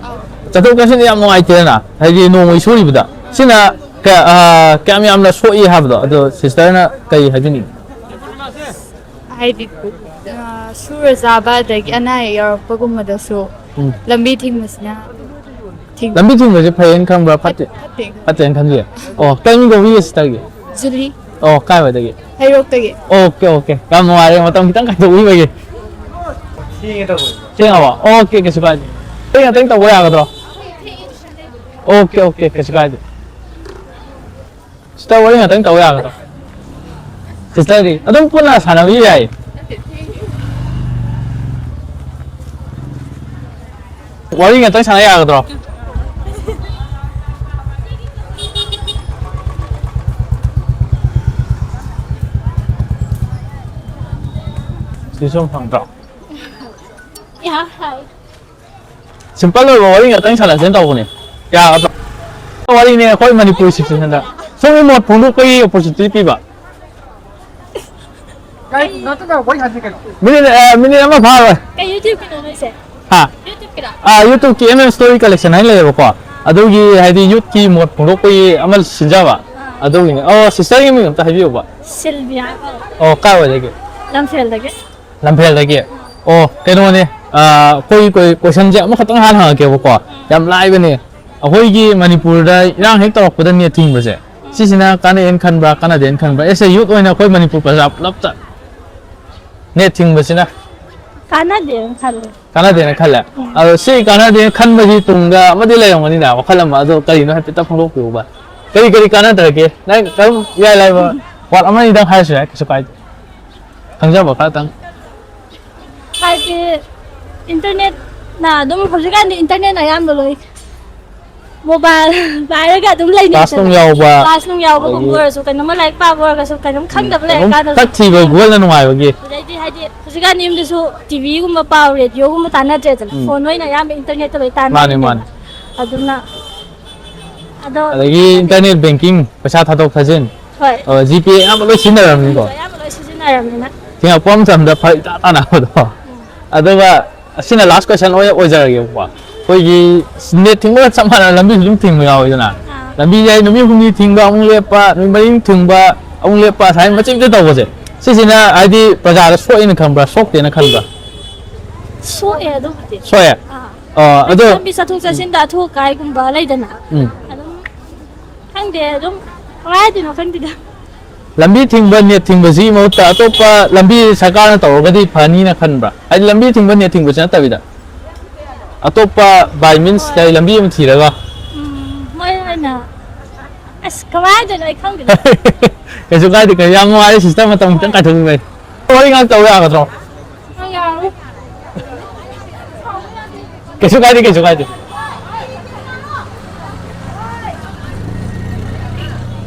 ꯆꯠꯊꯣꯛ ꯆꯠꯁꯤꯟꯗ ꯌꯥꯝ ꯅꯨꯡꯉꯥꯏꯇꯦꯗꯅ, ꯍꯥꯏꯗꯤ ꯅꯣꯡꯃꯩ ꯁꯨꯔꯤꯕꯗ꯫ ꯁꯤꯅ ꯀꯌꯥ-, ꯑ, ꯀꯌꯥꯝ ꯌꯥꯝꯅ ꯁꯣꯛꯏ ꯍꯥꯏꯕꯗꯣ, ꯑꯗꯣ ꯁꯤꯁꯇꯔꯅ ꯀꯔꯤ ꯍꯥꯏꯕꯤꯅꯤꯡꯉꯤ? ꯍꯥꯏꯗꯤ, ꯑꯥ, ꯁꯨꯔ ꯆꯥꯕ ꯑꯗꯒꯤ ꯑꯅꯥ ꯑꯌꯦꯛ ꯌꯥꯎꯔꯛꯄꯒꯨꯝꯕꯗꯁꯨ ꯎꯝ꯫ ꯂꯝꯕꯤ ꯊꯤꯡꯕꯁꯤꯅ ꯊꯤꯡ- ꯂꯝꯕꯤ ꯊꯤꯡꯕꯁꯦ ꯐꯩꯌꯦꯅ ꯈꯟꯕ꯭ꯔꯥ, ꯐꯠꯇꯦ? ꯐꯠꯇꯦ꯫ ꯐꯠꯇꯦꯅ ꯈꯟꯕꯤꯌꯦ? ꯑꯣ, ꯀꯩ ꯃꯤꯡ ꯀꯧꯕꯤꯒꯦ ꯁꯤꯁꯇꯔꯒꯤ? ꯖꯨꯂꯤ꯫ ꯑꯣ, ꯀꯥꯏꯋꯥꯏꯗꯒꯤ? ꯍꯩꯔꯣꯛꯇꯒꯤ꯫ Okay, okay. ꯌꯥꯝ ꯅꯨꯡꯉꯥꯏꯔꯦ ꯃꯇꯝ ꯈꯤꯇꯪ ꯀꯥꯏꯊꯣꯛꯄꯤꯕꯒꯤ꯫ ꯊꯦꯡꯉꯕꯣ? ꯑꯣꯀꯦ, ꯀꯩꯁꯨ ꯀꯥꯏꯗꯦ꯫ ꯑꯩ ꯉꯥꯛꯇꯪ ꯇꯧꯕ ꯌꯥꯒꯗ꯭ꯔꯣ? ꯑꯣꯀꯦ, ꯑꯣꯀꯦ, ꯀꯩꯁꯨ ꯀꯥꯏꯗꯦ꯫ ꯁꯤꯁꯇꯔ, ꯋꯥꯔꯤ ꯉꯥꯛꯇꯪ ꯇꯧ ꯌꯥꯒꯗ꯭ꯔꯣ? ꯁꯤꯁꯇꯔꯗꯤ ꯑꯗꯨꯝ ꯄꯨꯟꯅ ꯁꯥꯟꯅꯕꯤꯕ ꯌꯥꯏꯌꯦ꯫ ꯋꯥꯔꯤ ꯉꯥꯛꯇꯪ ꯁꯥꯟꯅ ꯌꯥꯒꯗ꯭ꯔꯣ? ꯁꯤ ꯁꯨꯝ ꯐꯪꯗ꯭ꯔꯣ? ꯌꯥ, ꯍꯥꯏ꯫ ꯁꯤꯝꯄꯜ ꯑꯣꯏꯕ ꯋꯥꯔꯤ ꯉꯥꯛꯇꯪ ꯁꯥꯟꯅꯁꯦꯅ ꯇꯧꯕꯅꯦ꯫ ꯌꯥꯒꯗ꯭ꯔꯣ? ꯋꯥꯔꯤꯅꯦ ꯑꯩꯈꯣꯏ ꯃꯅꯤꯄꯨꯔ ꯁꯤꯆꯨꯋꯦꯁꯟꯗ꯫ ꯁꯨꯝ ꯏꯃꯣꯠ ꯐꯣꯡꯗꯣꯛꯄꯒꯤ ꯑꯣꯄꯣꯔꯆꯨꯅꯤꯇꯤ ꯄꯤꯕ꯫ ꯀꯩ, ꯅꯠꯇꯅ ꯋꯥꯔꯤ ꯁꯥꯟꯅꯁꯤ ꯀꯩꯅꯣ꯫ ꯃꯤꯅꯤꯠ, ꯑ, ꯃꯤꯅꯤꯠ ꯑꯃ ꯐꯥꯔꯣꯏ꯫ ꯀꯩ YouTubeꯀꯤꯅꯣ ꯅꯣꯏꯁꯦ? ꯍꯥ? YouTubeꯀꯤꯔꯣ? ꯑꯥ, YouTubeꯀꯤ M M Story Collection ꯍꯥꯏꯅ ꯂꯩꯌꯦꯕꯀꯣ꯫ ꯑꯗꯨꯒꯤ ꯍꯥꯏꯗꯤ youthꯀꯤ ꯃꯣꯠ ꯐꯣꯡꯗꯣꯛꯄꯒꯤ ꯑꯃ ꯁꯤꯟꯖꯕ꯫ ꯑꯥ꯫ ꯑꯗꯨꯒꯤꯅꯦ꯫ ꯑꯣ, ꯁꯤꯁꯇꯔꯒꯤ ꯃꯤꯡ ꯑꯝꯇ ꯍꯥꯏꯕꯤꯌꯨꯕ꯫ ꯁꯤꯜꯚꯤꯌꯥ꯫ ꯑꯣ, ꯀꯥꯏꯋꯥꯏꯗꯒꯤ? ꯂꯝꯐꯦꯜꯗꯒꯤ꯫ ꯂꯝꯐꯦꯜꯗꯒꯤ꯫ ꯑꯣ, ꯀꯩꯅꯣꯅꯦ, ꯑ, ꯑꯩꯈꯣꯏ ꯀꯣꯏ-, questionꯁꯦ ꯑꯃꯈꯛꯇꯪ ꯍꯥꯟꯅ ꯍꯪꯉꯛꯀꯦꯕꯀꯣ꯫ ꯌꯥꯝ ꯂꯥꯏꯕꯅꯦ꯫ ꯑꯩꯈꯣꯏꯒꯤ ꯃꯅꯤꯄꯨꯔꯗ ꯏꯔꯥꯡ ꯍꯦꯛ ꯇꯧꯔꯛꯄꯗ net ꯊꯤꯡꯕꯁꯦ, ꯁꯤꯁꯤꯅ ꯀꯥꯟꯅꯩꯅ ꯈꯟꯕ꯭ꯔꯥ, ꯀꯥꯟꯅꯗꯦꯅ ꯈꯟꯕ꯭ꯔꯥ? As a youth ꯑꯣꯏꯅ ꯑꯩꯈꯣꯏ ꯃꯅꯤꯄꯨꯔ ꯄ꯭ꯔꯖꯥ ꯄꯨꯂꯞꯇ net ꯊꯤꯡꯕꯁꯤꯅ ꯀꯥꯟꯅꯗꯦꯅ ꯈꯜꯂꯦ꯫ ꯀꯥꯟꯅꯗꯦꯅ ꯈꯜꯂꯦ? ꯎꯝ꯫ ꯑꯗꯣ ꯁꯤ ꯀꯥꯟꯅꯗꯦꯅ ꯈꯟꯕꯒꯤ ꯇꯨꯡꯗ ꯑꯃꯗꯤ ꯂꯩꯔꯝꯒꯅꯤꯅ ꯋꯥꯈꯜ ꯑꯃ, ꯑꯗꯣ ꯀꯔꯤꯅꯣ ꯍꯥꯏꯐꯦꯠꯇ ꯐꯣꯡꯗꯣꯛꯄꯤꯌꯨꯕ꯫ ꯀꯔꯤ ꯀꯔꯤ ꯀꯥꯟꯅꯗ꯭ꯔꯒꯦ? ꯅꯪ ꯑꯗꯨꯝ ꯏꯔꯥꯏ ꯂꯥꯏꯕ ꯋꯥꯠ ꯑꯃ ꯑꯅꯤꯗꯪ ꯍꯥꯏꯔꯁꯨ ꯌꯥꯏ, ꯀꯩꯁꯨ ꯀꯥꯏꯗꯦ꯫ ꯈꯪꯖꯕ ꯈꯔꯇꯪ꯫ ꯍꯥꯏꯗꯤ internetꯅ ꯑꯗꯨꯝ, ꯍꯧꯖꯤꯛꯀꯥꯟꯗꯤ internetꯅ ꯑꯌꯥꯝꯕ ꯂꯣꯏ, mobile ꯄꯥꯏꯔꯒ ꯑꯗꯨꯝ ꯂꯩꯅꯩꯗꯅ꯫ Class ꯅꯨꯡ ꯌꯥꯎꯕ, class ꯅꯨꯡ ꯌꯥꯎꯕꯒꯨꯝꯕ ꯑꯗꯒꯤ ꯑꯣꯏꯔꯁꯨ, ꯀꯩꯅꯣꯝꯃ ꯂꯥꯏꯔꯤꯛ ꯄꯥꯕ ꯑꯣꯏꯔꯒꯁꯨ, ꯀꯩꯅꯣꯝ ꯎꯝ, ꯈꯪꯗꯕ ꯀꯩꯅꯣꯝ ꯂꯩꯔꯀꯥꯟꯗꯁꯨ꯫ ꯇꯠꯈꯤꯕ ꯒꯨꯒꯜꯅ ꯅꯨꯡꯉꯥꯏꯕꯒꯤ꯫ ꯑꯗꯩꯗꯤ ꯍꯥꯏꯗꯤ ꯍꯧꯖꯤꯛꯀꯥꯟꯗꯤ ꯌꯨꯝꯗꯁꯨ TVꯒꯨꯝꯕ ꯄꯥꯎ, radioꯒꯨꯝꯕ ꯇꯥꯟꯅꯗ꯭ꯔꯦꯗꯅ꯫ ꯎꯝ꯫ Phone ꯑꯣꯏꯅ ꯑꯌꯥꯝꯕ internetꯇ ꯂꯣꯏ ꯃꯥꯅꯦ, ꯇꯥꯟꯅꯔꯦꯗꯅ꯫ ꯃꯥꯅꯦ꯫ ꯑꯗꯨꯅ ꯑꯗꯣ internet banking, ꯄꯩꯁꯥ ꯊꯥꯗꯣꯛ ꯊꯥꯖꯤꯟ, ꯍꯣꯏ꯫ ꯑ, GPay ꯑꯌꯥꯝꯕ ꯂꯣꯏ ꯁꯤꯖꯤꯟꯅꯔꯕꯅꯤꯀꯣ꯫ ꯑꯌꯥꯝꯕ ꯂꯣꯏ ꯁꯤꯖꯤꯟꯅꯔꯕꯅꯤꯅ꯫ ꯊꯦꯡꯉꯛꯄ ꯑꯃ ꯃꯇꯝꯗ ꯐꯔꯛ ꯏꯇꯥ ꯇꯥꯅꯕꯗꯣ꯫ ꯎꯝ꯫ ꯑꯗꯨꯒ ꯑꯁꯤꯅ last question ꯑꯣꯏꯅ ꯑꯣꯏꯖꯔꯒꯦꯕꯀꯣ꯫ ꯑꯩꯈꯣꯏꯒꯤ net ꯊꯤꯡꯕꯒ ꯆꯞ ꯃꯥꯟꯅꯅ ꯂꯝꯕꯤꯁꯨ ꯑꯗꯨꯝ ꯊꯤꯡꯕ ꯌꯥꯎꯋꯤꯗꯅ꯫ ꯑꯥ꯫ ꯂꯝꯕꯤꯁꯦ ꯑꯩ ꯅꯨꯃꯤꯠ ꯍꯨꯝꯅꯤ ꯊꯤꯡꯕ, ꯑꯃꯨꯛ ꯂꯦꯞꯄ, ꯅꯨꯃꯤꯠ ꯃꯔꯤꯅꯤ ꯊꯤꯡꯕ, ꯑꯃꯨꯛ ꯂꯦꯞꯄ, ꯁꯨꯃꯥꯏꯅ ꯃꯆꯤꯠ ꯃꯆꯤꯠ ꯇꯧꯕꯁꯦ꯫ ꯁꯤꯁꯤꯅ ꯍꯥꯏꯗꯤ ꯄ꯭ꯔꯖꯥꯗ ꯁꯣꯛꯑꯦꯅ ꯈꯟꯕ꯭ꯔꯥ, ꯁꯣꯛꯇꯦꯅ ꯈꯟꯕ꯭ꯔꯥ? ꯁꯣꯛꯑꯦ ꯑꯗꯨꯕꯨꯗꯤ꯫ ꯁꯣꯛꯑꯦ? ꯑꯥ꯫ ꯑꯣ, ꯑꯗꯣ ꯂꯝꯕꯤ ꯆꯠꯊꯣꯛ ꯆꯠꯁꯤꯟꯗ ꯑꯊꯨ ꯑꯀꯥꯏꯒꯨꯝꯕ ꯂꯩꯗꯅ꯫ ꯎꯝ꯫ ꯑꯗꯨꯝ ꯈꯪꯗꯦ, ꯑꯗꯨꯝ ꯀꯃꯥꯏ ꯍꯥꯏꯗꯣꯏꯅꯣ ꯈꯪꯗꯦꯗ꯫ ꯂꯝꯕꯤ ꯊꯤꯡꯕ, ꯅꯦꯠ ꯊꯤꯡꯕꯁꯤꯒꯤ ꯃꯍꯨꯠꯇ ꯑꯇꯣꯞꯄ ꯂꯝꯕꯤ ꯁꯔꯀꯥꯔꯅ ꯇꯧꯔꯒꯗꯤ ꯐꯅꯤꯅ ꯈꯟꯕ꯭ꯔꯥ? ꯍꯥꯏꯗꯤ ꯂꯝꯕꯤ ꯊꯤꯡꯕ, ꯅꯦꯠ ꯊꯤꯡꯕꯁꯤ ꯅꯠꯇꯕꯤꯗ ꯑꯇꯣꯞꯄ by means ꯍꯣꯏ꯫ ꯂꯩ, ꯂꯝꯕꯤ ꯑꯃ ꯊꯤꯔꯒ꯫ ꯎꯝ, ꯃꯣꯏ ꯑꯣꯏꯅ ꯑꯁ ꯀꯃꯥꯏ ꯍꯥꯏꯗꯣꯏꯅꯣ ꯑꯩ ꯈꯪꯗꯦꯗ꯫ ꯀꯩꯁꯨ ꯀꯥꯏꯗꯦ, ꯀꯩꯁꯨ ꯌꯥꯝ ꯅꯨꯡꯉꯥꯏꯔꯦ sister, ꯃꯇꯝ ꯈꯤꯇꯪ ꯀꯥꯏꯊꯣꯛꯄꯤꯕꯩ꯫ ꯋꯥꯔꯤ ꯉꯥꯏꯍꯥꯛ ꯇꯧꯕ ꯌꯥꯒꯗ꯭ꯔꯣ? ꯅꯪ ꯌꯥꯔꯣꯏ꯫ ꯀꯩꯁꯨ ꯀꯥꯏꯗꯦ, ꯀꯩꯁꯨ ꯀꯥꯏꯗꯦ꯫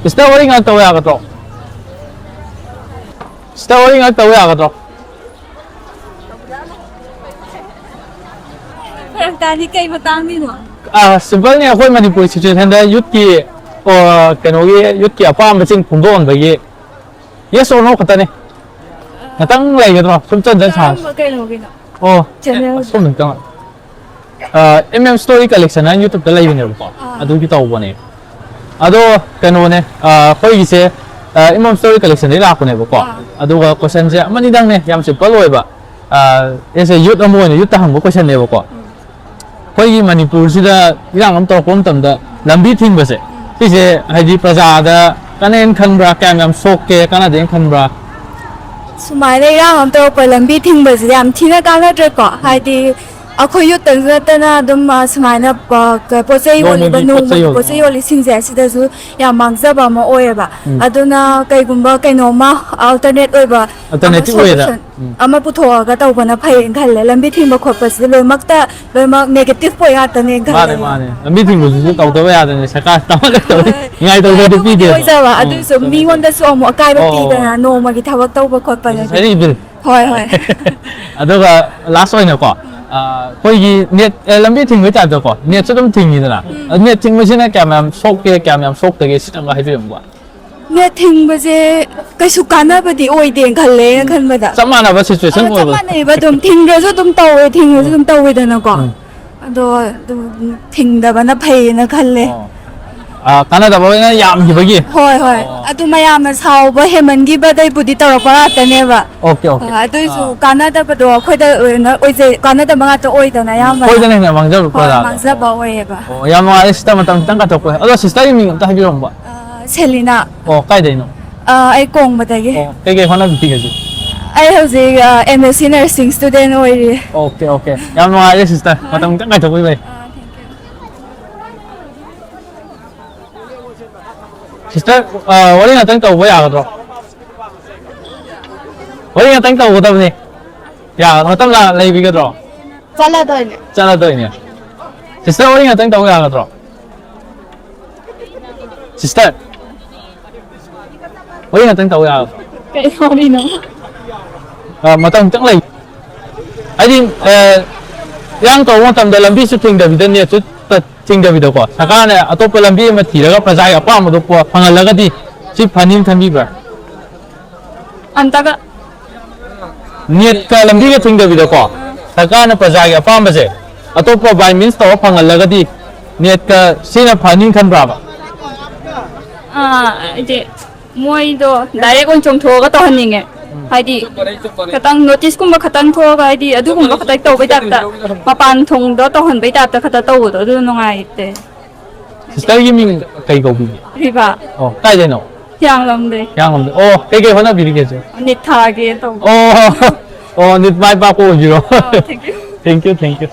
Sister, ꯋꯥꯔꯤ ꯉꯥꯏꯍꯥꯛ ꯇꯧꯕ ꯌꯥꯒꯗ꯭ꯔꯣ? Sister, ꯋꯥꯔꯤ ꯉꯥꯏꯍꯥꯛ ꯇꯧꯕ ꯌꯥꯒꯗ꯭ꯔꯣ? ꯐꯔꯛ ꯇꯥꯅꯤ, ꯀꯩ ꯃꯇꯥꯡꯒꯤꯅꯣ? ꯑꯥ, simpleꯅꯦ, ꯑꯩꯈꯣꯏ ꯃꯅꯤꯄꯨꯔ situationꯗ youthꯀꯤ, ꯑꯣ, ꯀꯩꯅꯣꯒꯤ youthꯀꯤ ꯑꯄꯥꯝꯕꯁꯤꯡ ꯐꯣꯡꯗꯣꯛꯍꯟꯕꯒꯤ yes or no ꯈꯛꯇꯅꯦ꯫ ꯉꯥꯛꯇꯪ ꯂꯩꯒꯗ꯭ꯔꯣ? ꯁꯨꯝ ꯆꯟ ꯆꯟ ꯁꯥꯔꯁꯤ꯫ ꯀꯔꯝꯕ ꯀꯩꯅꯣꯒꯤꯅꯣ? ꯑꯣ, Channel? ꯑꯁꯣꯝꯗ ꯈꯤꯇꯪ꯫ ꯑꯥ, M M Story Collection ꯍꯥꯏꯅ YouTubeꯇ ꯂꯩꯕꯅꯦꯕꯀꯣ꯫ ꯑꯥ꯫ ꯑꯗꯨꯒꯤ ꯇꯧꯕꯅꯦ꯫ ꯑꯗꯣ ꯀꯩꯅꯣꯅꯦ, ꯑꯥ, ꯑꯩꯈꯣꯏꯒꯤꯁꯦ, ꯑꯥ, M M Story Collectionꯗꯒꯤ ꯂꯥꯛꯄꯅꯦꯕꯀꯣ꯫ ꯑꯥ꯫ ꯑꯗꯨꯒ questionꯁꯦ ꯑꯃꯅꯤꯗꯪꯅꯦ, ꯌꯥꯝ simple ꯑꯣꯏꯕ꯫ ꯑꯥ, ꯑꯩꯁꯦ youth ꯑꯃ ꯑꯣꯏꯅ youthꯇ ꯍꯪꯕ questionꯅꯦꯕꯀꯣ꯫ ꯑꯩꯈꯣꯏꯒꯤ ꯃꯅꯤꯄꯨꯔꯁꯤꯗ ꯏꯔꯥꯡ ꯑꯃ ꯇꯧꯔꯛꯄ ꯃꯇꯝꯗ ꯂꯝꯕꯤ ꯊꯤꯡꯕꯁꯦ, ꯁꯤꯁꯦ ꯍꯥꯏꯗꯤ ꯄ꯭ꯔꯖꯥꯗ ꯀꯥꯟꯅꯩꯅ ꯈꯟꯕ꯭ꯔꯥ, ꯀꯌꯥꯝ ꯌꯥꯝ ꯁꯣꯛꯀꯦ, ꯀꯥꯟꯅꯗꯦꯅ ꯈꯟꯕ꯭ꯔꯥ? ꯁꯨꯃꯥꯏꯅ ꯏꯔꯥꯡ ꯑꯃ ꯇꯧꯔꯛꯄ ꯂꯝꯕꯤ ꯊꯤꯡꯕꯁꯤꯗꯤ ꯌꯥꯝ ꯊꯤꯅ ꯀꯥꯟꯅꯗ꯭ꯔꯦꯀꯣ꯫ ꯍꯥꯏꯗꯤ ꯑꯩꯈꯣꯏ youthꯇꯪꯁꯨ ꯅꯠꯇꯅ ꯑꯗꯨꯝ, ꯑ, ꯁꯨꯃꯥꯏꯅ, ꯑ, ꯀ-, ꯄꯣꯠ ꯆꯩ ꯌꯣꯜꯂꯤꯕ, ꯅꯣꯡꯃꯒꯤ ꯄꯣꯠ ꯆꯩ ꯅꯣꯡꯃꯒꯤ ꯌꯣꯜꯂꯤ-, ꯄꯣꯠ ꯆꯩ ꯌꯣꯜꯂꯤꯁꯤꯡꯁꯦ ꯁꯤꯗꯁꯨ ꯌꯥꯝ ꯃꯥꯡꯖꯕ ꯑꯃ ꯑꯣꯏꯌꯦꯕ꯫ ꯎꯝ꯫ ꯑꯗꯨꯅ ꯀꯩꯒꯨꯝꯕ ꯀꯩꯅꯣꯝꯃ alternate ꯑꯣꯏꯕ ꯑꯃ Alternative ꯑꯣꯏꯌꯦꯗ꯫ solution ꯎꯝ꯫ ꯑꯃ ꯄꯨꯊꯣꯛꯑꯒ ꯇꯧꯕꯅ ꯐꯩꯌꯦꯅ ꯈꯜꯂꯦ꯫ ꯂꯝꯕꯤ ꯊꯤꯡꯕ ꯈꯣꯠꯄꯁꯤꯗꯤ ꯂꯣꯏꯅꯃꯛꯇ, ꯂꯣꯏꯅꯃꯛ negative point ꯉꯥꯛꯇꯅꯦꯅ ꯈꯜꯂꯦ꯫ ꯃꯥꯅꯦ, ꯃꯥꯅꯦ꯫ ꯂꯝꯕꯤ ꯊꯤꯡꯕꯁꯤꯁꯨ ꯇꯧꯗꯕ ꯌꯥꯗꯕꯅꯦ, ꯁꯔꯀꯥꯔ ꯇꯧꯍꯜꯂꯛꯇꯕꯅꯤ꯫ ꯍꯣꯏ꯫ ꯅꯤꯡꯉꯥꯏ ꯇꯧꯕꯗꯤ ꯑꯗꯨꯕꯨꯗꯤ ꯄꯤꯗꯦꯕ꯫ ꯑꯣꯏꯖꯕ, ꯎꯝ, ꯑꯗꯨꯏꯁꯨ ꯆꯨꯝꯃꯦ, ꯆꯨꯝꯃꯦ꯫ ꯃꯤꯉꯣꯟꯗꯁꯨ ꯑꯃꯨꯛ ꯑꯀꯥꯏꯕ ꯑꯣ꯫ ꯄꯤꯗꯅ ꯅꯣꯡꯃꯒꯤ ꯊꯕꯛ ꯇꯧꯕ ꯈꯣꯠꯄꯗꯗꯤ꯫ Necessary evil꯫ ꯍꯣꯏ, ꯍꯣꯏ꯫ ꯑꯗꯨꯒ last ꯑꯣꯏꯅꯀꯣ, ꯑ, ꯑꯩꯈꯣꯏꯒꯤ ꯅꯦꯠ, ꯑ, ꯂꯝꯕꯤ ꯊꯤꯡꯕꯒꯤ typeꯇꯀꯣ, ꯅꯦꯠꯁꯨ ꯑꯗꯨꯝ ꯊꯤꯡꯉꯤꯗꯅ꯫ ꯎꯝ꯫ ꯑꯗꯨ ꯅꯦꯠ ꯊꯤꯡꯕꯁꯤꯅ ꯀꯌꯥꯝ ꯌꯥꯝ ꯁꯣꯛꯀꯦ, ꯀꯌꯥꯝ ꯌꯥꯝ ꯁꯣꯛꯇꯒꯦ, ꯁꯤꯇꯪꯒ ꯍꯥꯏꯕꯤꯔꯝꯃꯨꯕ꯫ ꯅꯦꯠ ꯊꯤꯡꯕꯁꯦ ꯀꯩꯁꯨ ꯀꯥꯟꯅꯕꯗꯤ ꯑꯣꯏꯗꯦꯅ ꯈꯜꯂꯦ, ꯑꯩꯅ ꯈꯟꯕꯗ꯫ ꯆꯞ ꯃꯥꯟꯅꯕ situation ꯑꯣꯏꯕ꯫ ꯑ, ꯆꯞ ꯃꯥꯟꯅꯩꯕ ꯑꯗꯨꯝ꯫ ꯊꯤꯡꯈ꯭ꯔꯁꯨ ꯑꯗꯨꯝ ꯇꯧꯋꯦ, ꯊꯤꯡꯈ꯭ꯔꯁꯨ ꯑꯗꯨꯝ ꯇꯧꯋꯦꯗꯅꯀꯣ꯫ ꯎꯝ꯫ ꯑꯗꯣ ꯑꯗꯨꯝ ꯊꯤꯡꯗꯕꯅ ꯐꯩꯌꯦꯅ ꯈꯜꯂꯦ꯫ ꯑꯣ꯫ ꯑ, ꯀꯥꯟꯅꯗꯕ ꯑꯣꯏꯅ ꯌꯥꯝꯈꯤꯕꯒꯤ? ꯍꯣꯏ, ꯍꯣꯏ꯫ ꯑꯣ꯫ ꯑꯗꯨ ꯃꯌꯥꯝꯅ ꯁꯥꯎꯕ ꯍꯦꯟꯃꯟꯈꯤꯕꯗꯩꯕꯨꯗꯤ ꯇꯧꯔꯛꯄ ꯉꯥꯛꯇꯅꯦꯕ꯫ Okay, okay. ꯑ, ꯑꯗꯨꯏꯁꯨ ꯑꯥ꯫ ꯀꯥꯟꯅꯗꯕꯗꯣ ꯑꯩꯈꯣꯏꯗ ꯑꯣꯏꯅ ꯑꯣꯏꯖꯩ, ꯀꯥꯟꯅꯗꯕ ꯉꯥꯛꯇ ꯑꯣꯏꯗꯅ ꯑꯌꯥꯝꯕꯅ꯫ ꯑꯩꯈꯣꯏꯗꯅ ꯍꯦꯟꯅ ꯃꯥꯡꯖꯕ ꯍꯣꯏ, ꯄ꯭ꯔꯖꯥꯗꯣ꯫ ꯃꯥꯡꯖꯕ ꯑꯣꯏꯌꯦꯕ꯫ ꯑꯣ, ꯌꯥꯝ ꯅꯨꯡꯉꯥꯏꯔꯦ sister, ꯃꯇꯝ ꯈꯤꯇꯪ ꯀꯥꯏꯊꯣꯛꯄ꯫ ꯑꯗꯣ sister ꯒꯤ ꯃꯤꯡ ꯑꯝꯇ ꯍꯥꯏꯕꯤꯔꯝꯃꯨꯕ꯫ ꯑ, ꯁꯦꯂꯤꯅꯥ꯫ ꯑꯣ, ꯀꯥꯏꯗꯩꯅꯣ? ꯑ, ꯑꯩ ꯀꯣꯡꯕꯗꯒꯤ꯫ ꯑꯣ, ꯀꯩꯀꯩ ꯍꯣꯠꯅꯕꯤꯔꯤꯒꯦ ꯍꯧꯖꯤꯛ? ꯑꯩ ꯍꯧꯖꯤꯛ, ꯑ, M S C nursing student ꯑꯣꯏꯔꯤ꯫ Okay, okay. ꯌꯥꯝ ꯅꯨꯡꯉꯥꯏꯔꯦ sister, ꯃꯇꯝ ꯈꯤꯇꯪ ꯀꯥꯏꯊꯣꯛꯄꯤꯕꯩ꯫ ꯑ, thank you꯫ Sister, ꯑ, ꯋꯥꯔꯤ ꯉꯥꯛꯇꯪ ꯇꯧꯕ ꯌꯥꯒꯗ꯭ꯔꯣ? ꯋꯥꯔꯤ ꯉꯥꯛꯇꯪ ꯇꯧꯒꯗꯕꯅꯤ꯫ ꯌꯥ-, ꯃꯇꯝ ꯂꯥ-, ꯂꯩꯕꯤꯒꯗ꯭ꯔꯣ? ꯆꯠꯂꯗꯣꯏꯅꯦ꯫ ꯆꯠꯂꯗꯣꯏꯅꯦ꯫ Sister, ꯋꯥꯔꯤ ꯉꯥꯛꯇꯪ ꯇꯧꯕ ꯌꯥꯒꯗ꯭ꯔꯣ? Sister, ꯋꯥꯔꯤ ꯉꯥꯛꯇꯪ ꯇꯧꯕ ꯌꯥꯒꯗ꯭ꯔꯣ? ꯀꯩ ꯋꯥꯔꯤꯅꯣ? ꯑ, ꯃꯇꯝ ꯈꯤꯇꯪ ꯂꯩ꯫ ꯍꯥꯏꯗꯤ, ꯑ, ꯏꯔꯥꯡ ꯇꯧꯕ ꯃꯇꯝꯗ ꯂꯝꯕꯤꯁꯨ ꯊꯤꯡꯗꯕꯤꯗ, ꯅꯦꯠꯁꯨ ꯇ-, ꯊꯤꯡꯗꯕꯤꯗꯀꯣ, ꯁꯔꯀꯥꯔꯅ ꯑꯇꯣꯞꯄ ꯂꯝꯕꯤ ꯑꯃ ꯊꯤꯔꯒ ꯄ꯭ꯔꯖꯥꯒꯤ ꯑꯄꯥꯝꯕꯗꯣ ꯄꯣ-, ꯐꯪꯍꯜꯂꯒꯗꯤ ꯁꯤ ꯐꯅꯤꯅ ꯈꯟꯕꯤꯕ꯭ꯔꯥ? ꯑꯝꯇꯒ꯫ ꯅꯦꯠꯀ ꯂꯝꯕꯤꯒ ꯊꯤꯡꯗꯕꯤꯗꯀꯣ, ꯁꯔꯀꯥꯔꯅ ꯄ꯭ꯔꯖꯥꯒꯤ ꯑꯄꯥꯝꯕꯁꯦ ꯑꯇꯣꯞꯄ by means ꯇꯧꯔ ꯐꯪꯍꯜꯂꯒꯗꯤ ꯅꯦꯠꯀ ꯁꯤꯅ ꯐꯅꯤ ꯈꯟꯕ꯭ꯔꯥꯕ? ꯑꯥ, ꯍꯥꯏꯗꯤ ꯃꯣꯏꯗꯣ direct ꯑꯣꯏꯅ ꯆꯣꯡꯊꯣꯛꯑꯒ ꯇꯧꯍꯟꯅꯤꯡꯉꯦ꯫ ꯍꯥꯏꯗꯤ ꯈꯇꯪ notice ꯀꯨꯝꯕ ꯈꯇꯪ ꯊꯣꯛꯑꯒ, ꯍꯥꯏꯗꯤ ꯑꯗꯨꯒꯨꯝꯕ ꯈꯇꯪ ꯇꯧꯕꯩ type ꯇ, ꯃꯄꯥꯟ ꯊꯣꯡꯗ ꯇꯧꯍꯟꯕꯩ type ꯇ ꯈꯇ ꯇꯧꯕꯗꯣ ꯑꯗꯨ ꯅꯨꯡꯉꯥꯏꯇꯦ꯫ Sister ꯒꯤ ꯃꯤꯡ ꯀꯩ ꯀꯧꯕꯤꯒꯦ? ꯔꯤꯕꯥ꯫ ꯑꯣ, ꯀꯥꯏꯗꯩꯅꯣ? ꯍꯤꯌꯥꯡꯂꯝꯗꯩ꯫ ꯍꯤꯌꯥꯡꯂꯝꯗꯩ꯫ ꯑꯣ, ꯀꯩꯀꯩ ꯍꯣꯠꯅꯕꯤꯔꯤꯒꯦ ꯍꯧꯖꯤꯛ? ꯅꯤꯠ ꯊꯥꯒꯦ ꯇꯧꯕ꯫ ꯑꯣ, ꯑꯣ, ꯅꯤꯠ ꯃꯥꯏ ꯄꯥꯛꯄ ꯑꯣꯏꯕꯤꯔꯣ꯫ ꯑꯣ, thank you꯫ Thank you, thank you꯫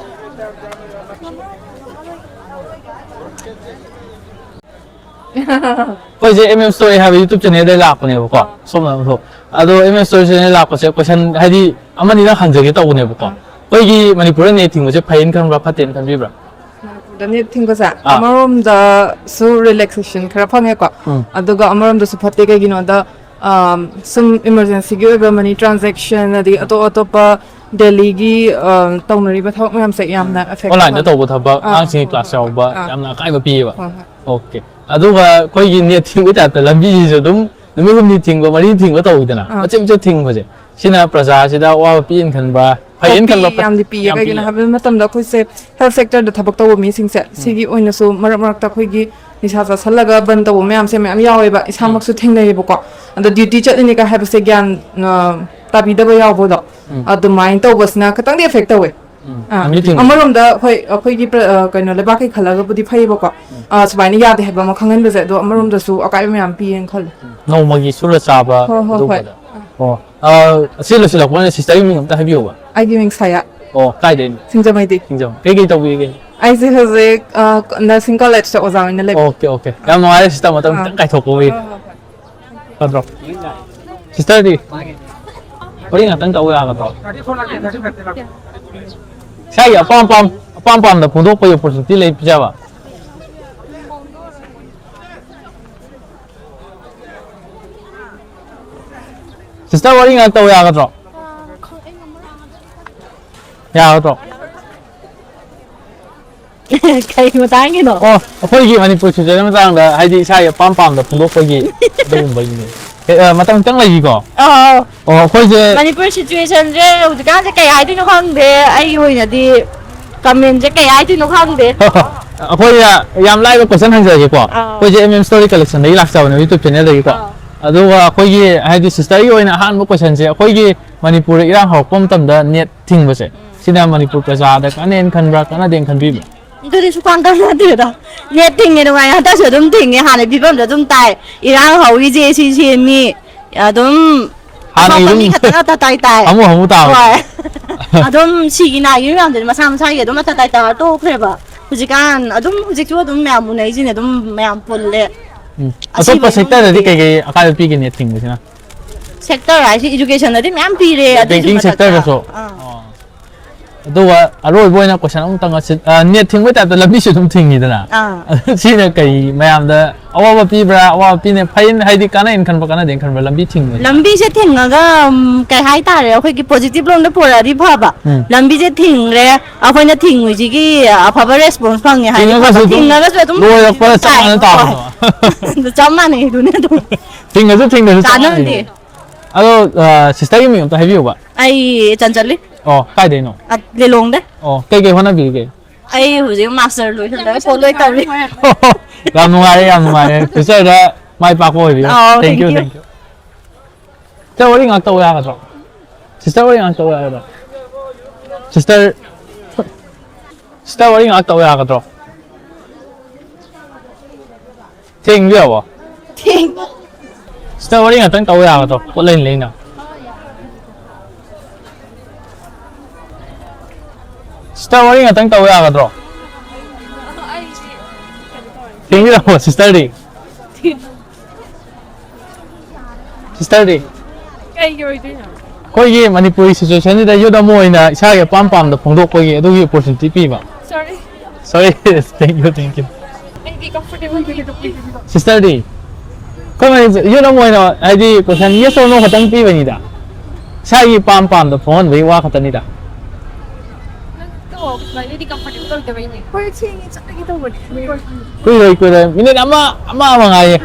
ꯑꯩꯈꯣꯏꯁꯦ M M Story ꯍꯥꯏꯕ YouTube channel ꯗꯩ ꯂꯥꯛꯄꯅꯦꯕꯀꯣ꯫ ꯁꯣꯝꯅ ꯑꯃꯨꯛ ꯊꯣꯛ-, ꯑꯗꯣ M M Story channel ꯂꯥꯛꯄꯁꯦ question ꯍꯥꯏꯗꯤ ꯑꯃꯅꯤꯗ ꯍꯪꯖꯒꯦ ꯇꯧꯕꯅꯦꯕꯀꯣ꯫ ꯑꯥ꯫ ꯑꯩꯈꯣꯏꯒꯤ ꯃꯅꯤꯄꯨꯔꯗ ꯅꯦꯠ ꯊꯤꯡꯕꯁꯦ ꯐꯩꯌꯦꯅ ꯈꯟꯕ꯭ꯔꯥ ꯐꯠꯇꯦꯅ ꯈꯟꯕꯤꯕ꯭ꯔꯥ? ꯃꯅꯤꯄꯨꯔꯗ ꯅꯦꯠ ꯊꯤꯡꯕꯁꯦ ꯑꯥ꯫ ꯑꯃꯔꯣꯝꯗꯁꯨ relaxation ꯈꯔ ꯐꯪꯉꯦꯀꯣ꯫ ꯎꯝ꯫ ꯑꯗꯨꯒ ꯑꯃꯔꯣꯝꯗꯁꯨ ꯐꯠꯇꯦ, ꯀꯩꯒꯤꯅꯣꯗ, ꯑꯥꯝ, ꯁꯨꯝ emergency ꯒꯤ ꯑꯣꯏꯕ money transaction ꯑꯗꯒꯤ ꯑꯇꯣꯞ ꯑꯇꯣꯞꯄ ꯗꯦꯜꯂꯤꯒꯤ, ꯑ, ꯇꯧꯅꯔꯤꯕ ꯊꯕꯛ ꯃꯌꯥꯝꯁꯦ ꯌꯥꯝꯅ affect online ꯗ ꯑꯣꯏꯍꯜꯂꯦ꯫ ꯇꯧꯕ ꯊꯕꯛ, ꯑꯥ, ꯑꯉꯥꯡꯁꯤꯡꯒꯤ ꯍꯣꯏ, class ꯍꯣꯏ꯫ ꯌꯥꯎꯕ, ꯑꯥ꯫ ꯌꯥꯝꯅ ꯑꯀꯥꯏꯕ ꯄꯤꯌꯦꯕ꯫ ꯍꯣꯏ, ꯍꯣꯏ꯫ ꯑꯣꯀꯦ꯫ ꯑꯗꯨꯒ ꯑꯩꯈꯣꯏꯒꯤ ꯅꯦꯠ ꯊꯤꯡꯕꯒꯤ type ꯇ ꯂꯝꯕꯤꯁꯤꯁꯨ ꯑꯗꯨꯝ ꯅꯨꯃꯤꯠ ꯍꯨꯝꯅꯤ ꯊꯤꯡꯕ, ꯃꯔꯤ ꯊꯤꯡꯕ ꯇꯧꯋꯤꯗꯅ, ꯑꯥ꯫ ꯃꯆꯦꯠ ꯃꯆꯦꯠ ꯊꯤꯡꯕꯁꯦ, ꯁꯤꯅ ꯄ꯭ꯔꯖꯥꯁꯤꯗ ꯑꯋꯥꯕ ꯄꯤꯑꯅ ꯈꯟꯕ꯭ꯔꯥ, ꯐꯩꯌꯦꯅ ꯀꯣꯛꯄꯤ ꯈꯟꯕ꯭ꯔꯥ, ꯐꯠ-, ꯌꯥꯝꯗꯤ ꯄꯤꯌꯦ꯫ ꯌꯥꯝ ꯀꯩꯒꯤꯅꯣ ꯄꯤꯌꯦ꯫ ꯍꯥꯏꯕ ꯃꯇꯝꯗ ꯑꯩꯈꯣꯏꯁꯦ health sector ꯗ ꯊꯕꯛ ꯇꯧꯕ ꯃꯤꯁꯤꯡꯁꯦ, ꯎꯝ꯫ ꯁꯤꯒꯤ ꯑꯣꯏꯅꯁꯨ ꯃꯔꯛ ꯃꯔꯛꯇ ꯑꯩꯈꯣꯏꯒꯤ ꯅꯤꯁꯥ ꯆꯥꯁꯜꯂꯒ ꯕꯟ ꯇꯧꯕ ꯃꯌꯥꯝꯁꯦ ꯃꯌꯥꯝ ꯌꯥꯎꯋꯦꯕ, ꯏꯁꯥꯃꯛꯁꯨ ꯊꯦꯡꯅꯩꯌꯦꯕꯀꯣ꯫ ꯑꯗꯣ ꯗ꯭ꯌꯨꯇꯤ ꯆꯠꯂꯤꯅꯤꯒ ꯍꯥꯏꯕꯁꯦ ꯒ꯭ꯌꯥꯟ, ꯑ, ꯇꯥꯕꯤꯗꯕ ꯌꯥꯎꯕꯗꯣ, ꯎꯝ꯫ ꯑꯗꯨꯃꯥꯏꯅ ꯇꯧꯕꯁꯤꯅ ꯈꯤꯇꯪꯗꯤ ꯑꯦꯐꯦꯛ ꯇꯧꯋꯦ꯫ ꯎꯝ꯫ ꯑꯥ, ꯅꯨꯃꯤꯠ ꯊꯤꯡꯕ꯫ ꯑꯃꯔꯣꯝꯗ ꯍꯣꯏ, ꯑꯩꯈꯣꯏꯒꯤ ꯄ꯭ꯔ-, ꯑ, ꯀꯩꯅꯣ, ꯂꯩꯕꯥꯛꯀꯤ ꯈꯜꯂꯒꯕꯨꯗꯤ ꯐꯩꯌꯦꯕꯀꯣ꯫ ꯎꯝ꯫ ꯑ, ꯁꯨꯃꯥꯏꯅ ꯌꯥꯗꯦ ꯍꯥꯏꯕ ꯑꯃ ꯈꯪꯍꯟꯕꯁꯦ, ꯑꯗꯣ ꯑꯃꯔꯣꯝꯗꯁꯨ ꯑꯀꯥꯏꯕ ꯃꯌꯥꯝ ꯄꯤꯌꯦꯅ ꯈꯜꯂꯦ꯫ ꯅꯣꯡꯃꯒꯤ ꯁꯨꯔ ꯆꯥꯕ ꯍꯣꯏ, ꯍꯣꯏ, ꯍꯣꯏ꯫ ꯑꯗꯨꯒꯨꯝꯕꯗ꯫ ꯑꯥ꯫ ꯑꯣ꯫ ꯑ, ꯑꯁꯤ ꯂꯣꯏꯁꯤꯜꯂꯛꯄ ꯀꯥꯟꯗ ꯁꯤꯁꯇꯔꯒꯤ ꯃꯤꯡ ꯑꯝꯇ ꯍꯥꯏꯕꯤꯌꯨꯕ꯫ ꯑꯩꯒꯤ ꯃꯤꯡ ꯁꯥꯌꯥ꯫ ꯑꯣ, ꯀꯥꯏꯗꯩꯅꯣ? ꯁꯤꯡꯖꯃꯩꯗꯤ꯫ ꯁꯤꯡꯖꯃꯩ꯫ ꯀꯩ ꯀꯩ ꯇꯧꯕꯤꯔꯤꯒꯦ? ꯑꯩꯁꯦ ꯍꯧꯖꯤꯛ, ꯑ, nursing college ꯇ ꯑꯣꯖꯥ ꯑꯣꯏꯅ ꯂꯩꯕ꯫ Okay, okay. ꯌꯥꯝ ꯅꯨꯡꯉꯥꯏꯔꯦ ꯁꯤꯁꯇꯔ, ꯃꯇꯝ ꯑꯥ꯫ ꯈꯤꯇꯪ ꯀꯥꯏꯊꯣꯛꯄ ꯑꯣꯏ꯫ ꯍꯣꯏ, ꯍꯣꯏ, ꯍꯣꯏ꯫ ꯐꯠꯇ꯭ꯔꯣ? ꯁꯤꯁꯇꯔꯗꯤ ꯋꯥꯔꯤ ꯉꯥꯛꯇꯪ ꯇꯧ ꯌꯥꯒꯗ꯭ꯔꯣ? ꯏꯁꯥꯒꯤ ꯑꯄꯥꯝ ꯑꯄꯥꯝ-, ꯑꯄꯥꯝ ꯄꯥꯝꯗ ꯐꯣꯡꯗꯣꯛꯄꯒꯤ opportunity ꯂꯩ ꯄꯤꯖꯕ꯫ ꯁꯤꯁꯇꯔ ꯋꯥꯔꯤ ꯉꯥꯛ ꯇꯧ ꯌꯥꯒꯗ꯭ꯔꯣ? ꯌꯥꯒꯗ꯭ꯔꯣ? ꯀꯩ ꯃꯇꯥꯡꯒꯤꯅꯣ? ꯑꯣ, ꯑꯩꯈꯣꯏꯒꯤ ꯃꯅꯤꯄꯨꯔ situation ꯒꯤ ꯃꯇꯥꯡꯗ, ꯍꯥꯏꯗꯤ ꯏꯁꯥꯒꯤ ꯑꯄꯥꯝ ꯄꯥꯝꯗ ꯐꯣꯡꯗꯣꯛꯄꯒꯤ ꯑꯗꯨꯒꯨꯝꯕꯒꯤꯅꯦ꯫ ꯑꯦ, ꯑ, ꯃꯇꯝ ꯈꯤꯇꯪ ꯂꯩꯈꯤꯀꯣ? ꯑꯧ꯫ ꯑꯣ, ꯑꯩꯈꯣꯏꯁꯦ ꯃꯅꯤꯄꯨꯔ situation ꯁꯦ ꯍꯧꯖꯤꯛꯀꯥꯟꯁꯦ ꯀꯩ ꯍꯥꯏꯗꯣꯏꯅꯣ ꯈꯪꯗꯦ꯫ ꯑꯩꯒꯤ ꯑꯣꯏꯅꯗꯤ comment ꯁꯦ ꯀꯩ ꯍꯥꯏꯗꯣꯏꯅꯣ ꯈꯪꯗꯦ꯫ ꯑꯩꯈꯣꯏ ꯌꯥꯝ ꯂꯥꯏꯕ question ꯍꯪꯖꯔꯒꯦꯀꯣ꯫ ꯑꯥꯎ꯫ ꯑꯩꯈꯣꯏꯁꯦ M M Story Collection ꯗꯒꯤ ꯂꯥꯛꯆꯕꯅꯦ, YouTube channel ꯗꯒꯤꯀꯣ꯫ ꯑꯥꯎ꯫ ꯑꯗꯨꯒ ꯑꯩꯈꯣꯏꯒꯤ, ꯍꯥꯏꯗꯤ, ꯁꯤꯁꯇꯔꯒꯤ ꯑꯣꯏꯅ ꯑꯍꯥꯟꯕ question ꯁꯦ, ꯑꯩꯈꯣꯏꯒꯤ ꯃꯅꯤꯄꯨꯔꯗ ꯏꯔꯥꯡ ꯍꯧꯔꯛꯄ ꯃꯇꯝꯗ ꯅꯦꯠ ꯊꯤꯡꯕꯁꯦ, ꯎꯝ꯫ ꯁꯤꯅ ꯃꯅꯤꯄꯨꯔ ꯄ꯭ꯔꯖꯥꯗ ꯀꯥꯟꯅꯩꯅ ꯈꯟꯕ꯭ꯔꯥ, ꯀꯥꯟꯅꯗꯦꯅ ꯈꯟꯕꯤꯕ꯭ꯔꯥ? ꯑꯗꯨꯗꯤ ꯁꯨꯡꯀꯥꯟ ꯀꯥꯟꯅꯗꯦꯗ꯫ ꯅꯦꯠ ꯊꯤꯡꯉꯦ ꯅꯨꯡꯉꯥꯏꯅ ꯍꯟꯗꯛꯁꯨ ꯑꯗꯨꯝ ꯊꯤꯡꯉꯦ, ꯍꯥꯟꯅꯩ ꯐꯤꯕꯝꯗ ꯑꯗꯨꯝ ꯇꯥꯏ꯫ ꯏꯔꯥꯡ ꯍꯧꯔꯤꯁꯦ ꯁꯤ ꯁꯦꯝꯃꯤ, ꯑꯗꯨꯝ ꯍꯥꯟꯅꯒꯤ ꯑꯁꯣꯛꯄ ꯑꯗꯨꯝ ꯃꯤ ꯈꯛꯇ ꯉꯥꯛꯇ ꯇꯥꯏ ꯇꯥꯏ꯫ ꯍꯥꯃꯨ ꯍꯥꯃꯨ ꯇꯥꯕ꯫ ꯍꯣꯏ꯫ ꯑꯗꯨꯝ ꯁꯤꯒꯤ ꯅꯥꯒꯤ ꯃꯌꯥꯝꯗꯨꯗꯤ ꯃꯁꯥ ꯃꯁꯥꯒꯤ ꯑꯗꯨꯝ ꯑꯇ ꯇꯥꯏ ꯇꯥꯔ ꯇꯣꯛꯈ꯭ꯔꯦꯕ꯫ ꯍꯧꯖꯤꯛꯀꯥꯟ ꯑꯗꯨꯝ, ꯍꯧꯖꯤꯛꯁꯨ ꯑꯗꯨꯝ ꯃꯌꯥꯝ ꯎꯅꯩꯁꯤꯅꯦ, ꯑꯗꯨꯝ ꯃꯌꯥꯝ ꯄꯨꯜꯂꯦ꯫ ꯎꯝ꯫ ꯑꯁꯤꯕ ꯑꯇꯣꯞꯄ ꯑꯗꯨꯝ sector ꯗꯗꯤ ꯎꯗꯦ꯫ ꯀꯩꯀꯩ ꯑꯀꯥꯏꯕ ꯄꯤꯒꯦ ꯅꯦꯠ ꯊꯤꯡꯕꯁꯤꯅ? Sector ꯍꯥꯏꯁꯦ education ꯗꯗꯤ ꯃꯌꯥꯝ ꯄꯤꯔꯦ, ꯑꯗꯨꯏꯁꯨ banking ꯃꯊꯛꯇ꯫ Sector ꯗꯁꯨ? ꯑꯥ꯫ ꯑꯣ꯫ ꯑꯗꯨꯒ ꯑꯔꯣꯏꯕ ꯑꯣꯏꯅ question ꯑꯃꯨꯛꯇꯪ, ꯑꯁꯤ, ꯑ, ꯅꯦꯠ ꯊꯤꯡꯕꯩ type ꯇ ꯂꯝꯕꯤꯁꯨ ꯑꯗꯨꯝ ꯊꯤꯡꯉꯤꯗꯅ꯫ ꯑꯥ꯫ ꯁꯤꯅ ꯀꯩ ꯃꯌꯥꯝꯗ ꯑꯋꯥꯕ ꯄꯤꯕ꯭ꯔꯥ? ꯑꯋꯥꯕ ꯄꯤꯅꯦ, ꯐꯩ ꯍꯥꯏꯗꯤ ꯀꯥꯟꯅꯩꯅ ꯈꯟꯕ꯭ꯔꯥ, ꯀꯥꯟꯅꯗꯦꯅ ꯈꯟꯕ꯭ꯔꯥ ꯂꯝꯕꯤ ꯊꯤꯡꯕꯁꯦ? ꯂꯝꯕꯤꯁꯦ ꯊꯤꯡꯉꯒ, ꯎꯝ, ꯀꯩ ꯍꯥꯏꯇꯥꯔꯦ, ꯑꯩꯈꯣꯏꯒꯤ positive ꯂꯣꯝꯗ ꯄꯨꯔꯛꯑꯗꯤ ꯐꯕ꯫ ꯎꯝ꯫ ꯂꯝꯕꯤꯁꯦ ꯊꯤꯡꯈ꯭ꯔꯦ, ꯑꯩꯈꯣꯏꯅ ꯊꯤꯡꯉꯤꯁꯤꯒꯤ ꯑꯐꯕ response ꯐꯪꯉꯦ ꯍꯥꯏꯗꯤ ꯊꯤꯡꯉꯒꯁꯨ ꯐꯕ, ꯑꯗꯨꯝ ꯊꯤꯡꯉꯒꯁꯨ ꯑꯗꯨꯝ ꯂꯣꯏꯔꯛꯄꯗ ꯆꯞ ꯃꯥꯟꯅ ꯇꯥꯏꯀꯣ꯫ ꯇꯥꯕꯗꯣ꯫ ꯑꯗꯨ ꯆꯞ ꯃꯥꯟꯅꯩ ꯑꯗꯨꯅꯦ ꯑꯗꯨꯝ꯫ ꯊꯤꯡꯉꯁꯨ ꯊꯤꯡꯗ꯭ꯔꯁꯨ ꯆꯞ ꯆꯥꯟꯅꯗꯦ꯫ ꯃꯥꯟꯅꯩ꯫ ꯑꯗꯣ, ꯑ, ꯁꯤꯁꯇꯔꯒꯤ ꯃꯤꯡ ꯑꯝꯇ ꯍꯥꯏꯕꯤꯌꯨꯕ꯫ ꯑꯩ ꯆꯟꯆꯜꯂꯤ꯫ ꯑꯣ, ꯀꯥꯏꯗꯩꯅꯣ? ꯑ, ꯂꯤꯂꯣꯡꯗꯩ꯫ ꯑꯣ, ꯀꯩꯀꯩ ꯍꯣꯠꯅꯕꯤꯔꯤꯒꯦ? ꯑꯩ ꯍꯧꯖꯤꯛ ꯃꯥꯁꯇꯔ ꯂꯣꯏꯁꯤꯜꯂꯒ ꯊꯣꯛꯂꯣꯏ ꯇꯧꯔꯤ꯫ ꯌꯥꯝ ꯅꯨꯡꯉꯥꯏꯔꯦ, ꯌꯥꯝ ꯅꯨꯡꯉꯥꯏꯔꯦ꯫ ꯁꯤꯁꯇꯔꯗ ꯃꯥꯏ ꯄꯥꯛꯄ ꯑꯣꯏꯕꯤꯌꯨ꯫ ꯑꯥꯎ, Thank you, thank you꯫ Thank you꯫ Sister, ꯋꯥꯔꯤ ꯉꯥꯛ ꯇꯧꯕ ꯌꯥꯒꯗ꯭ꯔꯣ? ꯁꯤꯁꯇꯔ, ꯋꯥꯔꯤ ꯉꯥꯛ ꯇꯧꯕ ꯌꯥꯒꯗ꯭ꯔꯣ? ꯁꯤꯁꯇꯔ, ꯁꯤꯁꯇꯔ, ꯋꯥꯔꯤ ꯉꯥꯛ ꯇꯧꯕ ꯌꯥꯒꯗ꯭ꯔꯣ? ꯊꯦꯡꯕꯤꯔꯕꯣ? ꯁꯤꯁꯇꯔ, ꯋꯥꯔꯤ ꯉꯥꯛꯇꯪ ꯇꯧꯕ ꯌꯥꯒꯗ꯭ꯔꯣ? ꯄꯣꯠ ꯂꯩꯅ ꯂꯩꯅ꯫ ꯁꯤꯁꯇꯔ, ꯋꯥꯔꯤ ꯉꯥꯛꯇꯪ ꯇꯧꯕ ꯌꯥꯒꯗ꯭ꯔꯣ? ꯊꯦꯡꯕꯤꯔꯕꯣ, ꯁꯤꯁꯇꯔꯗꯤ? ꯁꯤꯁꯇꯔꯗꯤ? ꯀꯩꯒꯤ ꯑꯣꯏꯗꯣꯏꯅꯣ? ꯑꯩꯈꯣꯏꯒꯤ ꯃꯅꯤꯄꯨꯔꯤ ꯁꯤꯆꯨꯋꯦꯁꯟꯁꯤꯗ ꯌꯨꯠ ꯑꯃ ꯑꯣꯏꯅ ꯏꯁꯥꯒꯤ ꯑꯄꯥꯝ ꯄꯥꯝꯗ ꯐꯣꯡꯗꯣꯛꯄꯒꯤ ꯑꯗꯨꯒꯤ ꯑꯣꯄꯣꯔꯆꯨꯅꯤꯇꯤ ꯄꯤꯕ꯫ Sorry. Sorry꯫ Thank you, thank you꯫ ꯑꯩꯗꯤ comfortable ꯑꯣꯏꯗꯦ꯫ ꯁꯤꯁꯇꯔꯗꯤ? ꯑꯩꯈꯣꯏ ꯃꯅꯤꯄꯨꯔ ꯌꯨꯠ ꯑꯃ ꯑꯣꯏꯅ ꯍꯥꯏꯗꯤ ꯀꯣꯏꯁꯟ yes or no ꯈꯛꯇꯪ ꯄꯤꯕꯅꯤꯗ꯫ ꯏꯁꯥꯒꯤ ꯄꯥꯝ ꯄꯥꯝꯗ ꯐꯣꯡꯍꯟꯕꯒꯤ ꯋꯥ ꯈꯛꯇꯅꯤꯗ꯫ ꯅꯪ ꯇꯣꯛꯑꯣ, ꯁꯨꯃꯥꯏꯅꯗꯤ comfortable ꯑꯣꯏꯗꯕꯩꯅꯦ꯫ ꯍꯣꯏ, ꯊꯦꯡꯉꯦ, ꯆꯠꯂꯒꯦ ꯇꯧꯕꯅꯦ꯫ ꯀꯨꯏꯔꯣꯏ ꯀꯨꯏꯔꯣꯏ, ꯃꯤꯅꯤꯠ ꯑꯃ ꯑꯃ ꯑꯃ ꯉꯥꯏꯌꯦ꯫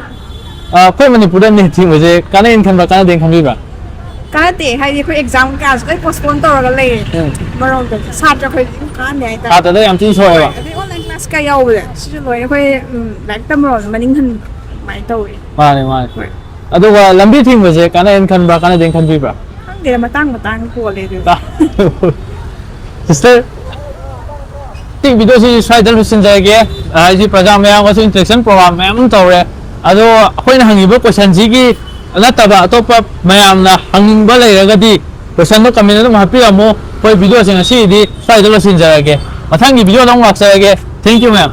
ꯑ, ꯑꯩꯈꯣꯏ ꯃꯅꯤꯄꯨꯔꯗ ꯅꯦꯠ ꯊꯤꯡꯕꯁꯦ ꯀꯥꯟꯅꯩꯅ ꯈꯟꯕ꯭ꯔꯥ ꯀꯥꯟꯅꯗꯦꯅ ꯈꯟꯕꯤꯕ꯭ꯔꯥ? ꯀꯥꯟꯅꯗꯦ, ꯍꯥꯏꯗꯤ ꯑꯩꯈꯣꯏ exam ꯀꯌꯥꯁꯨ ꯂꯣꯏ postpone ꯇꯧꯔꯒ ꯂꯩꯔꯦ꯫ ꯎꯝ꯫ ꯃꯔꯣꯝꯗꯗꯤ ꯁꯥꯇ꯭ꯔ ꯑꯩꯈꯣꯏꯗꯤ ꯑꯗꯨꯝ ꯀꯥꯟꯅꯗꯦ ꯍꯥꯏꯇꯥꯔꯦ꯫ ꯁꯥꯇ꯭ꯔꯗ ꯌꯥꯝ ꯊꯤꯅ ꯁꯣꯛꯑꯦꯕ꯫ ꯑꯗꯩ online class ꯀꯌꯥ ꯌꯥꯎꯕꯁꯦ ꯁꯤꯁꯨ ꯂꯣꯏꯅ ꯑꯩꯈꯣꯏ, ꯎꯝ, ꯂꯥꯏꯔꯤꯛ ꯇꯝꯕꯔꯣꯝꯗ ꯃꯅꯤꯡ ꯍꯟꯕ ꯑꯗꯨꯃꯥꯏꯅ ꯇꯧꯋꯦ꯫ ꯃꯥꯅꯦ ꯃꯥꯅꯦ꯫ ꯍꯣꯏ꯫ ꯑꯗꯨꯒ ꯂꯝꯕꯤ ꯊꯤꯡꯕꯁꯦ ꯀꯥꯟꯅꯩꯅ ꯈꯟꯕ꯭ꯔꯥ ꯀꯥꯟꯅꯗꯦꯅ ꯈꯟꯕꯤꯕ꯭ꯔꯥ? ꯈꯪꯗꯦ, ꯃꯇꯥꯡ ꯃꯇꯥꯡ ꯄꯣꯜꯂꯦ ꯑꯗꯨ꯫ ꯁꯤꯁꯇꯔ, ꯁꯤ ꯚꯤꯗꯤꯑꯣꯁꯤ ꯁ꯭ꯋꯥꯏꯗ ꯂꯣꯏꯁꯤꯟꯖꯔꯒꯦ꯫ ꯍꯥꯏꯗꯤ ꯄ꯭ꯔꯖꯥ ꯃꯌꯥꯝꯒꯁꯨ interaction program ꯃꯌꯥꯝ ꯑꯃ ꯇꯧꯔꯦ꯫ ꯑꯗꯣ ꯑꯩꯈꯣꯏꯅ ꯍꯪꯉꯤꯕ ꯀꯣꯏꯁꯟꯁꯤꯒꯤ ꯅꯠꯇꯕ ꯑꯇꯣꯞꯄ ꯃꯌꯥꯝꯅ ꯍꯪꯅꯤꯡꯕ ꯂꯩꯔꯒꯗꯤ ꯀꯣꯏꯁꯟꯗꯣ comment ꯑꯗꯨꯝ ꯍꯥꯞꯄꯤꯔꯝꯃꯣ꯫ ꯑꯩꯈꯣꯏ ꯚꯤꯗꯤꯑꯣꯁꯦ ꯉꯁꯤꯒꯤꯗꯤ ꯁ꯭ꯋꯥꯏꯗ ꯂꯣꯏꯁꯤꯟꯖꯔꯒꯦ꯫ ꯃꯊꯪꯒꯤ ꯚꯤꯗꯤꯑꯣꯗ ꯑꯃꯨꯛ ꯂꯥꯛꯆꯔꯒꯦ꯫ Thank you, ma'am꯫